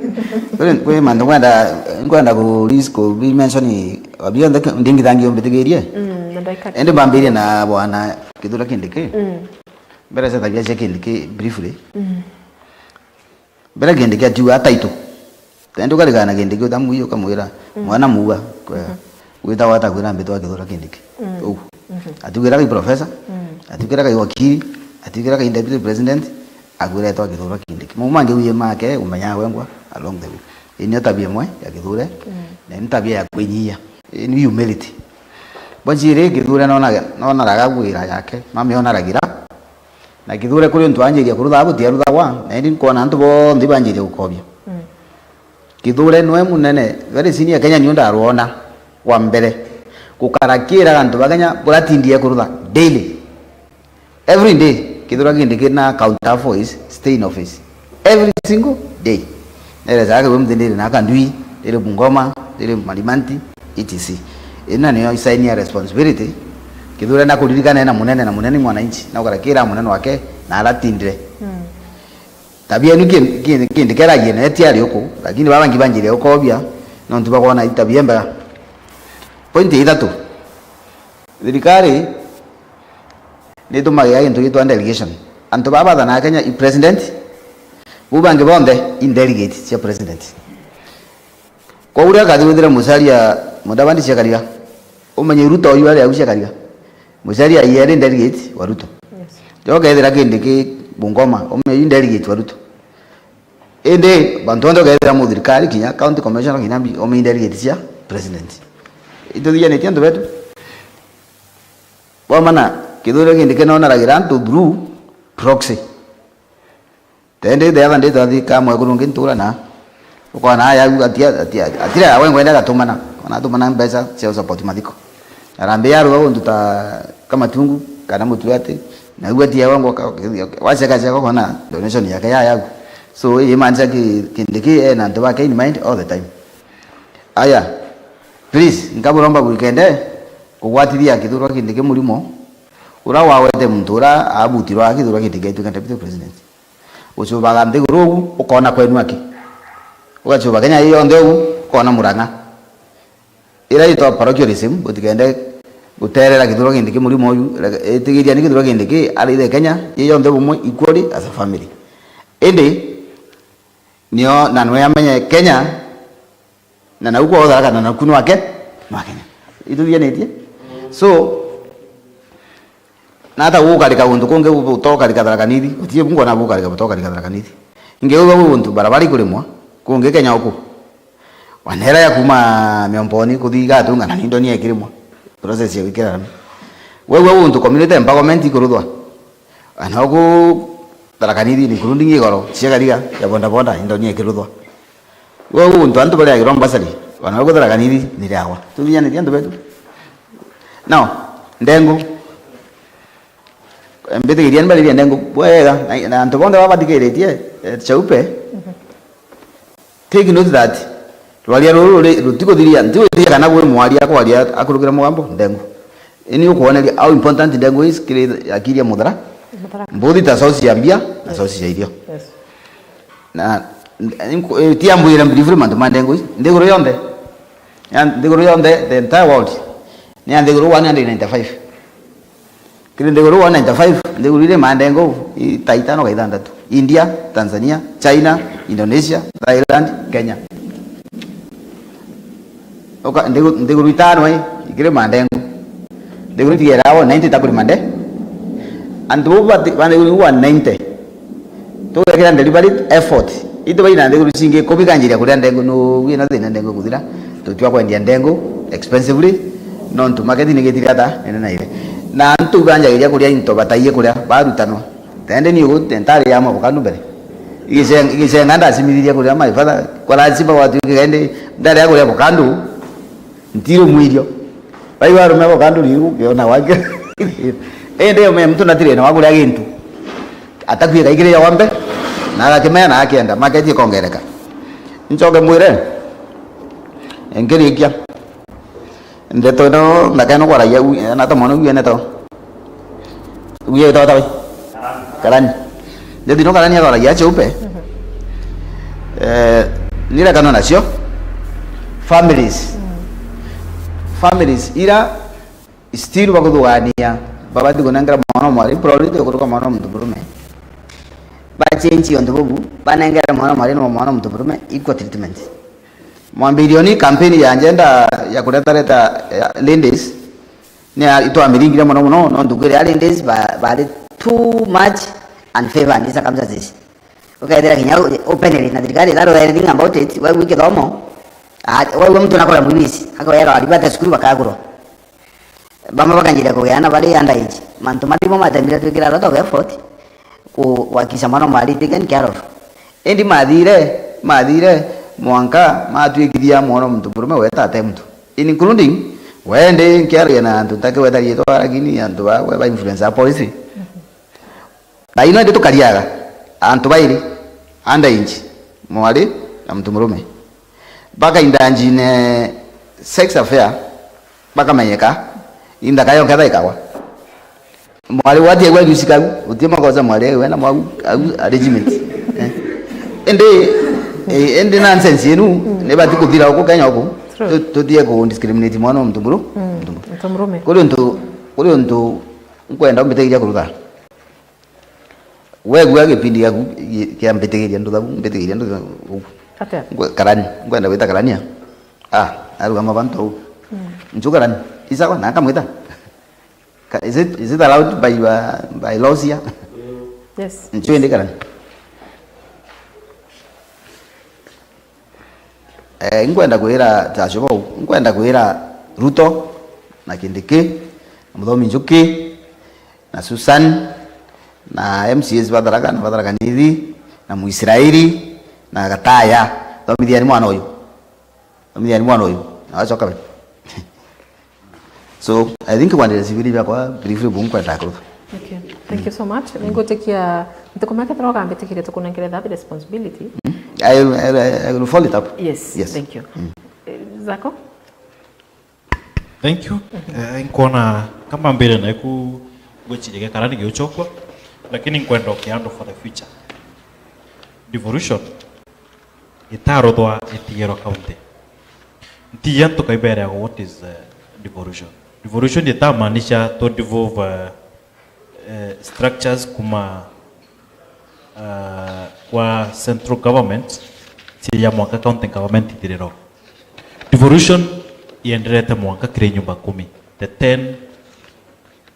kwi, kwi mantu ngwenda, ngwenda ku list, ku bi mention, wa bionthe ki-, ndingithangia umbitigirie. Mm, na ndagika. Indi mbambirie na bwana Kithure Kindiki. Mm. Mbere cia tabia cia Kindiki briefly. Mm. Mbere Kindiki atiuga title. Tendi ukarigana Kindiki utamwii ukamwira, mm, mwana muua, kwe-, mhm, gwitagwa atakwira mbitwa Kithure Kindiki. Mm. Uu. Mhm. Atiugira kai professor, mm, atiugira kai wakili, atiugira kai deputy president, akwira etwa Kithure Kindiki. Mau mangi uye make umenyaga wengwa along the way. Ii nio tabia imwe ya Kithure, mm, na ni tabia ya kwinyia. Ii ni humility. Bwa njiri Kithure nona-, nonaraga gwira yake, mami onaragira. Na Kithure kuri untu anjiria kurutha, gutiaruthagwa, na indi nkwona antu bonthe banjiria gukobia. Mm. Kithure nwe munene, very senior Kenya, niu ndarwona wa mbere. Gukara kiraga antu ba Kenya buratindie kurutha daily. Every day, Kithure Kindiki na counter voice, stay in office. Every single day. Nerecaga kiu muthe ndiri na Kandui, ndiri Bungoma, ndiri Marimanti, et cetera. Ina niyo isaini ya responsibility. Kithure na kuririkana ena munene, na munene ni mwananchi, na ukarakira munene wake, na aratindire. Mm. Tabia inu kin-, kin-, Kindiki keragia na etiari uku, lakini baba ngi banjiria ukobia, nontu bakwona i tabia mbega. Point ya ithatu. Thirikari nitumagira gintu gitwa delegation. Antu baba bathanaga Kenya i president, bau bangi bonthe i delegate cia president. Kwa uria akathirutire Musalia Mudavadi cia Kariga, umenye Ruto uyu ari au cia Kariga. Musalia i ari delegate wa Ruto. Yes. Joka ethira Kindiki Bungoma, umenye uyu delegate wa Ruto. Indi bantu bonthe ukeethira muthirikari, kinya county commissioner, kinya mbi-, ome delegate cia president. Ituthianitie antu betu. Bwamana, Kithure Kindiki nonaragira antu through proxy. Tendi the other day twathi ka mwekuru ungi ntura na, ukona aya au atia-, atia-, atire awe ngwenda gatumana, ona atumana mbeca cia support mathiko. Harambee yarua untu ta Kamatungu, kana Mutuati, na u atia wangu ka-, wacheka cheka kona donation yake ya yaku. So, ii imaanisha ki-, Kindiki ena antu bake in mind all the time. Aya, please, nkaburomba bwikende kugwatithia Kithure Kindiki murimo, ura wawete muntu ura abutirwa Kithure Kindiki aituika deputy president. Ucubaga nthiguru ugu, ukona kwenu aki. Ugacuba Kenya ii yonthe ugu, ukona Murang'a. Ira itwa parochialism, butikende guterera Kithure Kindiki murimo uyu, reke-, itigiria ni Kithure Kindiki arithe Kenya ii yonthe bumwe equally as a family. Indi, nio na nwe amenye Kenya, na nau kwa Tharaka na naku nwake, nwa Kenya. Ituthianitie? So, na hata gukarika guntu kungi bu-, butokarika Tharaka Nithi, gutie bungona bukarika butokarika Tharaka Nithi. Ingeuga bu guntu barabara ikurimwa, kungi Kenya uku. Wanera ya kuma Miomboni kuthi Gatunga na nindo ni ekirimwa. Process ya gwikira rami. Wewe guntu community empowerment ikuruthwa. Ana uku Tharaka Nithi ni kurundi ngigoro, cia Kariga, ya boda boda, indo ni ekiruthwa. Wewe guntu antu bari agirwa mbasari, wana uku Tharaka Nithi ni riagwa. Tuthianitie antu betu. Now, ndengu. Mbitigiria ni baririe ndengu bwega, na, na antu bonthe baba bathikiritie, eh, Chaupe. Mhm. Take note that rwaria ruru ruri, rutikuthiria, ntigwitiria kana gwi mwaria akwaria akurukira mugambo ndengu. Ini ukwoneria how important ndengu is kiri akiri ya muthara. Muthara. Mbuthi ta source ya mbia, na source ya irio. Yes. Na, n-, n-, ti ambwire briefly mantu ma ndengu ici. Nthiguru yonthe. Ya nthiguru yonthe, the entire world. Ni ya nthiguru one hundred ninety-five. Kiri nthiguru one ninety-five, nthiguru iri ma ndengu i ta itano ka ithanthatu. India, Tanzania, China, Indonesia, Thailand, Kenya. Uka, nthiguru, nthiguru itano i, ikiri ma ndengu. Nthiguru itigera awo ninety takuri mande. Antu bau bati-, ba nthiguru iu one ninety. Tugekira deliberate effort. Itu baina nthiguru cingi kubikanjiria kuria ndengu, no wina thina ndengu kuthira. Tutua kwendia ndengu expensively, nontu market ni gitire ata, nene na ire. Na antu banjagiria kuria into bataiye kuria, barutanwa. Tende ni ugu, tentari ya mavukandu mbere. Igicenga, igicenga ndacimirithirie kuria my father, kwa lazima watuikika indi ndaria kuria avocado, ntiru mwirio. Bai warume avocado riu, kiona wake. Indi ume muntu natire na wakuria gintu. Atakuika ikiri ya wambe, na agakimea na akienda, market ikongereka. Ncoke mwire, nkirikia. Ndeto ino, ndaka ino kwaragia u-, na ta mwana uyu ene to. Uyu etawa tawe. Karani. Ndeto ino Karani akwaragia acio upe. Eh, nirekana nacio. Families. Families ira still bakuthugania. Babati kunengera mwana mwari, priority kuruka mwana muntu murume. Ba change ontu bubu, banengere mwana mwari na mwana muntu murume equal treatment. Mwambirioni campaign ya agenda ya kuretareta ya ladies, ni ya, itwamiringire mono mono, nontu kwiri a ladies ba, bari too much unfavored in circumstances. Ukethira kinya u-, openly na thirikari itharo anything about it, we wiki thomo, a-, we, we muntu nakora mwibisi, akoyera aribate cukuru bakagurwa. Bamwe bakanjiria kugeana bari underage. Mantu marimo matembire twikira a lot of effort ku-, kuhakikisha mwana mwari taken care of. Indi mathire, mathire, mwanka matwikithia mwana muntu murume weta ate muntu. Including, wende nkiaria na antu ntakigweta riitwa, lakini antu ba, ba influence a policy. Na ino indi tukariaga, antu bairi, underage, mwari na muntu murume. Bakaindanjine sex affair, bakamenyeka, inthaka yo nketha ikagwa. Mwari wati aigua juice kau, utie makosa mwari aigua na mwagu, au arrangement. Eh. Indi, eh, indi nonsense yenu, ni bati kuthira uku Kenya uku. True. Tu-, tutie ku discriminate mwana wa muntu muru-, muntu muru-. Muntu murume. Kuri untu, kuri untu nkwenda umbitigiria kurutha. Wegua gipindi giaku gi-, kia mbitigiria ndutha bu, mbitigiria ndutha bu. Atia? Nkwe-, Karani, nkwenda gwita Karania. Ah, arugama bantu au. Mm. Nchu Karani, isakwa, na akamwita. Ka-, is it, is it allowed by your, by laws here? Yes. Nchu indi Karani. Eh, inkwenda kwira Tasho bau, inkwenda kwira Ruto na Kindiki, na Muthomi Njuki, na Susan, na M C As ba Tharaka, na ba Tharaka Nithi, na Muisraeli, na Gataya, thomithiani mwana uyu. Thomithiani mwana uyu. Na wacoka we. So, I think kwandire cibiri biakwa briefly bu nkwenda kurutha. Okay. Thank you so much. Ningutikia ntuku make toro gambitikirie tukunengere that responsibility. Mm. I, I, I, I will follow it up. Yes, yes. Thank you. Mm. Eh, Zako? Thank you. Eh, nkwona kama mbere na iku gwiciria gikara ni giucokwa, lakini nkwenda ukiando for the future. Devolution itaruthwa itigirwa county. Ntiya ntukaibere what is, uh, devolution. Devolution itamaanisha to devolve, uh, uh, structures kuma, uh, kwa central government, cia mwanka county government ithiriro. Devolution ienderete mwanka kiri nyumba kumi, the ten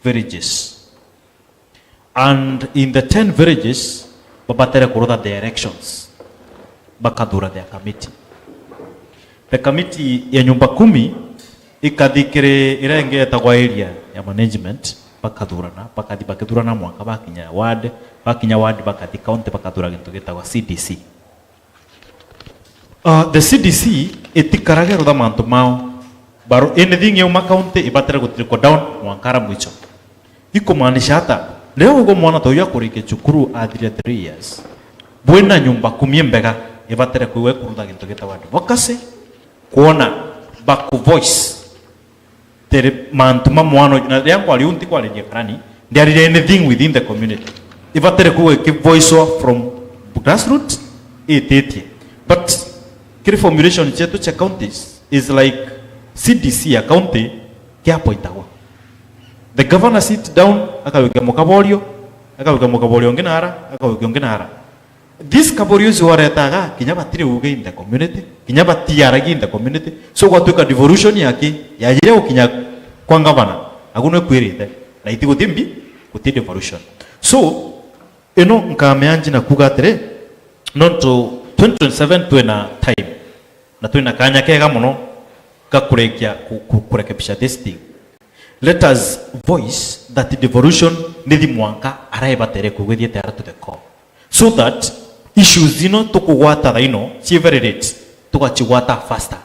villages. And in the ten villages, babatere kurutha the elections, bakathura their committee. The committee ya nyumba kumi ikathi kiri iria ingi yetagwa area ya management, bakathurana, bakathi bakithurana mwanka bakinya ward, bakinya ward bakathi county bakathura gintu gitagwa C D C. Uh, the C D C itikarage rutha mantu mao. Baro anything yauma county ibatire gutirikwa down mwankara mwicho. Ikumaanisha ata? Riria ugwa mwana ta uyu akurikia cukuru athire three years, bwina nyumba kumi mbega ibatire kwigwa ikurutha gintu gitagwa advocacy, kwona baku voice. Tiri mantu ma mwana uyu, na riria nkwari uu ntikwariria karani, ndiarire anything within the community. Ibatire kuwa ikivoicwa from grassroots ititie. But kiri formulation cietu cia counties is like C D C ya county kiapointagwa. The governor sit down, akawikia mukaborio, akawikia mukaborio ungi nara, akawikia ungi nara. This kaburi ucio waretaga, kinya batiri uge in the community, kinya batiaragia in the community. So gwatuika devolution yake, yajire gukinya kwa ngavana, agu nwe kwirite, na iti guti mbi, guti devolution. So, ino nkamea nji na kuga atiri, nontu twenty twenty-seven twina time, na twina kanya kega muno ga kurikia ku-, ku-, kurekebisha this thing. Let us voice that devolution nithi mwanka ara ibatere kugwithia ara to the core. So that issues ino tukugwata thaino ci very late, tugacigwata faster.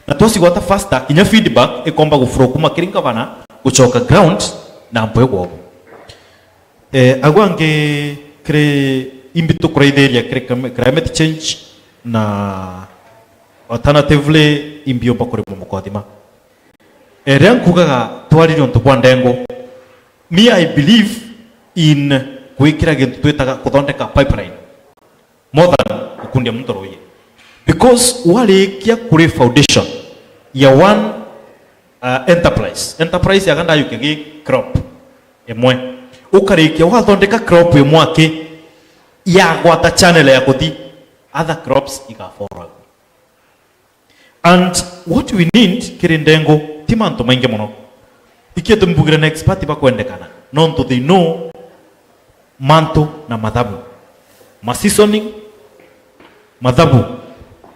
Na twacigwata faster, kinya feedback ikomba gufuro kuma kiri ngavana gucoka ground na mpu igwobo. Eh, agu angi kiri imbi tukuraithiria kiri clim-, climate change na alternatively imbi umba kurimwa mukothima. Eh, riria nkugaga twarire untu bwa ndengu, me I believe in gwikira gintu twitaga kuthondeka pipeline more than gukundia muntu ruuji. Because warikia kuri foundation ya one, uh, enterprise, enterprise yaga ndayukia gi crop imwe, ukarikia wathondeka crop imwe aki yagwata channel ya kuthi, other crops igafollow. And what we need kiri ndengu ti mantu maingi mono. Ikio tumbugire na expert bakwendekana, nontu they know mantu na mathabu. Ma seasoning, mathabu,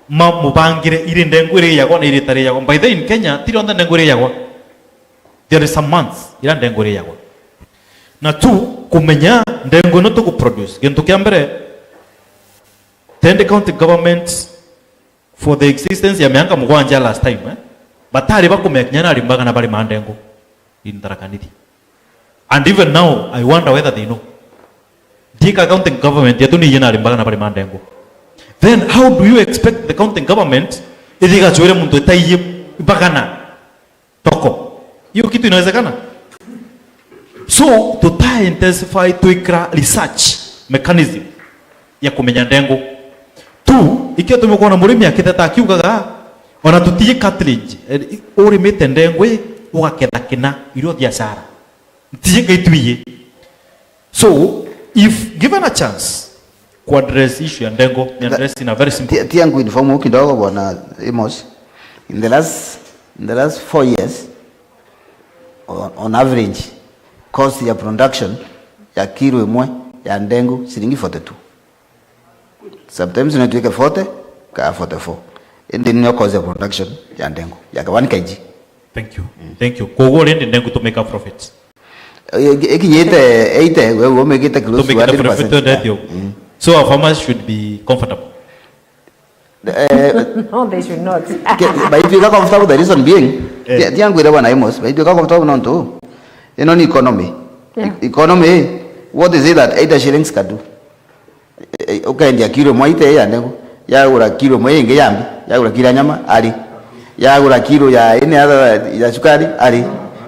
ma mubangire iri ndengu iriyagwa na iri itariyagwa. By the way, in Kenya, ti rionthe ndengu iriyagwa. There is some months ira ndengu iriyagwa. Na tu kumenya ndengu ino tuguproduce. Gintu kia mbere, tende county government for the existence ya miaka mugwanja last time, eh, batari bakumenya kinya nari mbagana bari mandengu in Tharaka Nithi. And even now, I wonder whether they know. Ndika county government yetu ni yena ari mbagana bari mandengu. Then how do you expect the county government ithi igacwire muntu itaiye mbagana toko? Hiyo kitu inawezekana? So, tuta intensify twikira research mechanism ya kumenya ndengu. Tu, ikio tumekuona murimi akitheta akiugaga, ona tutiye cartilage, eh, urimite ndengu ii, ugaketha kina, irio biashara. Ntiye gaitwiye. So, if given a chance, kuaddress issue ya ndengu, ni address in a very simple. Tia, tia ngu inform kidogo, Bwana Amos. In the last, in the last four years, on, on average, cost ya production ya kilo imwe ya ndengu shilingi forty-two. Sometimes inatuike forty ka forty-four. Indi nio cost ya production ya ndengu ya one K G. Thank you. Mm. Thank you. Koguo rindi ndengu to make a profit. Eh, ikinyite eighty, we umikite close to one hundred percent. Tumikite profit, yeah. Mm. So our farmers should be comfortable. Eh, no, they should not. Baitwika comfortable, the reason being, eh, ti, ti angwire Bwana Amos, baitwika comfortable nontu ino ni economy. Yeah. E-, economy, what is it that eighty shillings can do? Eh, eh, ukendia kilo imwe ite ya ndengu, yagura kilo imwe ingi ya mbi, yagura kilo ya nyama, ari. Yagura kilo ya any other ya sukari, ari.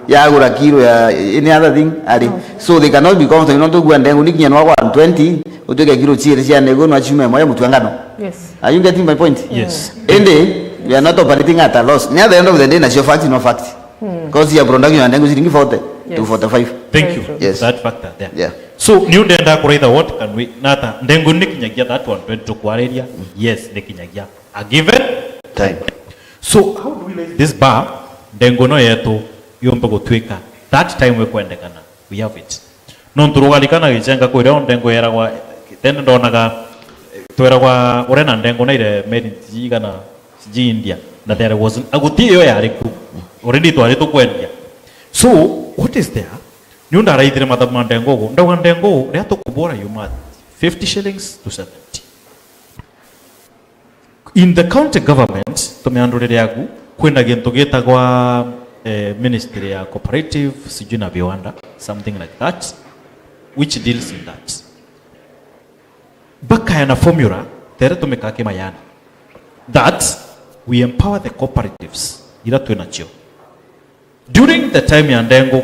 Yagura kilo ya any other thing, ari. So they cannot be comfortable, nontu gua ndengu ni kinya nwa one twenty, utwike kilo ciiri cia ndengu, nwa ciuma imwe ya mutu wa ngano. Yes. Are you getting my point? Yes. Indi, we are not operating at a loss. Ni at the end of the day, nacio fact, no fact. Hmm. Cost ya production ya ndengu ciringi forty to forty-five. Thank you. Yes. That factor there. Yeah. So, ni undenda kuraitha what can we, nata, ndengu ni kinyagia that one twenty tukwariria? Yes, ni kinyagia. A given time. So, how do we raise this bar? Ndengu no yetu yumbe gutwika that time we kwendekana. We have it. Nontu rugarikana gichenga kwirio ndengu yeragwa, tene ndonaga, tweragwa ure na ndengu na ire made in sijui kana sijui India, na there was, aguti iyo yari ku. Already twari tukwendia. So, what is there? Niu ndaraithire mathabu ma ndengu ugu, ndauga ndengu ugu, riria tukubura yuma fifty shillings to seventy. In the county government, tumiandurire yaku, kwina gintu gitagwa, eh, ministry ya cooperative, sijui na viwanda, something like that, which deals in that. Bakaya na formula, tere tumika kimayani, that we empower the cooperatives, ira twina cio. During the time ya ndengu,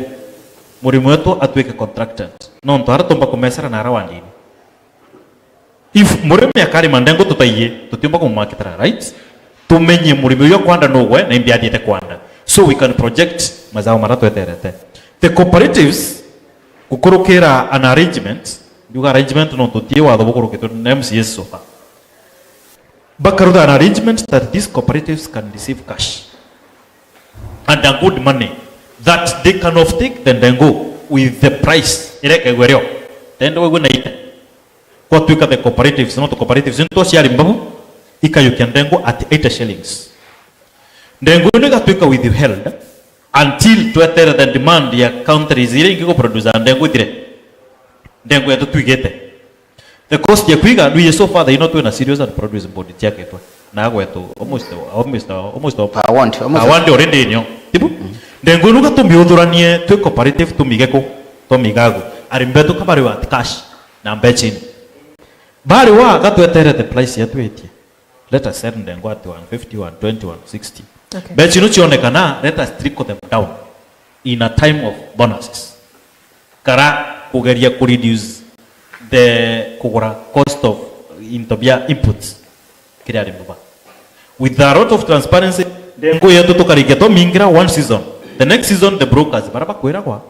murimi wetu atwike contractant, nontu ara tumba kumesera na ara wandini. If murimi akarima ndengu tutaiye, tutiumba kumumarketera, right? Tumenye murimi uyu akwanda nugwe na imbi athiete kwanda. So we can project mazao mara tweterete. The cooperatives, gukurukira an arrangement, ndiuga arrangement nontu ti watho bukurukitwe na M C As so far. Bakarutha an arrangement that these cooperatives can receive cash and a good money that they can offtake the ndengu with the price iria ikaigua rio. Tende waigua na ite. Kwatwika the cooperatives, not cooperatives, into ciari mbabu, ikayukia ndengu at eighty shillings. Ndengu ino igatwika withheld until twetere the demand ya countries iria ingi guproduce ndengu ithire. Ndengu yetu twigite. The cost ya kwiga ndwiji so far thaino twina serious and produce board ciaketwe na agwetu almost almost almost Award, almost. Award already inyo tibu. Ndengu nuga tumiuthuranie twi cooperative tumige ku tumigagu. Arimi betu kabari wa cash na mbecha ini bari wa gatweterete price ya twetie. Let us sell ndengu at one fifty, one twenty, one sixty. Okay. Mbecha ino cionekana, let us trickle them down in a time of bonuses. Kara kugeria ku reduce the kugura cost of into bia inputs kiri arimi ba. With a lot of transparency, ndengu yetu tukarikia twamingira one season. The next season the brokers bara bakwiragwa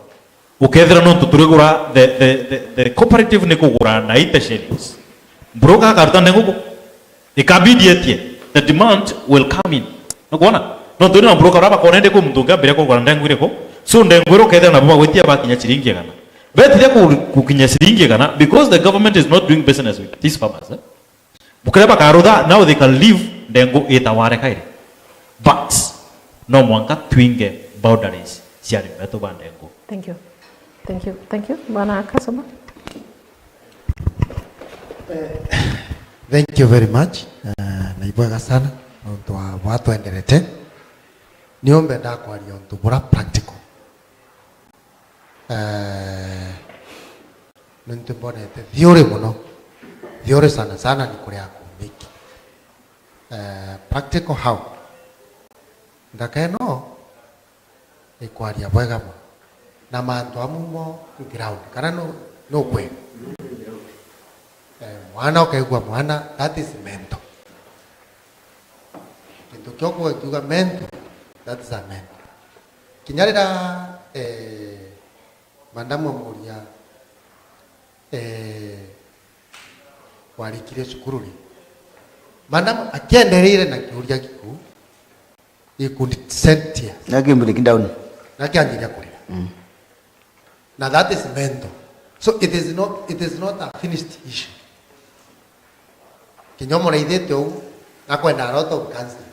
ukethira nontu turigura the, the, the, the cooperative ni kugura na eighty shillings. Broker akaruta ndengu ku ikabidi etie the demand will come in. Nukwona? Nontu ni na broker bara bakona ndi ku muntu ungi ambiria kugura ndengu iriku. So ndengu iro kethira nabo bagwitia bakinya ciringi igana. Betiria ku- gukinya ciringi igana because the government is not doing business with these farmers eh? Bukiria bakarutha now they can leave ndengu itawareka iri. But no mwanka twinge boundaries cia arimi betu ba ndengu. Thank you. Thank you. Thank you. Bwana Kasoma. Thank you very much. Uh, na ibwega sana nontu wa bwa twenderete. Niombe ndakwaria untu bura practical. Uh, nontu mbonete theory muno. Theory sana sana ni kuria kumiki. Uh, practical how? Ndaka ino ikwaria bwega mono na mantu amwe mo ground kana no no kweli. Eh, mwana ukaigua mwana, that is mental. Kintu kio kuga kiuga mental, that is a mental. Kinya rira eh, madam amuria eh, warikire cukuru ri, madam akiendereire na kiuria giku, he could shed tears. Na kimbuni kidown. Na kianjiria kurira. Mm. Na that is mental. So it is not, it is not a finished issue. Kinya umuraithite uu, nakwenda a lot of counseling.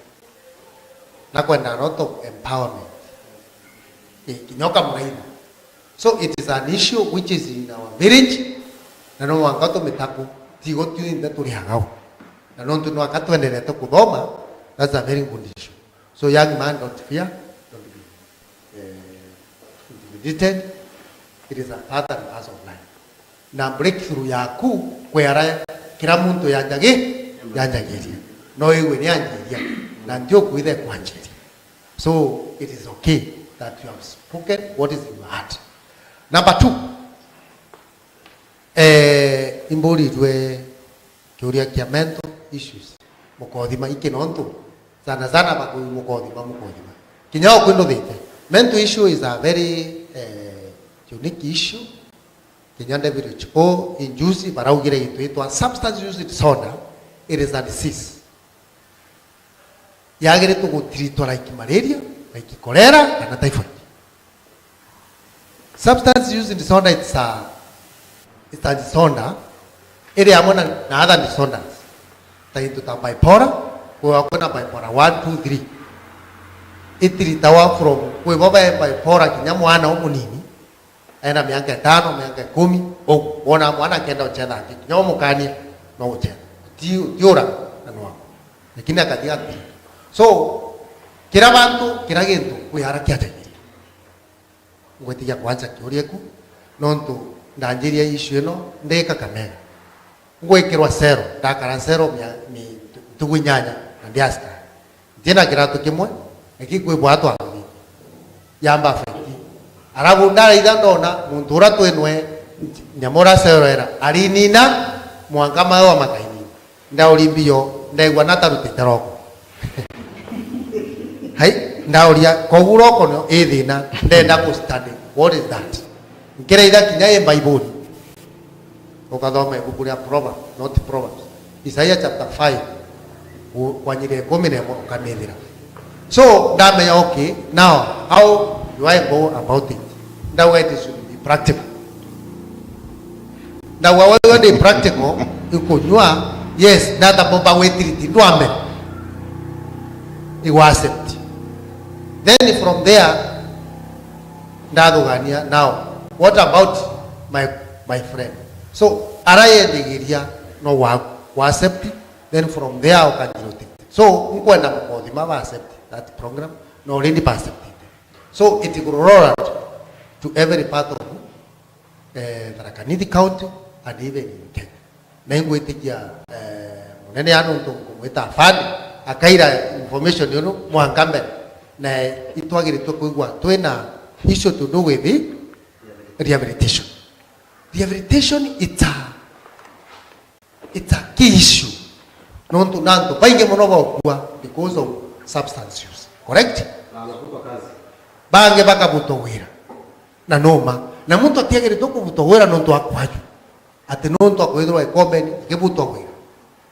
Nakwenda a lot of empowerment. Eh, kinya ukamuraitha. So it is an issue which is in our village, na no mwanka tumitaku, tigo tuinthe turi agau. Na nontu nwaka twenderete kuthoma, that's a very good issue. So young man, don't fear, don't be uh, intimidated. It is a part and parcel of life. Na breakthrough yaku kwera kira muntu yanjagi yanjagiria. No iwe ni anjiria na ndio kuithe kwanjiria. So it is okay that you have spoken what is in your heart. Number two, eh, imburirwe kiuria kia mental issues. Mukothima iki nontu sana sana bakui mukothima mukothima. Kinya okwi nduthite. Mental issue is a very eh, unique issue. Kinya W H O injuzi baraugire gintu gitwa substance use disorder, it is a disease. Yagiritwe gutiritwa like malaria, like cholera kana typhoid. Substance use disorder, it's a, it's a disorder iri amwe na, na other disorders ta into ta bipolar, kwa kwina bipolar one, two, three. Itiritawa from kwi bo be bipolar kinya mwana umunini ena miaka itano, miaka ikumi, ugu wona mwana akenda uchetha aki kinya umukania no uchetha ti tiura na nwako, lakini akathia ati. So kira bantu kira gintu kwi ara kiategiria. Ngwitigia kwancha kiuria ku nontu ndanjiria issue ino ndi Kakamega. Ngwikirwa cero, ndakara cero mia- mi- ntugu inyanya na ndi askari. Ntina kiratu kimwe, eki kwibwa atwathuthite. Yamba feki. Arabu ndaraitha ndona muntu ura twinwe nyamura cero era arinina mwanka mayo makainina. Ndauri mbio, ndaigua na tarutite roko. Hai, ndauria, koguo roko no ithina, ndenda ku study. What is that? Nkiraitha kinya i Baibuli. Ukathoma ibuku ria Proverbs, not Proverbs. Isaia chapter five, u- kwanyiria ikumi na imwe ukamithira. So ndamenya, okay, now how do I go about it? Ndauga it should be practical. Ndauga wewe ni practical, ikunyua, yes, ndata bomba gwitiriti ndwambe igu accept. Then from there ndathugania, now what about my my friend? So arayendigiria no wa, wa accept, then from there ukanjira uti. So, nkwenda mukothima ba accept that program, no already ba accept it. So, it will roll out to every part of, eh, Tharaka Nithi County and even in Kenya. Na ingwitikia, eh, munene ya nuntu nkumwita afande, akaira information yunu mwanka mbere. Na itwagiritwe kwigua twina issue to do with rehabilitation. Rehabilitation it's a, it's a key issue. Nontu na antu baingi muno baukua because of substance use. Correct? Na anafutwa kazi. Bangi bakabutwa wira. Na noma. Na muntu atiagiritwe kubutwa wira nontu akwaju. Ati nontu akwithirwa ikomeni, akibutwa wira.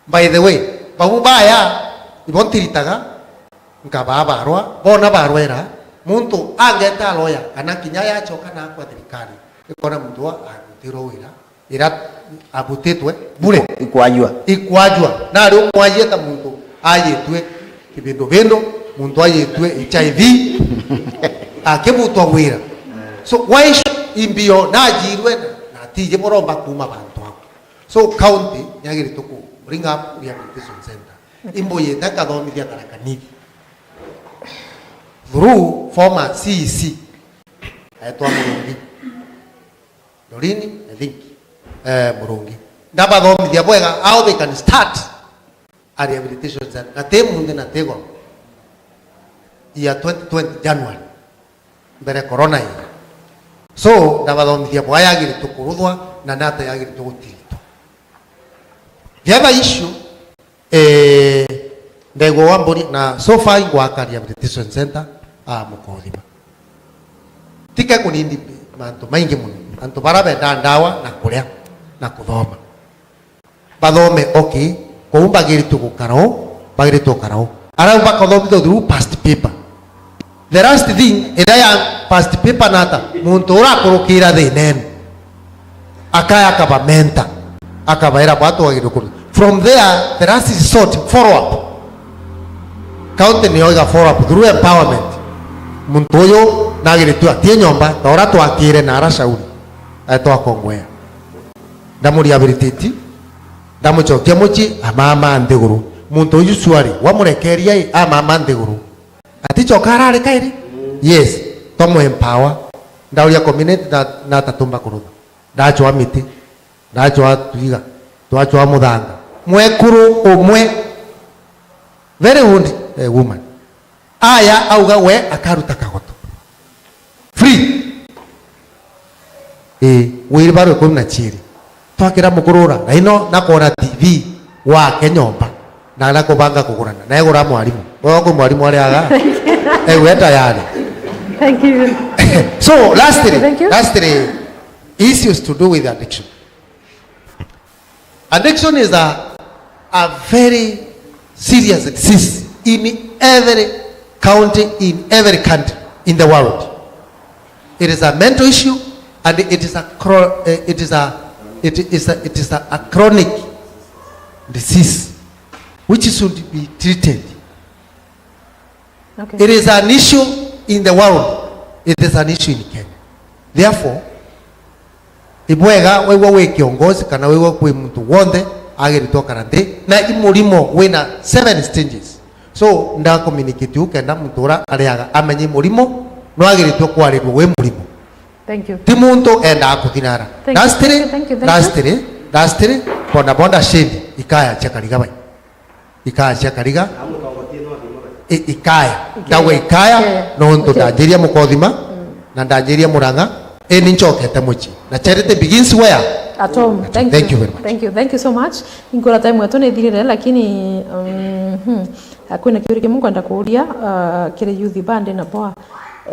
By the way, bau baya, ibo ntiritaga, nkabaa barwa, bona barwera, muntu angeta lawyer, kana kinya yachoka na akwa thirikari, ikona muntu wa arutirwe wira, ira abutitwe bure. Ikwajua. Ikwajua. Nari umwajie ta muntu ayitue kibindubindu, muntu ayitue H I V, akibutwa wira. So, why should imbio najirwe na, na tiji muromba kuma bantu abo? So, county niagiritwe ku bring up rehabilitation center. Imbuyite nkathomithia Tharaka Nithi through former C E C aetwa Murungi. Dorini, I think. Eh, Murungi. Ndabathomithia bwega how they can start a rehabilitation center. Na ti munthi na ti goro. Year twenty twenty January. Mbere corona ii. So, ndabathomithia bwa yagiritwe kuruthwa na nata yagiritwe gutiritwa. The other issue, eh, ndegwa wa mburi na so far ingwaka rehabilitation center, ah, mukothima. Tike kunindi mantu maingi muno. Antu bara benda ndawa na kuria na kuthoma. Bathome, okay, kou bagiritwe gukara uu, bagiritwe gukara uu. Arau bakathomithua through past paper. The last thing, iria ya past paper nata, muntu ura akurukira thinene, akaya akaba mentor, akabaira bwa twagirwe kuru. From there, the last resort, follow up. County niyo iga follow up through empowerment. Muntu uyu nagiritwe atie nyomba, ta ura twakire na ara Shauri, aetwa Kongwea. Ndamurehabilitate, ndamucokia mucii, amama nthiguru. Muntu uju swali, wamurekeria i, amama nthiguru. Atichoka arari kairi? Yes, twamu empower. Ndauria community na, na tatumba kurutha. Ndachwa miti, ndachwa twiga, twachwa muthanga. Mwekuru umwe, very old, eh, woman. Aya auga we akaruta kagoto. Free. Ii, wiri baru ikumi na ciiri. Twakira mukurura, na ino nakwona T V wake nyomba. Na nakubanga kugurana. Na egura mwarimu. Wewe kwi mwarimu ari aga? Ewe tayari. Thank you. So, lastly, Thank you. lastly, issues to do with addiction. Addiction is a, a very serious disease in every county, in every country in the world. It is a mental issue and it is a chro-, eh, it is a, it is a, it is a, a chronic disease which should be treated. Okay. It is an issue in the world. It is an issue in Kenya. Therefore, ibwega waigua wi kiongozi kana waigua kwi muntu wonthe agiritwe akara nthi na i murimo wina seven stages. So, nda communicate u kenda muntu ura ariaga amenye i murimo no agiritwe kwarirua wi murimo. Thank you. Ti muntu endaga kuthinara. Thank you, Lastly, thank you, thank you. lastly, lastly, boda boda shade ikaya cia Kariga bai. Ikaya cia Kariga. I-, ikaya. Ikaya. Ndauga ikaya, Ikaya. nontu Okay. ndanjiria Mukothima, Mm. na ndanjiria Murang'a. Indi ncokete mucii. Na charity begins where? At home. At home. Thank Thank you. you very much. Thank you. Thank you so much. Inkura time yetu ni ithirire, lakini, um, hmm, kwina kiuria kimwe nkwenda kuuria, uh, kiri youth bandi na boa.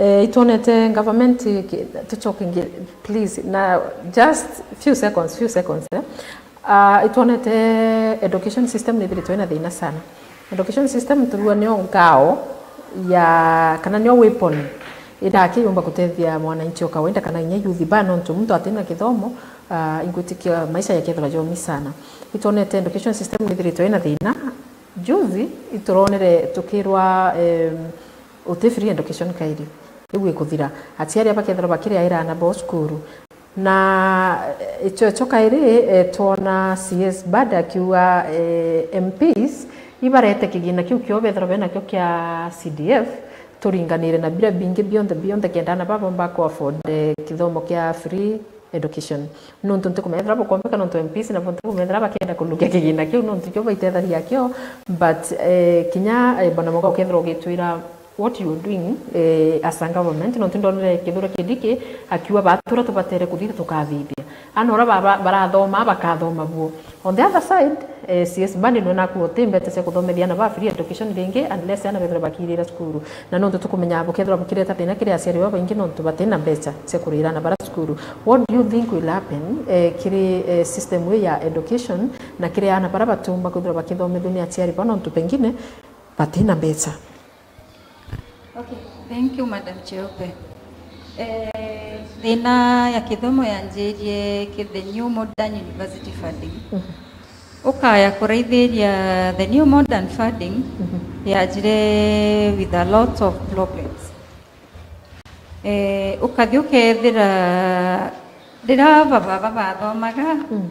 Eh, itwonete government ki-, tucoke ngi-, please, na just few seconds, few seconds, eh. Ah, itwonete education system nithiritwe ina thina sana. Education system turua nio ngao ya, kana nio weapon iria akiyumba gutethia mwananchi o kawaida kana inya youth ba, nontu muntu atina kithomo, ah, ingwitikia maisha yake ethirwa jomi sana. Itwonete education system nithiritwe ina thina. Juzi ituronere tukirwa, em, uti free education kairi. Riu ikuthira. Aciari aba kethirwa bakiriaira ana bo cukuru. Na, eh, icho, icho kairi, eh, twona C S Badi akiuga, eh, M Ps ibarete kigina kiu kio bethirwa benakio kia C D F, turinganire na bira bingi bionthe, bionthe kenda ana baba bomba ku afford, eh, kithomo kia free education. Nontu ntikumenya ethira bukombeka nontu M Ps nabo ntikumenya ethira bakenda kunukia kigina kiu nontu kio baitethagia kio, but, eh, kinya, eh, Bwana Muga ukethirwa ugitwira what you are doing, eh, as a government, nontu ndonere Kithure Kindiki akiuga batura tubatere kuthithia tukathithia. Ana ura ba-, ba-, barathoma, bakathoma buo. On the other side, eh, C S Badi nwe naku uti mbeca cia kuthomethia ana ba free education ringi, unless ana bethira bakirira cukuru. Na nontu tukumenya bukethirwa bukireta thina kiri aciari babaingi nontu batina mbeca cia kurira ana bara cukuru. What do you think will happen, eh, kiri, eh, system ii ya education na kiri ana bara batumba kwithirwa bakithomethua ni aciari bao nontu pengine batina mbeca? Okay, thank you, Madam Cheupe. Eh, thina ya kithomo yanjirie ki the new modern university funding. Mhm. Ukaya kuraithiria the new modern funding, mhm, yajire with a lot of problems. Eh, ukathi ukethira riria baba bathomaga, mm,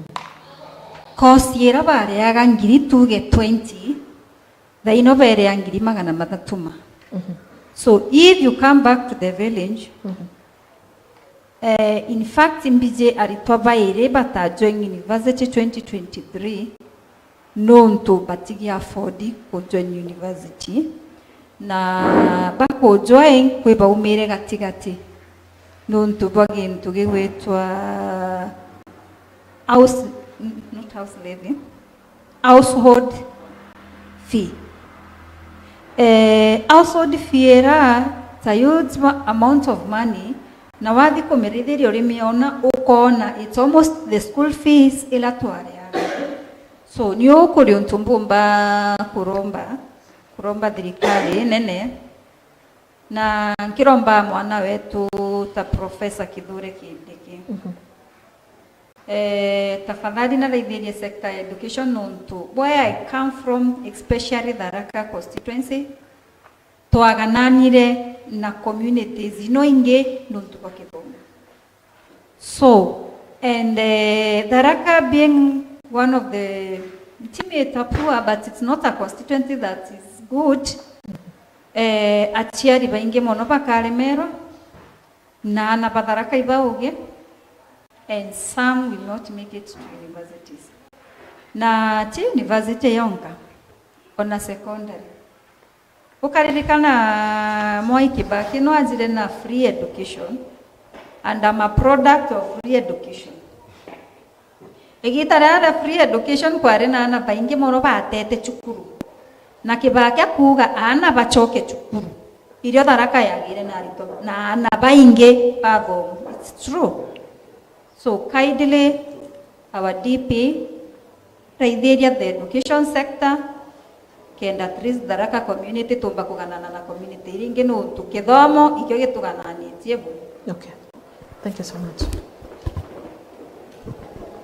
course ira bareaga ngiri tuge twenty, thaino berea ngiri magana mathatu ma. Mhm. So if you come back to the village, mhm, eh, in fact, mbiji aritwa bairi bata join university twenty twenty-three nontu batigi afford ku join university, na baku join kwi baumire gatigati nontu bwa gintu gigwitwa house, n-, not house levy, household fee. Eh, household fee ira ta huge ma-, amount of money, na wathi kumirithiria urimiona ukona it's almost the school fees ila twareaga. So, ni ukuri untu mbumba kuromba, kuromba thirikari nene, na nkiromba mwana wetu ta Professor Kithure Kindiki. Mhm. Eh, tafadhali naraithirie sector ya education nontu where I come from, especially Tharaka constituency, twagananire na communities ino ingi nontu bwa kithomo. So, and, eh, Tharaka being one of the, ntimita poor, but it's not a constituency that is good. Eh, aciari baingi mono bakaremerwa, na ana ba Tharaka ibauge, and some will not make it to universities. Na ti university yonka, ona secondary. Ukaririkana Mwai Kibaki no ajire na free education, and I'm a product of free education. Igita ria the free education kwari na ana baingi mono batete cukuru, na Kibaki akuuga aana bacoke cukuru, irio Tharaka yagire na aritwa na aana baingi bathoma. It's true. So kindly, our D P, raithiria the education sector, kenda at least Tharaka community tumba kuganana na community iria ingi, nontu kithomo ikio gitugananitie buu. Okay. Thank you so much.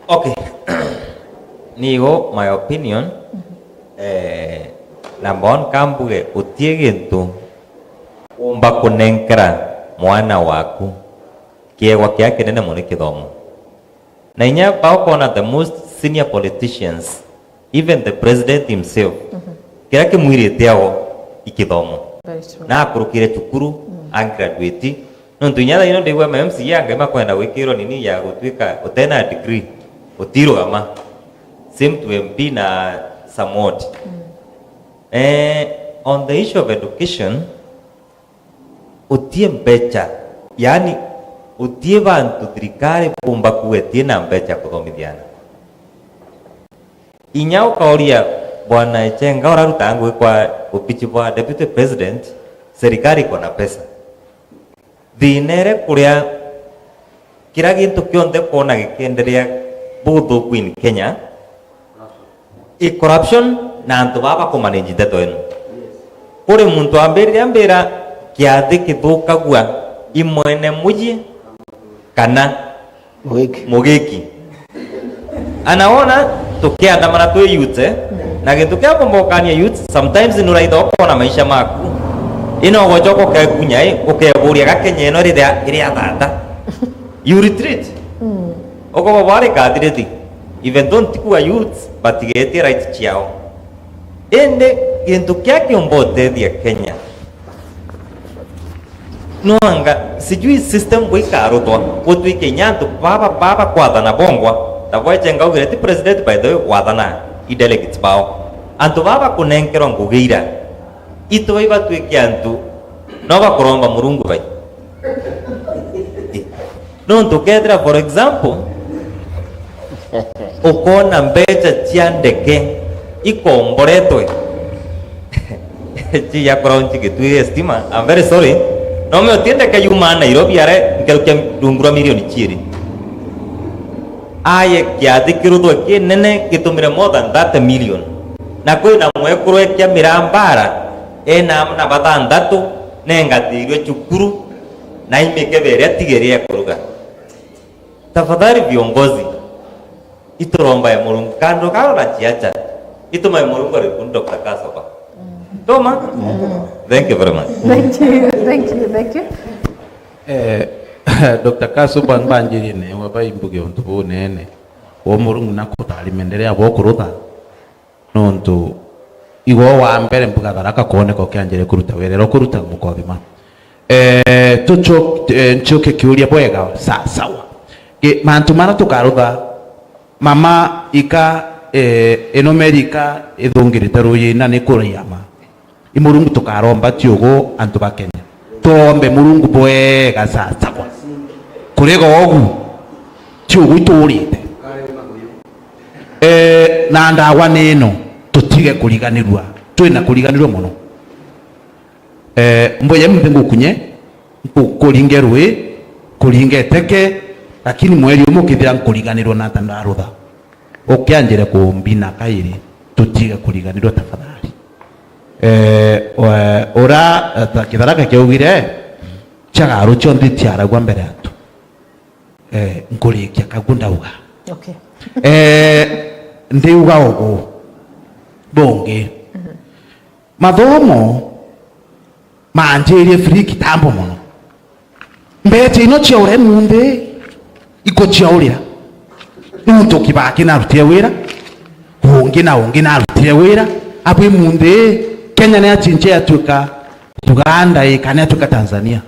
Okay. Nigo my opinion, mhm, eh, number one, kambuge utie gintu umba kunenkera mwana waku kiegwa kia kinene mono ni kithomo. Na inya baukona the most senior politicians, even the president himself, mhm, kiria kimwirite ao i kithomo. Very true. Na akurukire cukuru, mm, a graduate. Nontu inya thaino ndigua ma M C A angai makwenda gwikirwa nini ya gutwika utena degree, utirugama. Same to M P na somewhat. Mm. Eh, on the issue of education, utie mbecha, yaani utie bantu thirikari bumba kuga itie na mbecha kuthomithia ana. Inya ukauria Bwana Echenga urarutaga ngugi kwa ubichi bwa Deputy President, serikali iko na pesa. Thina ire kuria kira gintu kionthe kwona gikienderea buthuku in Kenya, i corruption na antu baa bakumanage nteto ino. Kuri muntu ambirire ambira kiathi kithukagua i mwene muji kana mugiki. Mugiki. Ana wona tukiandamana twi youth, eh? Na gintu kia kumbokania youth, sometimes nuraitha ukona maisha maku. Ino ugocoka ukekunya, eh? Ukeburia ga Kenya ino iri ya, iri ya thata. You retreat. Mm. Ukoba bwari kathiriti, even though ntikuga youths batigetie right ciao. Indi gintu kia kiumba utethia Kenya, nwanga sijui system bwikarutwa gutwike inya antu baba baba kwathana bongwa. Ta bweche ngaugire ti president, by the way, wathana i delegates bao. Antu baba kunenkerwa ngugi ira, itu bai batwike antu no bakuromba Murungu bai. Nontu ukethira, for example, ukona mbecha cia ndeke ikomboretwe, ci ya kuraunchi Gitui ya stima, I'm very sorry, no me utie ndeke yuma Nairobi are nkerukia rungu rwa milioni ciiri. Aye kiathi kiruthwe kinene gitumire more than thirty million, na kwina mwekuru ekia mirambara ena amna bathanthatu, nengatirwe cukuru, na imikebe iria tigiri ya kuruga. Tafadhali viongozi, iturombae Murungu. Kando karo na chiacha, itumae Murungu ari kuni Doctor Kasoba. Toma? Thank you very much. Thank you, thank you, thank you. Eh, Doctor Kasoba mbanjirie newa baimbuge untu bunene. Wo Murungu nakutari menderea bo kurutha. Nontu igwe wa mbere mbuga Tharaka kwoneka ukianjire kuruta wira, ira ukuruta mukothima. Eh, tucho-, eh, nchoke kiuria bwega, sa-, sawa. Ki-, mantu mara tukarutha, mama ika, eh, ino meri ika ithungirite ruyi na ni kuraiama. I Murungu tukaromba ti ugu antu ba Kenya. Tuombe Murungu bwega sasakwa. Kuriga ugu, ti ugu iturite. Eh, na ndawa ni ino, tutige kuriganirua. Twina kuriganirua mono. Eh, mbuye muntu ngukunye, nku-, kuringe rui, kuringe teke, lakini mweri umwe ukithira nkuriganirwa na ta ndarutha. Ukianjire kumbina kairi, tutige kuriganirwa tafadhali. Eh, wa-, ura, eh, ta Kitharaka kiaugire, chagaru chionthe chiaragwa mbere antu. Eh, nkurikia kagu ndauga. Okay. Eh, ndiuga ugu. Bungi. Mhm. Mathomo manjirie free kitambo mono. Mbecha ino ciaura imunthi, ikuciaurira. Nuntu Kibaki narutire wira, ungi na ungi narutire wira, abu imunthi Kenya ni achinche yatuika Uganda, ii, kana yatuika Tanzania.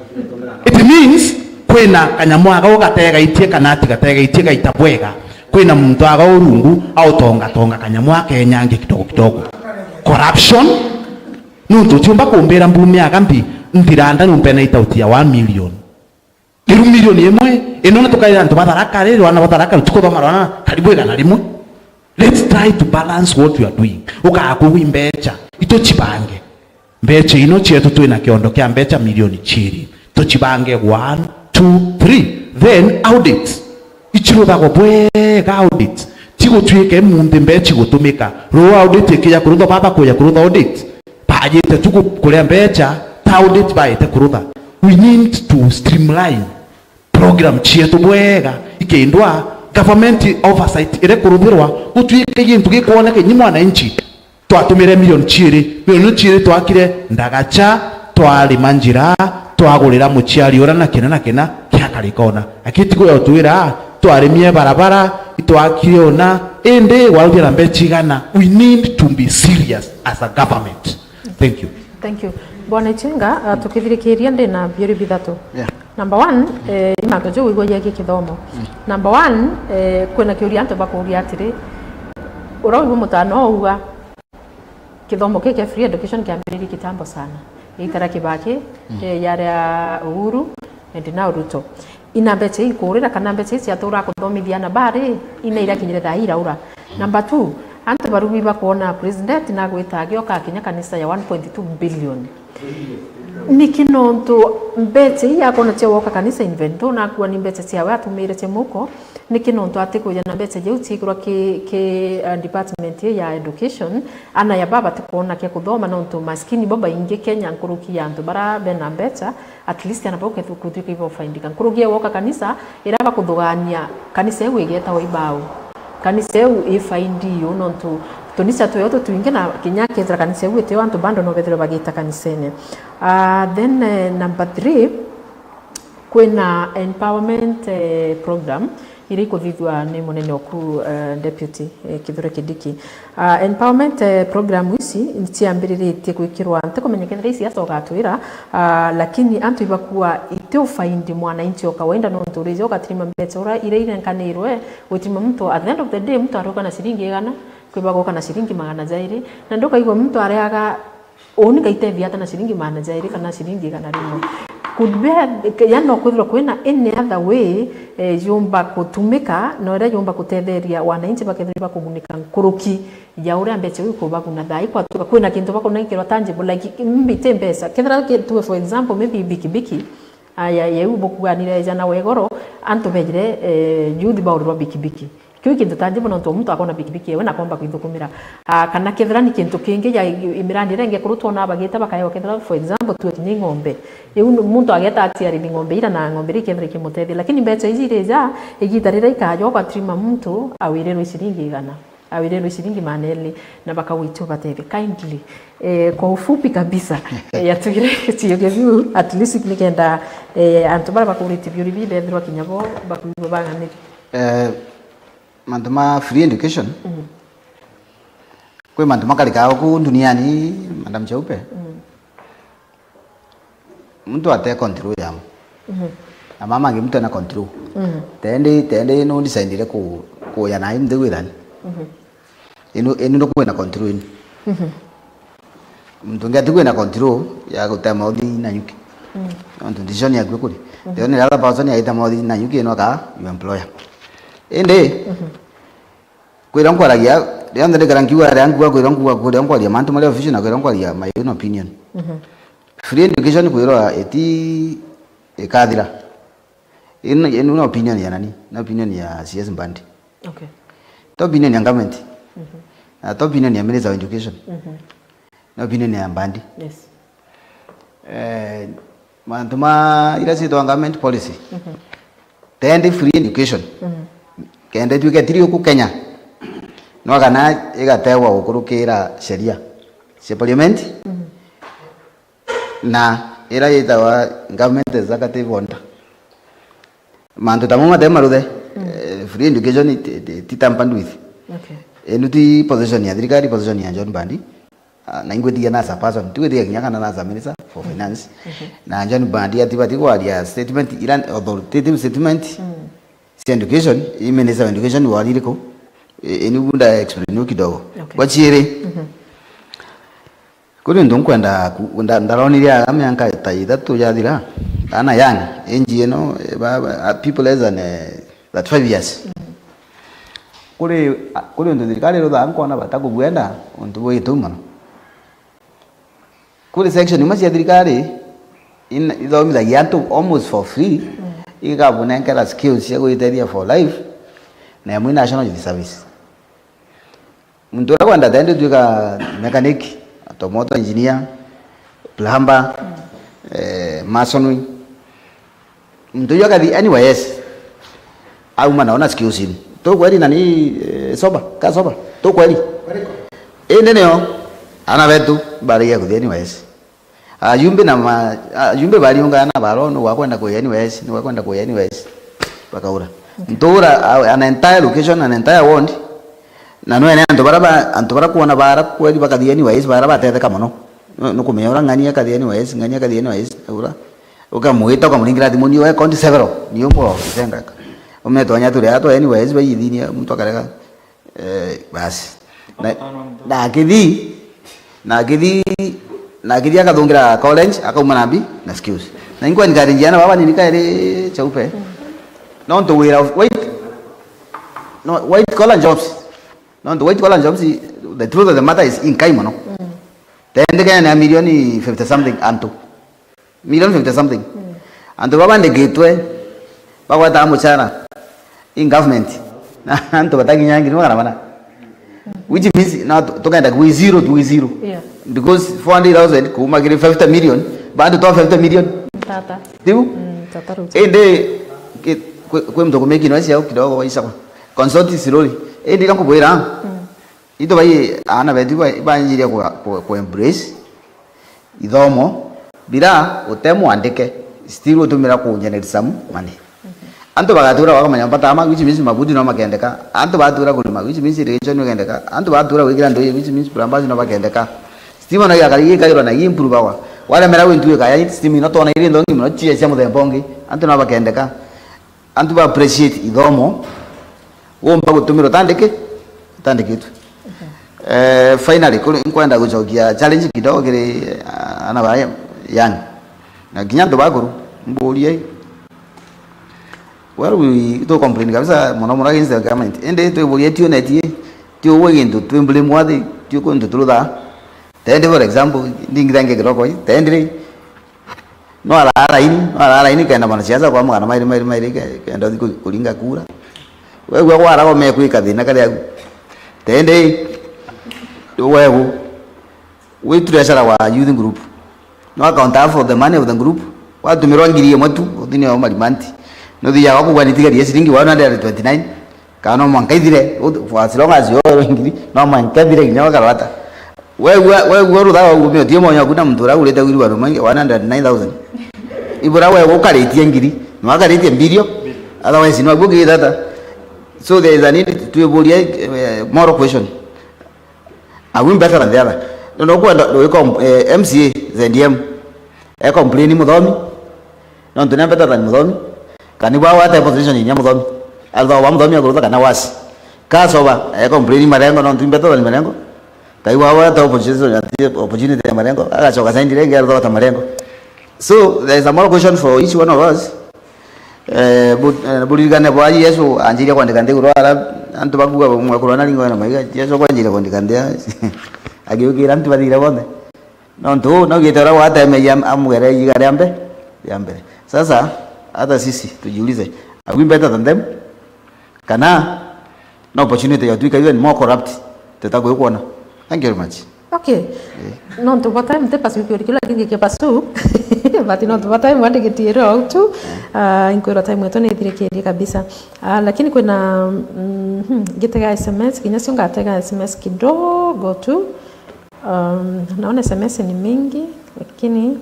It means kwina kanyamu aga ugategaitie kana ati gategaitie gaita bwega. Kwina muntu aga urungu autongatonga kanyamu akenyange kidogo kidogo. Corruption. Nuntu utiumba kumbira mbume aga mbi, nthiranda numpe na itauti ya one million. Iru milioni imwe, ino ni tukaira antu ba Tharaka riri, wana ba Tharaka riri, tukuthoma rwana karibu igana rimwe. Let's try to balance what we are doing. Ukakuwi mbecha, ituchibange. Mbecha ino chietu twina kiondo kia mbecha milioni chiiri. Tuchibange one, two, three. Then audit. Ichiruthagwa bwega audit. Tigutwike munthi mbecha igutumika. Ruu audit ikija kurutha baba kuja kurutha audit. Bajite tu ku-, kuria mbecha, ta audit baite kurutha. We need to streamline program chietu bwega, ikindwa government oversight ire kuruthirwa, gutwike gintu gikwoneka inyi mwananchi. Twatumire milioni chiiri, milioni chiiri twakire ndagacha, twarima njira, twagurira muchiari ura na kina na kina kiakarika ona. Lakini tiku yotwira, twarimie barabara, itwakire ona, indi waruthia na mbecha igana. We need to be serious as a government. Thank you. Thank you. Bwana Ichenga, uh, tukithirikiria ndi na biuri bithatu. Yeah. Number one, eh, i mantu jau wigua yegi kithomo. Mm. Number one, eh, kwina kiuria antu bakuria atiri, ura wigua mutano ouga, kithomo kii kia free education kiambiririe kitambo sana. Itara Kibaki, mm, eh, yaria Uhuru, and now Ruto. Ina mbecha ii ikurira kana mbecha ii ciatura kuthomithia ana bari, ina irakinyire thaa ii iraura. Number two, antu barugi bakwona president nagwita agioka akinya kanisa ya one point two billion. Niki nontu mbecha ii akona cia woka kanisa, even though nakua ni mbecha ciawe atumire cia muko, niki nontu atikwija na mbecha jau ciikirwa ki, ki, uh, department ii ya education, ana ya baba tikwona kia kuthoma nontu maskini bo baingi Kenya nkuruki ya antu bara bena mbecha, at least ana bau kethirwa kutwika ibo faindika. Nkuruki ya woka kanisa, ira bakuthugania kanisa iu igetawa ibau. Kanisa iu ifaindi iu nontu tunisa tweo tutwingi na kinya kethira kanisa iu itio antu bando no bethirwe bagita kanisene. Ah, then, eh, number three, kwina empowerment, eh, program Iria ikuthithua ni munene oku, eh, Deputy, eh, Kithure Kindiki. Ah, empowerment, eh, program ici ciambiriritie gwikirwa, ntikumenya kethira iciaca ugatwira, ah, lakini antu ibakua iti ufaindi mwananchi o kawaida, nontu urija ugatirima mbeca ura iria irenkanirwe, gutirima muntu, at the end of the day, muntu aroka na ciringi igana, kwi bagoka na ciringi magana jairi, na ndukaigua muntu areaga Uu ni gaitethia ata na ciringi magana jairi kana ciringi igana rimwe? Could be, yani, no kwithirwa kwina any other way, eh, yumba kutumika, na uria yumba kutetheria wananchi bakethirwa bakugunika nkuruki ya uria mbeca iu ikubaguna thaa ii kwatuka kwina kintu bakunengirwa tangible, like, maybe ti mbeca. Kethira ki-, tuwe for example, maybe bikibiki, aya, yeu bukuganire jana wa igoro, antu bejire, eh, youth baurirwa bikibiki. Kiu kintu tangible nontu muntu akona pikipiki yewe na akomba kwithukumira. Ah, kana kethira ni kintu kingi ja i-, i-, mirandi iria ingi kuru twona bagita bakaewa kethira, for example, tuwe kinya i ng'ombe. Iu nu-, muntu ageta atiarithi ng'ombe ira na ng'ombe iria ikethira ikimutethia. Lakini mbeca iji irija, igita riria ikaja ugatrima muntu awirirwe ciringi igana, awirirwe ciringi magana eri, na bakauga itu batethia. Kindly, eh, kwa ufupi kabisa, eh, yatugire ciuge biu, at least nikenda, eh, antu baria bakuritie biuri bii bethirwa kinya bo bakwigua bang'aniri. Eh, Mantu ma free education, mhm, kwi mantu makarikaa uku duniani, Madam Chaupe. Mhm. Muntu ate control yamo. Mhm. Na mama angi muntu ena control. Mhm. Tendi, tendi nu decidire ku, kuya na muntu withani. Mhm. Inu, inu nukwina control inu. Mhm. Muntu ungi atikwina control ya gutema uthi Nanyuki. Mm. Nontu decision yaku kuri. Mhm. The only other person yaitema uthi Nanyuki ino ka your employer. Indi, mhm, kwira nkwaragia, rionthe ndikara nkiuga aria nkuuga, kwira nkuuga, kwira nkwaria mantu maria official na kwira nkwaria my own opinion. Mhm. Free education kwirwa iti ikathira. Ino, ino ni opinion ya nani? Ni opinion ya C S Mbadi. Okay. Ti opinion ya government. Mhm. Na ti opinion ya Minister of Education. Mhm. Ni opinion ya Mbadi. Yes. Eh, mantu ma ira ciitwa government policy. Mhm. Tendi free education. Mhm. Kenda itwike tiri uku Kenya. No kana igatewa gukurukira sheria cia parliament. Mhm. Na ira yitawa government executive order. Mantu ta mau mate maruthe, mm, eh, free education ti, ti, ti tampered with. Okay. Inu ti position ya thirikari, position ya John Mbadi. Ah, na ingwitikia na as a person, tigwitikia kinya kana na as a minister for finance. Mm-hmm. Na John Mbadi atibati kwaria statement, ira authoritative statement, mm, cia education, i minister of education wari iriku? I, inu bunda explain kidogo. Okay. Kwa chiiri. Mm-hmm. Kuri untu nkwenda ku-, nda-, ndaronire aa mianka ta ithatu yathira, ana young, age ino, eh, ba, ba, people less than, eh, thirty-five years. Mm. Kuri, a, kuri untu thirikari iruthaa nkona bata kubwenda, untu bwitu mono. Kuri section imwe cia thirikari, in-, ithomithagia antu almost for free, mm, igabunenkera skills cia gwitethia for life, na imwe national youth service. Muntu uria kwenda tendi utwika mechanic, automotive engineer, plumber, eh, masonry. Muntu uyu akathi N Y S, auma nao na skills ini. Tukweri na ni, eh, sober, ka sober. Tukweri. Indi nio, ana betu barigia kuthi N Y S. Ajumbe na ma-, ajumbe bariungana baro, "Ni gwakwenda kuya N Y S, ni gwakwenda kuya N Y S." Bakaura. Okay. Ntura, a-, an entire location, an entire ward, na nwene antu bara ba, antu bara kwona bara kweri bakathi N Y S, bara batetheka mono. Nu-, nukumenya ura ng'ani akathi N Y S, ng'ani akathi N Y S, ura. Ukamwita, ukamuringira thimu, ni we county several, ni umwe wa Kisenga. Umetonya turia twa N Y S, bayithinia, muntu akarega. Eh, basi. Na, na akithi, na akithi, na akithi akathungira college, akauma na mbi, na skills. Na inkwa encourage ana baba nini kairi Chaupe. Mm. Nontu wira white, no, white collar jobs. Nontu white collar jobs, the truth of the matter is inkai mono. Mm. Tendekene na milioni fifty something antu. Milioni fifty something. Mm. Antu baba bandikitwe, bagwetaga mucara in government. Na antu batakinya ngiri magana mana. Mm. Which means, na tu-, tukenda kwi zero, twi zero. Yeah. Because four hundred thousand kuuma kiri fifty million, bado twa fifty million. Tata. Tiu? Mm, tata ruti. Indi, ki-, kwi, kwi mtu kumeki no cia kidogo waisakwa. Consult slowly. Indi ira nkubwira, mm, Itu bai aana betu iba-, ibanjiria ku, ku, ku embrace ithomo bira utemwandike, still utumira ku generate some money. Mhm. Antu bagatura bakamenya batama, which means mabundi no makendeka. Antu batura kurima, which means irrigation ikendeka. Antu batura gwikira ndui, which means plumbers no bakendeka. Stima no igakara igikairwa na iimprovawa. Waremera gwintu ikaya stima ino twona iri nthongi mono, cia cia muthemba ungi. Antu no bakendeka. Antu ba appreciate ithomo. Womba gutumirwa utandiki-, utandikitwe. Eh, finally, kuri nkwenda gucokia challenge kidogo kiri, ah, ana ba young. Na kinya antu bakuru, mburiei. Well, we, tu complain kabisa mono mono against the government. Indi twiburia tionetie, ti ugwe gintu twi blame wathi, ti ugwe gintu turuthaa. Tendi, for example, ndingithangia kiroko ii, tendi ri, no araa laini, no araa laini kenda mwanasiasa kwa magana mairi, mairi, mairi, ke-, kenda uthi ku-, kuringa kura. Wegua gwara gome kwika thina karia au. Tendi, wegu. Wi treasurer wa youth group. No account for the money of the group. Watumirwa ngiri imwe tu, uthini wa marimanti. Nuthiaga kugwa ni tigari ya ciringi one hundred twenty-nine. Kana no mwanka ithire, ut-, for as long as you owe ngiri, no mwanka ithire kinya wakarwata. Wegua, wegua ruthaga uguo miotie monya kuna muntu uragurite wiri wa rumangi one hundred nine thousand. Ibura we ukaritie ngiri, no akaritie mbirio. Otherwise, no aguo githata. So there is a need to evolve, eh, moral question. Are we better than the other? No, no, kwenda, no, iko, eh, M C A, Z D M. E complain muthomi. No, ntu ni better than muthomi. Kani bwa wate position inya muthomi. Although wa muthomi akurutha kana wasi. Kasoba, e complain marengo, no, ntu ni better than marengo. Kai bwa wate opposition, ati opportunity ya marengo. Agacoka saindi ringi, aruthota marengo. So, there is a moral question for each one of us. Eh, bu-, eh, buririkane bwa Yesu anjirie kwandika nthiguru ara, antu bakuga mwekuru na ringo na maiga, Yesu kwanjirie kwandika nthia, agiukira antu bathire bonthe. Nontu uu naugite uria gwatemeia am-, amugere iiga ria mbe-, ria mbere. Sasa, hata sisi, tujiulize, are we better than them? Kana, no opportunity ya twika even more corrupt, tutakwikwana. Thank you very much. Okay. Eh. Nontu bwa time, ntipasu kiuria kiu, lakini ngikipasu. But nontu bwa time, wandikitiire o tu. Ah, inkwirwa time yetu ni ithirikirie kabisa. Ah, lakini kwina, mhm, ngitega S M S, kinya cio ngatega S M S kidogo tu. Um, naona S M S ni mingi, lakini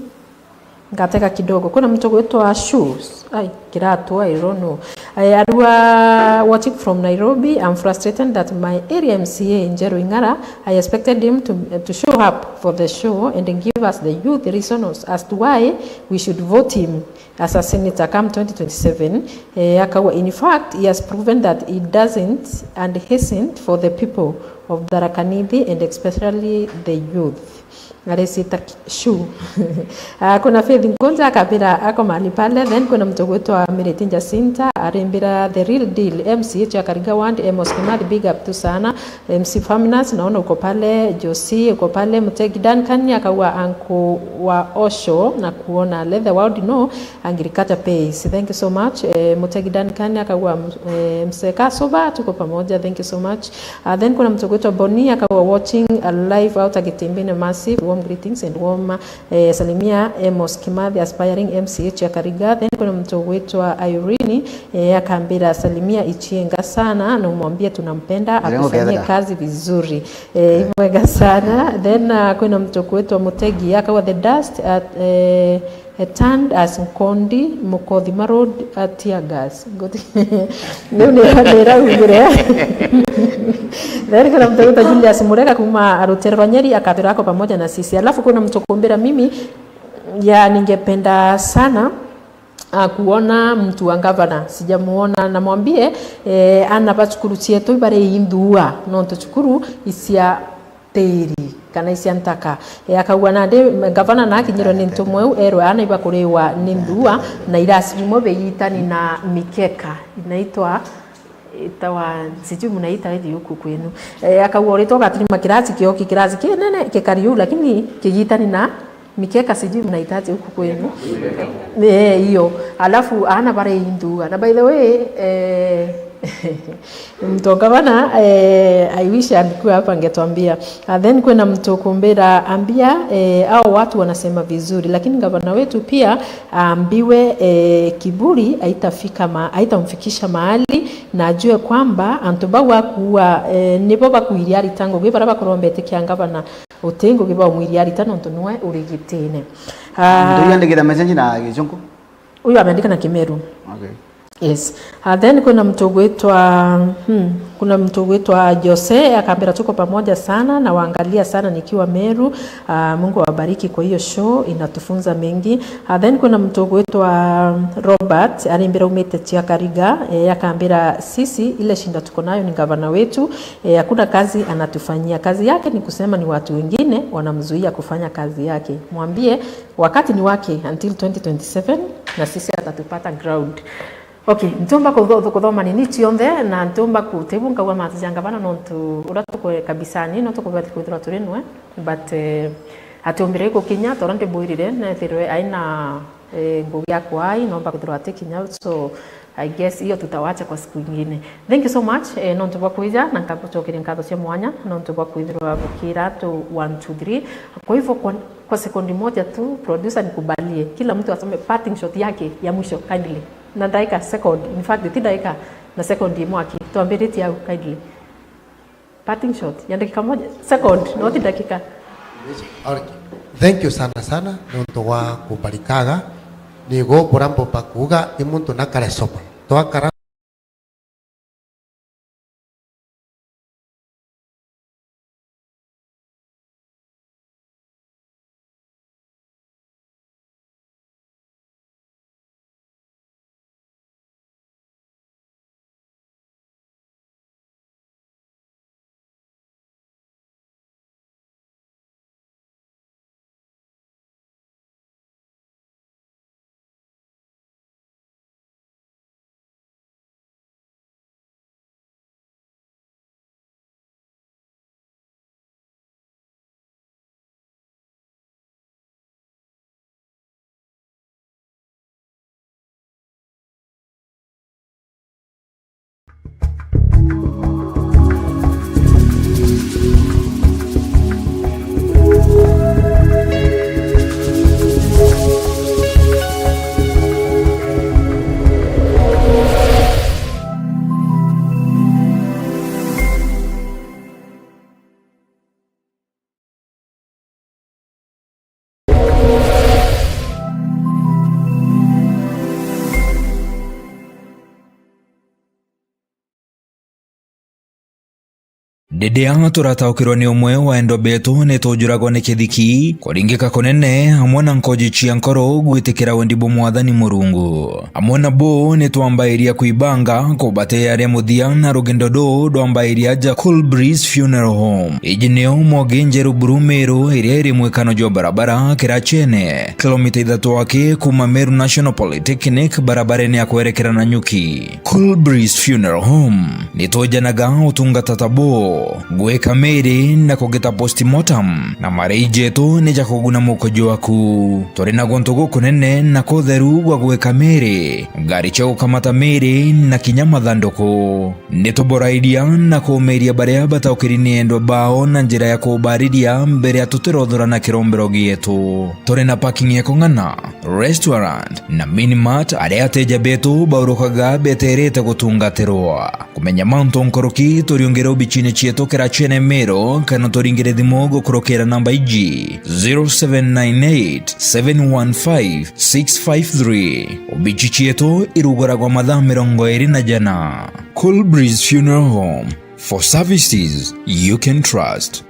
ngatega kidogo. Kuna mtu gwitwa Shoes. Ai, kiratu, I don't know. I, Arua, watching from Nairobi. I'm frustrated that my area M C A, Njeru Ing'ara, I expected him to, to show up for the show and give us the youth reasons as to why we should vote him as a senator come twenty twenty-seven. Eh, akauga, in fact, he has proven that he doesn't and isn't for the people of Tharaka Nithi and especially the youth. Arecita ki-, Shoe. Ah, kuna Faith Nkunja akabira ako mahali pale, then kuna mtu gwitwa Miriti Jacinta, arimbira the real deal, M C A cia Kariga Ward, Amos Kimathi, big up tu sana. M C Faminas, naona uko pale, Josie, uko pale, Mutegi Duncan, akaua anko wa Osho, na kuona, let the world know, Angirikata Pace. Thank you so much. Eh, Mutegi Duncan, akaua, eh, Mseka Soba, tuko pamoja, thank you so much. Ah, then kuna mtu gwitwa Boni, akaua watching a live out Agitimbine, massive, warm greetings and warm, eh, salimia Amos Kimathi, aspiring M C A cia Kariga. Then kuna mtu gwitwa Irene, eh, akambira, salimia Ichienga sana na umwambie tunampenda, Irene akufanyie uketheka. Kazi vizuri. Eh, imwega sana. Then, ah, kwina mtu gwitwa Mutegi, akaua the dust at, eh, He turned as Nkondi, Mukothima Road, a tear gas. Ngoti-, riu ni, ni raugire. Then kuna mtu gwitwa Julius Murega kuma Rutiri rwa Nyeri, akathira ako pamoja na sisi. Alafu kuna mtu kumbira mimi, ya, ningependa sana, ah, kuona mtu wa gavana. Sijamuona. Namwambie, eh, ana ba cukuru cietu ibari inthua, nontu cukuru icia tiri kana icia ntaka. E, akaua nandi gavana na akinyirwe ni ntumwa iu, erwe aana ibakuriwa ni nthua na irasi bimwe biyitani na mikeka inaitwa, itawa, sijui munaita aje huku kwenu. E, akaua uritwa ugatirima kirasi kioki, kirasi kinene kikari uu, lakini kiyitani na mikeka, sijui munaita aje huku kwenu. E, iyo. Alafu aana bari inthua. Na by the way, e, Mtu wa gavana, eh, I wish angekuwa hapa angetuambia. And then kuna mtu kumbira ambia, eh, hao watu wanasema vizuri, lakini gavana wetu pia aambiwe, eh, kiburi haitafika ma-, haitamfikisha mahali, na ajue kwamba antu bau akuua, eh, nibo bakuiria arita ngugi bara bakorwo mbetikia gavana uti ngugi baumwiria arita nontu niwe uri gitine. Ah, mtu yandikira message na Gicungu? Huyu ameandika na Kimeru. Okay. Yes. Uh, then kuna mtu ugwitwa, hmm, kuna mtu ugwitwa Jose, akambira, "Tuko pamoja sana, nawaangalia sana nikiwa Meru." Uh, Mungu awabariki kwa hiyo show, inatufunza mengi. Uh, then kuna mtu ugwitwa Robert, arimbira umite Chiakariga, eh, akambira, "Sisi, ile shinda tuko nayo ni gavana wetu, eh, hakuna kazi anatufanyia. Kazi yake ni kusema ni watu wengine wanamzuia kufanya kazi yake. Mwambie wakati ni wake until twenty twenty-seven, na sisi atatupata ground." Okay, ntiumba kutho-, kuthoma nini cionthe, na ntiumba ku-, tibu nkauga mantu ja ngavana nontu uria tukwe kabisani, no tukubati kwithirwa turi nwe, but, eh, atiumbire gukinya, ta uria ndibwirire, nethirwe aina, eh, ngugi ya kwai, nomba kwithirwa atikinya, so I guess hiyo tutawacha kwa siku ingine. Thank you so much, eh, nontu bwa kwija, na nkagucokeria nkatho cia mwanya, nontu bwa kwithirwa bukira tu one, two, three. Kwa hivyo, kwa, kwa sekondi moja tu, producer, nikubalie, kila mtu asome parting shot yake ya mwisho, kindly. Na ndagika, second, in fact, ti ndagika, na second imwe aki. Twambiritie au, kindly. Parting shot ya dakika moja, second, no ti dakika. Okay. Thank you sana sana, nontu wa kubarikaga. Nigo burambo bakuga, i muntu nakare sober. Twakara Riria turataukirwa ni umwe wa endwa betu, ni tujuragwa ni kithiki, kuringika kunene, amwe na nkoji cia nkoro gwitikira wendi bwa Mwathani Murungu. Amwe na bo ni twambairia kwibanga kubatearia muthia na rugendo ruu rwambairia aja Cool Breeze Funeral Home. Iji nio Mwogi Njeru Buru Meru, iria iri mwikano jwa barabara Kirachene, kilomita ithatu aki kuuma Meru National Polytechnic, barabarene ya kwerekera Nanyuki. Cool Breeze Funeral Home ni twejanaga utungata ta buu, gwika miri na kugita postmortem, na marei jetu ni ja kuguna muko jwaku. Turi na guntu gukunene na kutheru gwa gwika miri, ngari cia gukamata miri na kinya mathanduku. Ni tuborairia na kuumiria baria bataukiri ni endwa bao na njira ya kubariria mbere ya tutirothura na kirombero gietu. Turi na parking ya kung'ana, restaurant na minimart, aria ateja betu baurukaga beterete gutungatirwa. Kumenya mantu nkuruki, turiungire obicine cietu Kirachene Meru, kana turingire thimu gukurukira namba iji, zero seven nine eight, seven one five, six five three. Obici cietu iruguragwa mathaa mirongo iri na jana. Cool Breeze Funeral Home, for services you can trust.